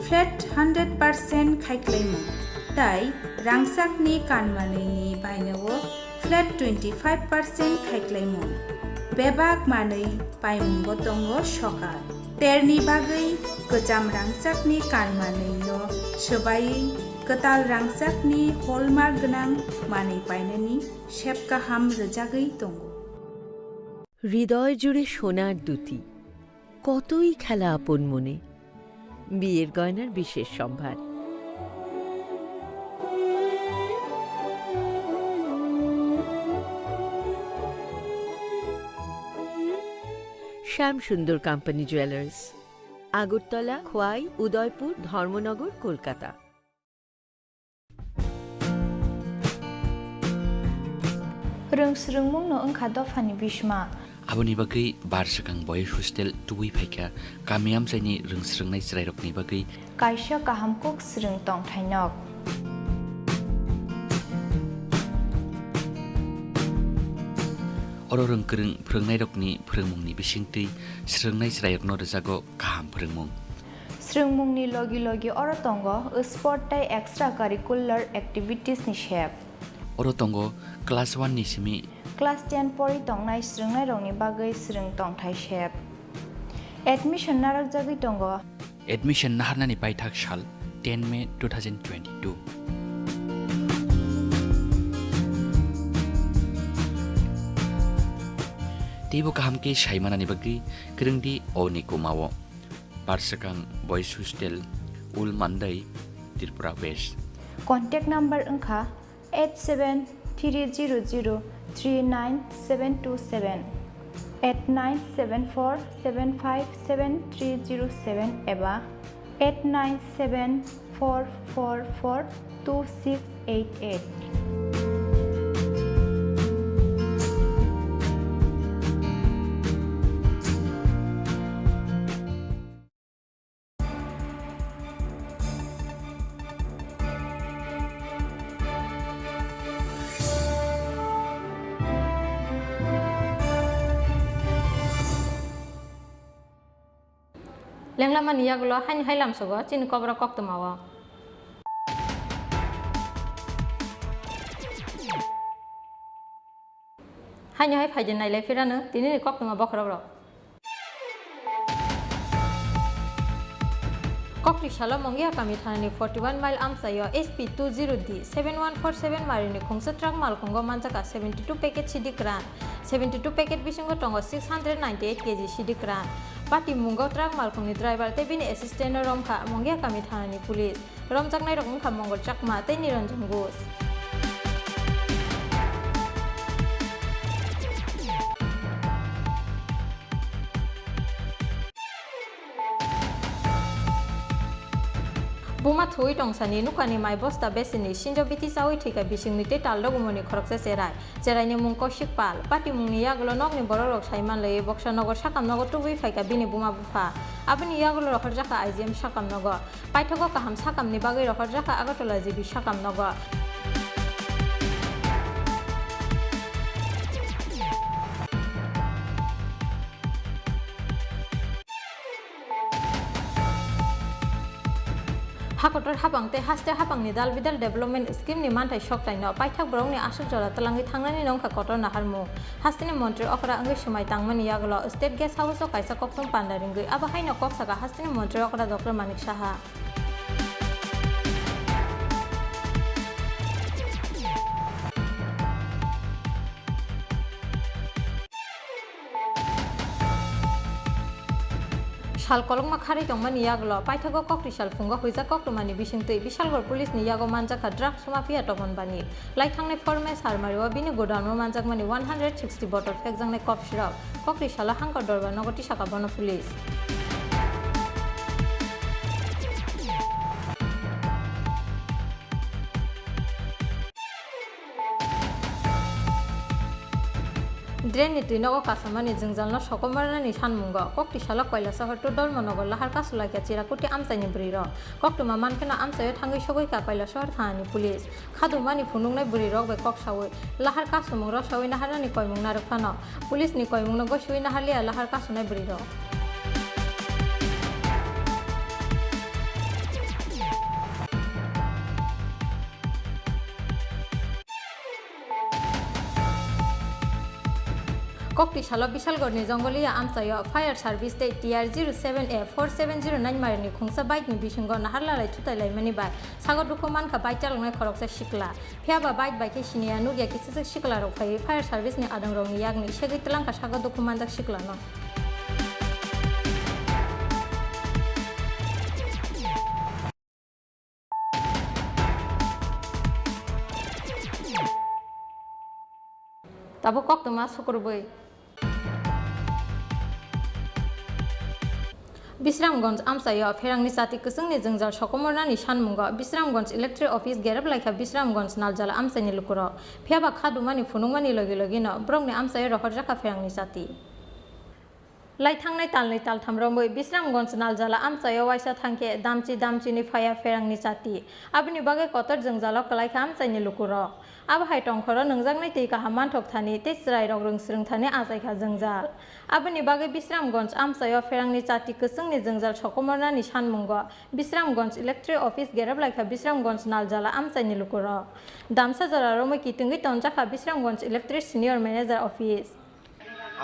flat hundred percent khaiklaimung. Tai rangchakni kan manwini baino-o flat twenty five percent khaiklaimung. Bebak manwi paimungo tongo sokar. Terni bagwi kwcham rangchakni kan manwino swbaiwi kwtal rangchakni hallmark gwnang manwi painani sep kaham rwjagwi tongo. হৃদয় জুড়ে সোনার দ্যুতি, কতই খেলা আপন মনে। বিয়ের গয়নার বিশেষ সম্ভার। শ্যাম সুন্দর কোম্পানি জুয়েলার্স, আগরতলা, খোয়াই, উদয়পুর, ধর্মনগর, Kolkata. Rwng swrwngmungno wngkha dophani bishma. Aboni bagwi bar swkang boys hostel tubui phaikha, kami amchaini rwng swrwngnai chwrairokni bagwi kaisa kaham kuk swrwng tongthai nok. Oro rwng kwrwng phwrwngnairokni phwrwngmungni bisingtwi swrwngnai chwrairokno rwjago kaham phwrwngmung. Swrwngmungni logi logi oro tongo sport tei extra curricular activities ni sep. Oro tongo class one ni simi class ten pori tongnai swrwngnairokni bagwi swrwng tongthai sep. Admission narwkjagwi tongo. Admission naharnani paithak sal ten May two thousand twenty-two. Teibo kaham khe saimanani bagwi kwrwngdi o ni kumao. Bar swkang boys hostel, Ul Mandai, Tripura West. Contact number wngkha eight seven three zero zero three nine seven two seven, eight nine seven four seven five seven three zero seven eba eight nine seven four four four two six eight eight. Lenglamani yagulo haini hai lamsogo chini kobra koktwmao. Haini hai phaidi nailai phirano tinini koktwma bokhorok rok. Kokri salo Mongia kami thanani forty one mile amchaio S P two zero D seven one four seven marini khungsa truck malkhungo manjaka seventy two packet sidi kwran. Seventy two packet bisingo tongo six hundred ninety eight K G sidi kwran. Pati mungo truck malkhungni driver tei bini assistant no romkha Mongia kami thanani police. Romjaknairok wngkha Mongol Chakma tei Niranjan Ghosh. Buma thuwi tongsani nukani mai bosta besini sinjo biti chawi thwikha bisingni tei tal dogumoni khoroksa cherai. Cheraini mung Kaushik Pal. Patimungni yagulo nokni borokrok sai manlaiwi boksa nogo sakam nogo tubui phaikha bini buma bupha. Aboni yagulo rohorjakha I G M sakam nogo. Paithago kaham sakamni bagwi rohorjakha Agartala G B sakam nogo. Hakotor hapang tei haste hapangni dal bidal development scheme ni manthai soktaino paithak borokni aswk jora twlangwi thangnani nongkha kotor naharmung. Hasteni montri okra wngwi swmai tangmani yagulo State Guest House o kaisa kokthum panda ringwi abo haino kok saka hasteni montri okra Doctor Manik Saha. Sal kolokma kharwi tongmani yagulo paithago kokti sal phungo huijak koktwmani bisingtwi Bisalgor police ni yago manjakha drugs mafia Topon Bani. Lai thangnai four May salmario bini godown o manjakmani one hundred sixty bottle phekjaknai kok sirok kokti salo Hangkor Dorbar nogo tisaka bono police. Drain ni twi nogo kasamani jwngjalno sokomornani sanmungo kokti salo Koilasohor Tudolmo nogo lahar kasulaikha Chirakuti amchaini bwrwirok. Koktwma mankheno amchaio thangwi sogwikha Koilasohor thanani police. Khadumani phunuknai bwrwirok bai kok saui lahar kasumung rosaui naharnani koimung narwk phano police ni koimungno gosiui naharliya lahar kasunai bwrwirok. Kokti salo Bisalgorni Jongoliya amchaio fire service tei T R zero seven A four seven zero nine marini khungsa bike ni bisingo nahar lalai thutai laimani bai sago dukhu mankha bike chaloknai khoroksa sikla. Phiyaba bike bai khe siniya nukya kisasa sikla rok phaiwi fire service ni adongrokni yakni segwi twlangkha sago dukhu manjak siklano. Tabuk koktwma sukurubui. Bisramganj amchaio pherangni chati kwchwngni jwngjal sokomornani sanmungo Bisramganj Electric Office gerep laikha Bisramganj Naljala amchaini lukurok. Phiyaba khadumani phunukmani logi logino borokni amchaio rohorjakha pherangni chati. Lai thangnai talnwi taltham romwi Bisramganj Naljala amchaio waisa thangkhe damchi damchini phaiya pherangni chati. Aboni bagwi kotor jwngjalo kwlaikha amchaini lukurok. Abo hai tongkhoro nwngjaknai twi kaham manthok thani tei chwrairok rwngsrwng thani achaikha jwngjal. Aboni bagwi Bisramganj amchaio pherangni chati kwchwngni jwngjal sokomornani sanmungo Bisramganj Electric Office gerep laikha Bisramganj Naljala amchaini lukurok. Damsa jora romwi kitwngwi tonjakha Bisramganj Electric Senior Manager Office.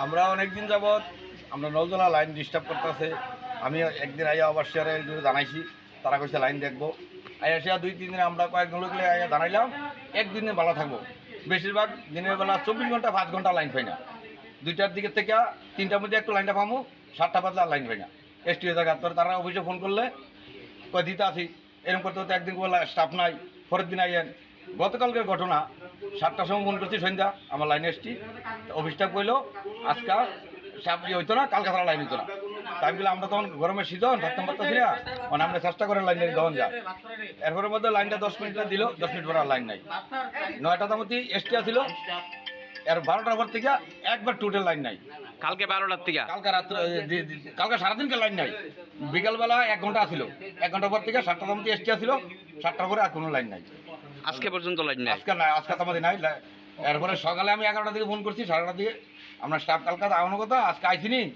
আমরা অনেক দিন যাবত আমরা Naljala line disturb করতেছে। আমি একদিন আইয়া ওভারসিয়ারে একজনকে জানাইছি, তারা কইছে লাইন দেখবো। আইয়া সে দুই তিন দিন আমরা কয়েকজন লোক লইয়া আইয়া জানাইলাম, একদিন দিন ভালো থাকবো। বেশিরভাগ দিনের বেলা চব্বিশ ঘন্টা পাঁচ ঘন্টা লাইন পাই না। দুইটার দিকে থেকে তিনটার মধ্যে একটু লাইনটা পামু, সাতটা বাজলে আর লাইন পাই না। এসটিও জায়গা তোর তারা অফিসে ফোন করলে কয় দিতে আসি, এরকম করতে করতে একদিন বললা স্টাফ নাই, পরের দিন আইয়েন। গতকালকে ঘটনা, সাতটার সময় ফোন করছি সন্ধ্যা, আমার লাইন এসটি, অফিস স্টাফ কইলো আজকে স্টাফ ইয়ে হইতো না, কালকে তারা লাইন হইতো না। তাই আমি বললাম, আমরা তখন গরমের সিজন, থাকতাম পারতেছি না, মানে আমরা চেষ্টা করে লাইন দেওয়া যায়। এরপরে মধ্যে লাইনটা দশ মিনিট দিল, দশ মিনিট পরে আর লাইন নাই। নয়টা তামতি এসটি আছিল, এর বারোটার পর থেকে একবার টোটাল লাইন নাই। কালকে বারোটার থেকে? কালকে রাত্রে, এ, দি-, দি-, কালকে সারাদিনকে লাইন নাই। বিকালবেলা এক ঘন্টা আছিল, এক ঘন্টার পর থেকে সাতটা তামতি এসটি আছিল, সাতটার পরে আর কোনো লাইন নাই। আজকে পর্যন্ত লাইন নাই? আজকে না, আজকে তামতি নাই। লা-, এরপরে সকালে আমি এগারোটা দিকে ফোন করছি, সাড়ে এগারোটা দিকে, আমরা স্টাফ কালকে আওয়ানোর কথা, আজকে আইসিনি।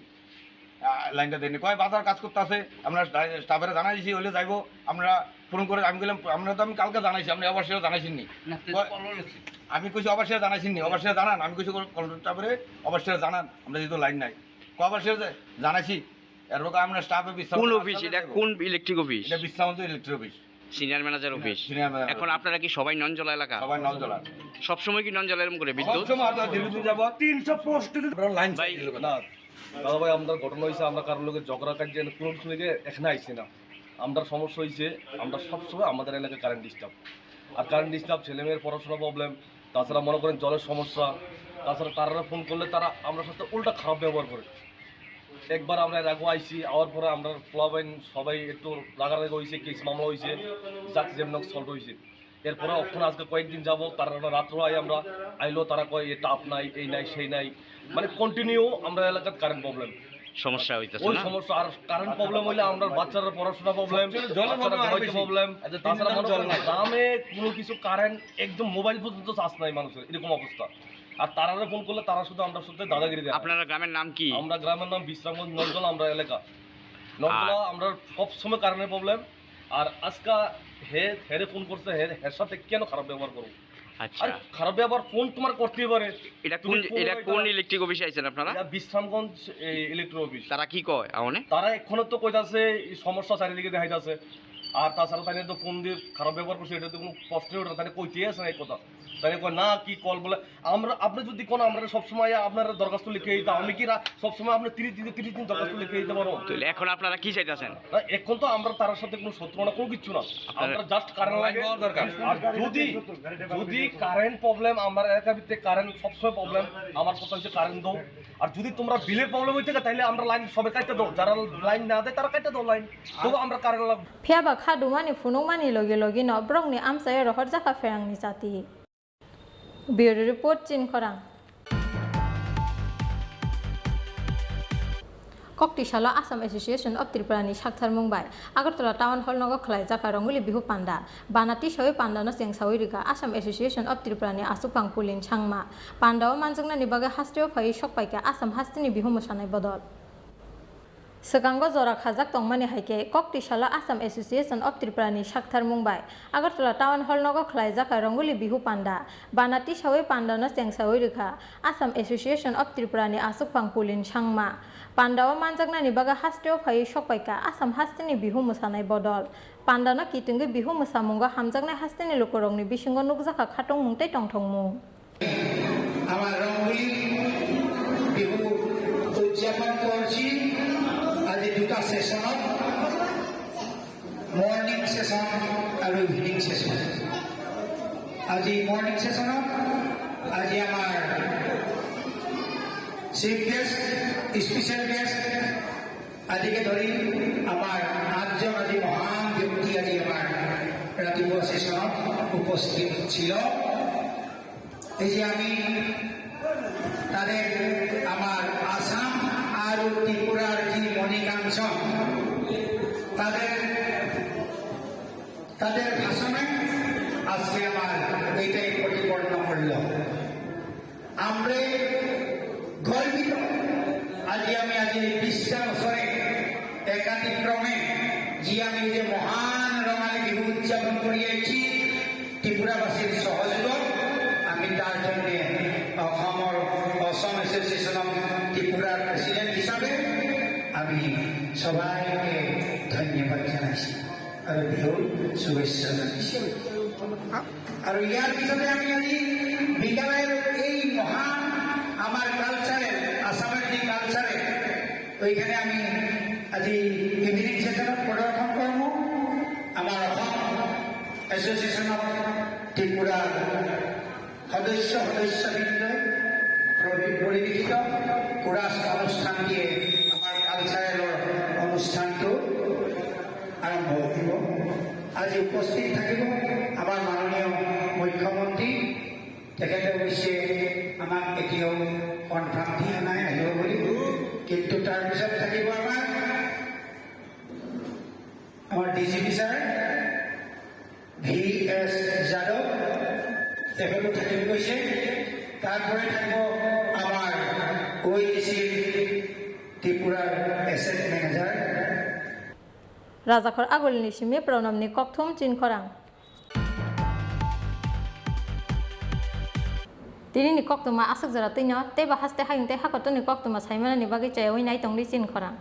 আহ, লাইনটা দেয়নি। কয় বাজার কাজ করতে আছে, আমরা স্টা-, স্টাফেরা জানাই দিছি, হইলে যাইবো। আমরা ফোন করে আমি বললাম, "আমরা তো আমি কালকে জানাইছি, আপনি অবশ্যই জানাইছেন নি?" না, তো কয়, কল হয়েছে। আমি কইছি, "অবশ্যই জানাইছেন নি? অবশ্যই জানান।" আমি কইছি, "কল-, কল স্টাফেরে অবশ্যই জানান, আমরা যেহেতু লাইন নাই।" কয়, "অবশ্যই জা-, জানাইছি।" এর বাদে আমরা স্টাফে বিশ্রাম কোন করে অফিস? আসলে এটা যাইবো। কোন ইলেকট্রিক অফিস? এটা বিশ্রামন্ত electric office. Senior manager office. Senior manager এখন অফিস। আপনারা কি সবাই ননজলা এলাকা? সবাই ননজলা। সবসময় কি ননজলা এরকম করে বিদ্যুৎ? সবসময়, আমরা দীর্ঘদিন যাবত তিনশো পোস্ট আমরা লাইন ভাই, সাইড না। দাদা ভাই, আমাদের ঘটনা হয়েছে, আমরা কারোর লগে ঝগড়া কাজিয়া কোনো কিছু লেগে এখানে আইছি না। আমরা সমস্যা হয়েছে, আমরা সবসময় আমাদের এলাকায় কারেন্ট ডিস্টার্ব, আর কারেন্ট ডিস্টার্ব, ছেলে মেয়ের পড়াশোনা প্রবলেম, তাছাড়া মনে করেন জলের সমস্যা, তাছাড়া তারা ফোন করলে তারা আমরা সাথে উল্টা খারাপ ব্যবহার করে। একবার আমরা এর আগেও আইছি, আওয়ার পরে আমরা পোলাপাইন সবাই একটু রাগারাগি হয়েছে, কেস মামলা হয়েছে, যাক যেমন সলভ হয়েছে। এরপরে এখন আজকে কয়েকদিন যাব, তারা রাত্রে আই আমরা আইলো, তারা কয়, "এ তাপ নাই, এই নাই, সেই নাই।" মানে কন্টিনিউ আমরা এলাকার কারেন্ট প্রবলেম। সমস্যা হইতেছে ওই না? সমস্যা, আর কারেন্ট প্রবলেম হইলে আমরা বাচ্চারা পড়াশোনা প্রবলেম, সবচেয়ে জলের বাচ্চারা প্রবলেম আরো ঘুমাইতে বেশি। প্রবলেম, আচ্ছা, তিন তাছাড়া দিন মনে ধরে করেন জল নাই। দামে কোনো কিছু কারেন্ট একদম মোবাইল পর্যন্ত চার্জ নাই মানুষের, এরকম অবস্থা। আর তারারে ফোন করলে তারা শুধু আমরা শুধু দাদাগিরি দেয়। আপনারা গ্রামের নাম কি? আমরা গ্রামের নাম বিশ্রামগঞ্জ নজলা, আমরা এলাকা নজলা, আ- আমরা সব সময় কারেন্টের প্রবলেম। আর আজকা হে, হেরে ফোন করছে, হে, হের সাথে কেন খারাপ ব্যবহার করবো? আচ্ছা। আরে খারাপ ব্যবহার ফোন তোমার করতেই পারে। এটা তুমি কোন, ফোন এটা এটা কোন ইলেকট্রিক অফিসে আইছেন আপনারা? এটা বিশ্রামগঞ্জ, এই, ইলেকট্রিক অফিস। তারা কি কয়, আওনে? তারা এখনো তো কইতাছে, এই সমস্যা চারিদিকে দেখাইতাছে। আর তাছাড়া তাই তো ফোন দিয়ে খারাপ ব্যবহার করছে, এটা তো কোনো প্রশ্নই ওঠে না, তাই কইতেই আছে না এই কথা। তাই কয় না, কি কল বলে, আমরা, আপনি যদি কোন, আমরা সবসময় আপনার দরখাস্ত লিখে দিতাম, আমি কি রা-, সবসময় আপনি তিরিশ দিনে, তিরিশ দিন দরখাস্ত লিখে দিতে পারবো? তাহলে এখন আপনারা কি চাইতেছেন? না, এখন তো আমরা তার সাথে কোনো শত্রু না, কোনো কিচ্ছু না। আপনারা আমরা জাস্ট কারেন্ট লাগে। লাইন দেওয়ার দরকার। আর যদি, যদি কারেন্ট প্রবলেম, আমার এলাকার ভিতরে কারেন্ট সবসময় প্রবলেম, আমার কথা হচ্ছে কারেন্ট দাও। আর যদি তোমরা বিলের প্রবলেম হইতে থাকে, তাহলে আমরা লাইন সবাই কাটতে দাও, যারা লাইন না দেয় তারা কাটতে দাও লাইন, তবু আমরা কারেন্ট লাগবে। Phiya ba kha dumani phunukmani logi logi no borokni amchaio rohorjakha pherangni chati. Bureau Report, Chinkhorang. Kokti salo Assam Association of Tripura ni saktharmung bai Agartala Town Hall nogo khwlaijak kha Rongoli Bihu Panda. Bana tisawi panda no chengsawi rwkha Assam Association of Tripura ni aswkphang Pulin Sangma. Panda o manjaknani bagwi hasteo phaiwi sokpaikha Assam hasteni Bihu mwsanai bodol. Swkango jora khajak tongmani hai khe, kokti salo Assam Association of Tripura ni saktharmung bai Agartala Town Hall nogo khwlaijak kha Rongoli Bihu Panda. Bana tisawi panda no chengsawi rwkha Assam Association of Tripura ni aswkphang Pulin Sangma. Panda o manjaknani bagwi hasteo phaiwi sokpaikha Assam hasteni Bihu mwsanai bodol. Panda no kitingwi Bihu mwsamungo hamjaknai hasteni lukurokni bisingo nukjakha khatungmung tei tongthokmung. আমার রঙ্গোলি বিহু উদযাপন করছি আজি দুটা সেশনত, morning session আৰু evening session. আজি মৰ্ণিং সেশনত আজি আমাৰ চিফ গেষ্ট, স্পেচিয়েল গেষ্ট আদিকে ধৰি আমাৰ আঠজন আজি মহান ব্যক্তি আজি আমাৰ ৰাতিপুৱা সেশনত উপস্থিত ছিল। এই যে আমি তাদের আমার আসাম আর ত্রিপুরার যে মণিকাঞ্চন, তাদের, তাদের ভাষণে আজকে আমার এটাই প্রতিপন্ন করল। আমরা গর্বিত। আজি আমি আজি বিশটা বছরে একাদিক্রমে যে আমি যে মহান রঙালী বিহু উদযাপন করিয়াছি, ত্রিপুরাবাসীর সহযোগত আমি তার জন্য অসমৰ, অসম এছ'চিয়েশ্যন অফ ত্ৰিপুৰাৰ প্ৰেচিডেণ্ট হিচাপে আমি সবাইকে ধন্যবাদ জনাইছোঁ আৰু বিহুৰ শুভেচ্ছা জনাইছোঁ। আৰু ইয়াৰ পিছতে আমি আজি মেঘালয়ৰ এই মহান আমাৰ কালচাৰেল, আছামৰ যি কালচাৰেল, ওইখানে আমি আজি ইভিনিং সেশনত প্ৰদৰ্শন কৰিম। অসম এছ'চিয়েশ্যন অফ ত্ৰিপুৰাৰ সদস্য সদস্যবৃন্দই পৰি-, পৰিৱেশিত কোৰাছ অনুষ্ঠানটিয়ে আমাৰ কালচাৰেলৰ অনুষ্ঠানটো আৰম্ভ কৰিব। আজি উপস্থিত থাকিব আমাৰ মাননীয় মুখ্যমন্ত্ৰী, তেখেতে অৱশ্যে আমাক এতিয়াও কনফাৰ্ম দিয়া নাই আহিব বুলি, কিন্তু তাৰ পিছত থাকিব আমাৰ, আমাৰ D G P sir, V S Yadav, তেখেতো থাকিব কৈছে। তাৰপৰে থাকিব আমাৰ অ' এ ডি চি ত্ৰিপুৰাৰ asset manager. Rajakhor Agulini simi Pranamni kokthum chinkhorang. Tinini koktwma aswk jora twino teibo haste hayung tei hakotorni koktwma saimanani bagwi chayawi nai tongdi chinkhorang.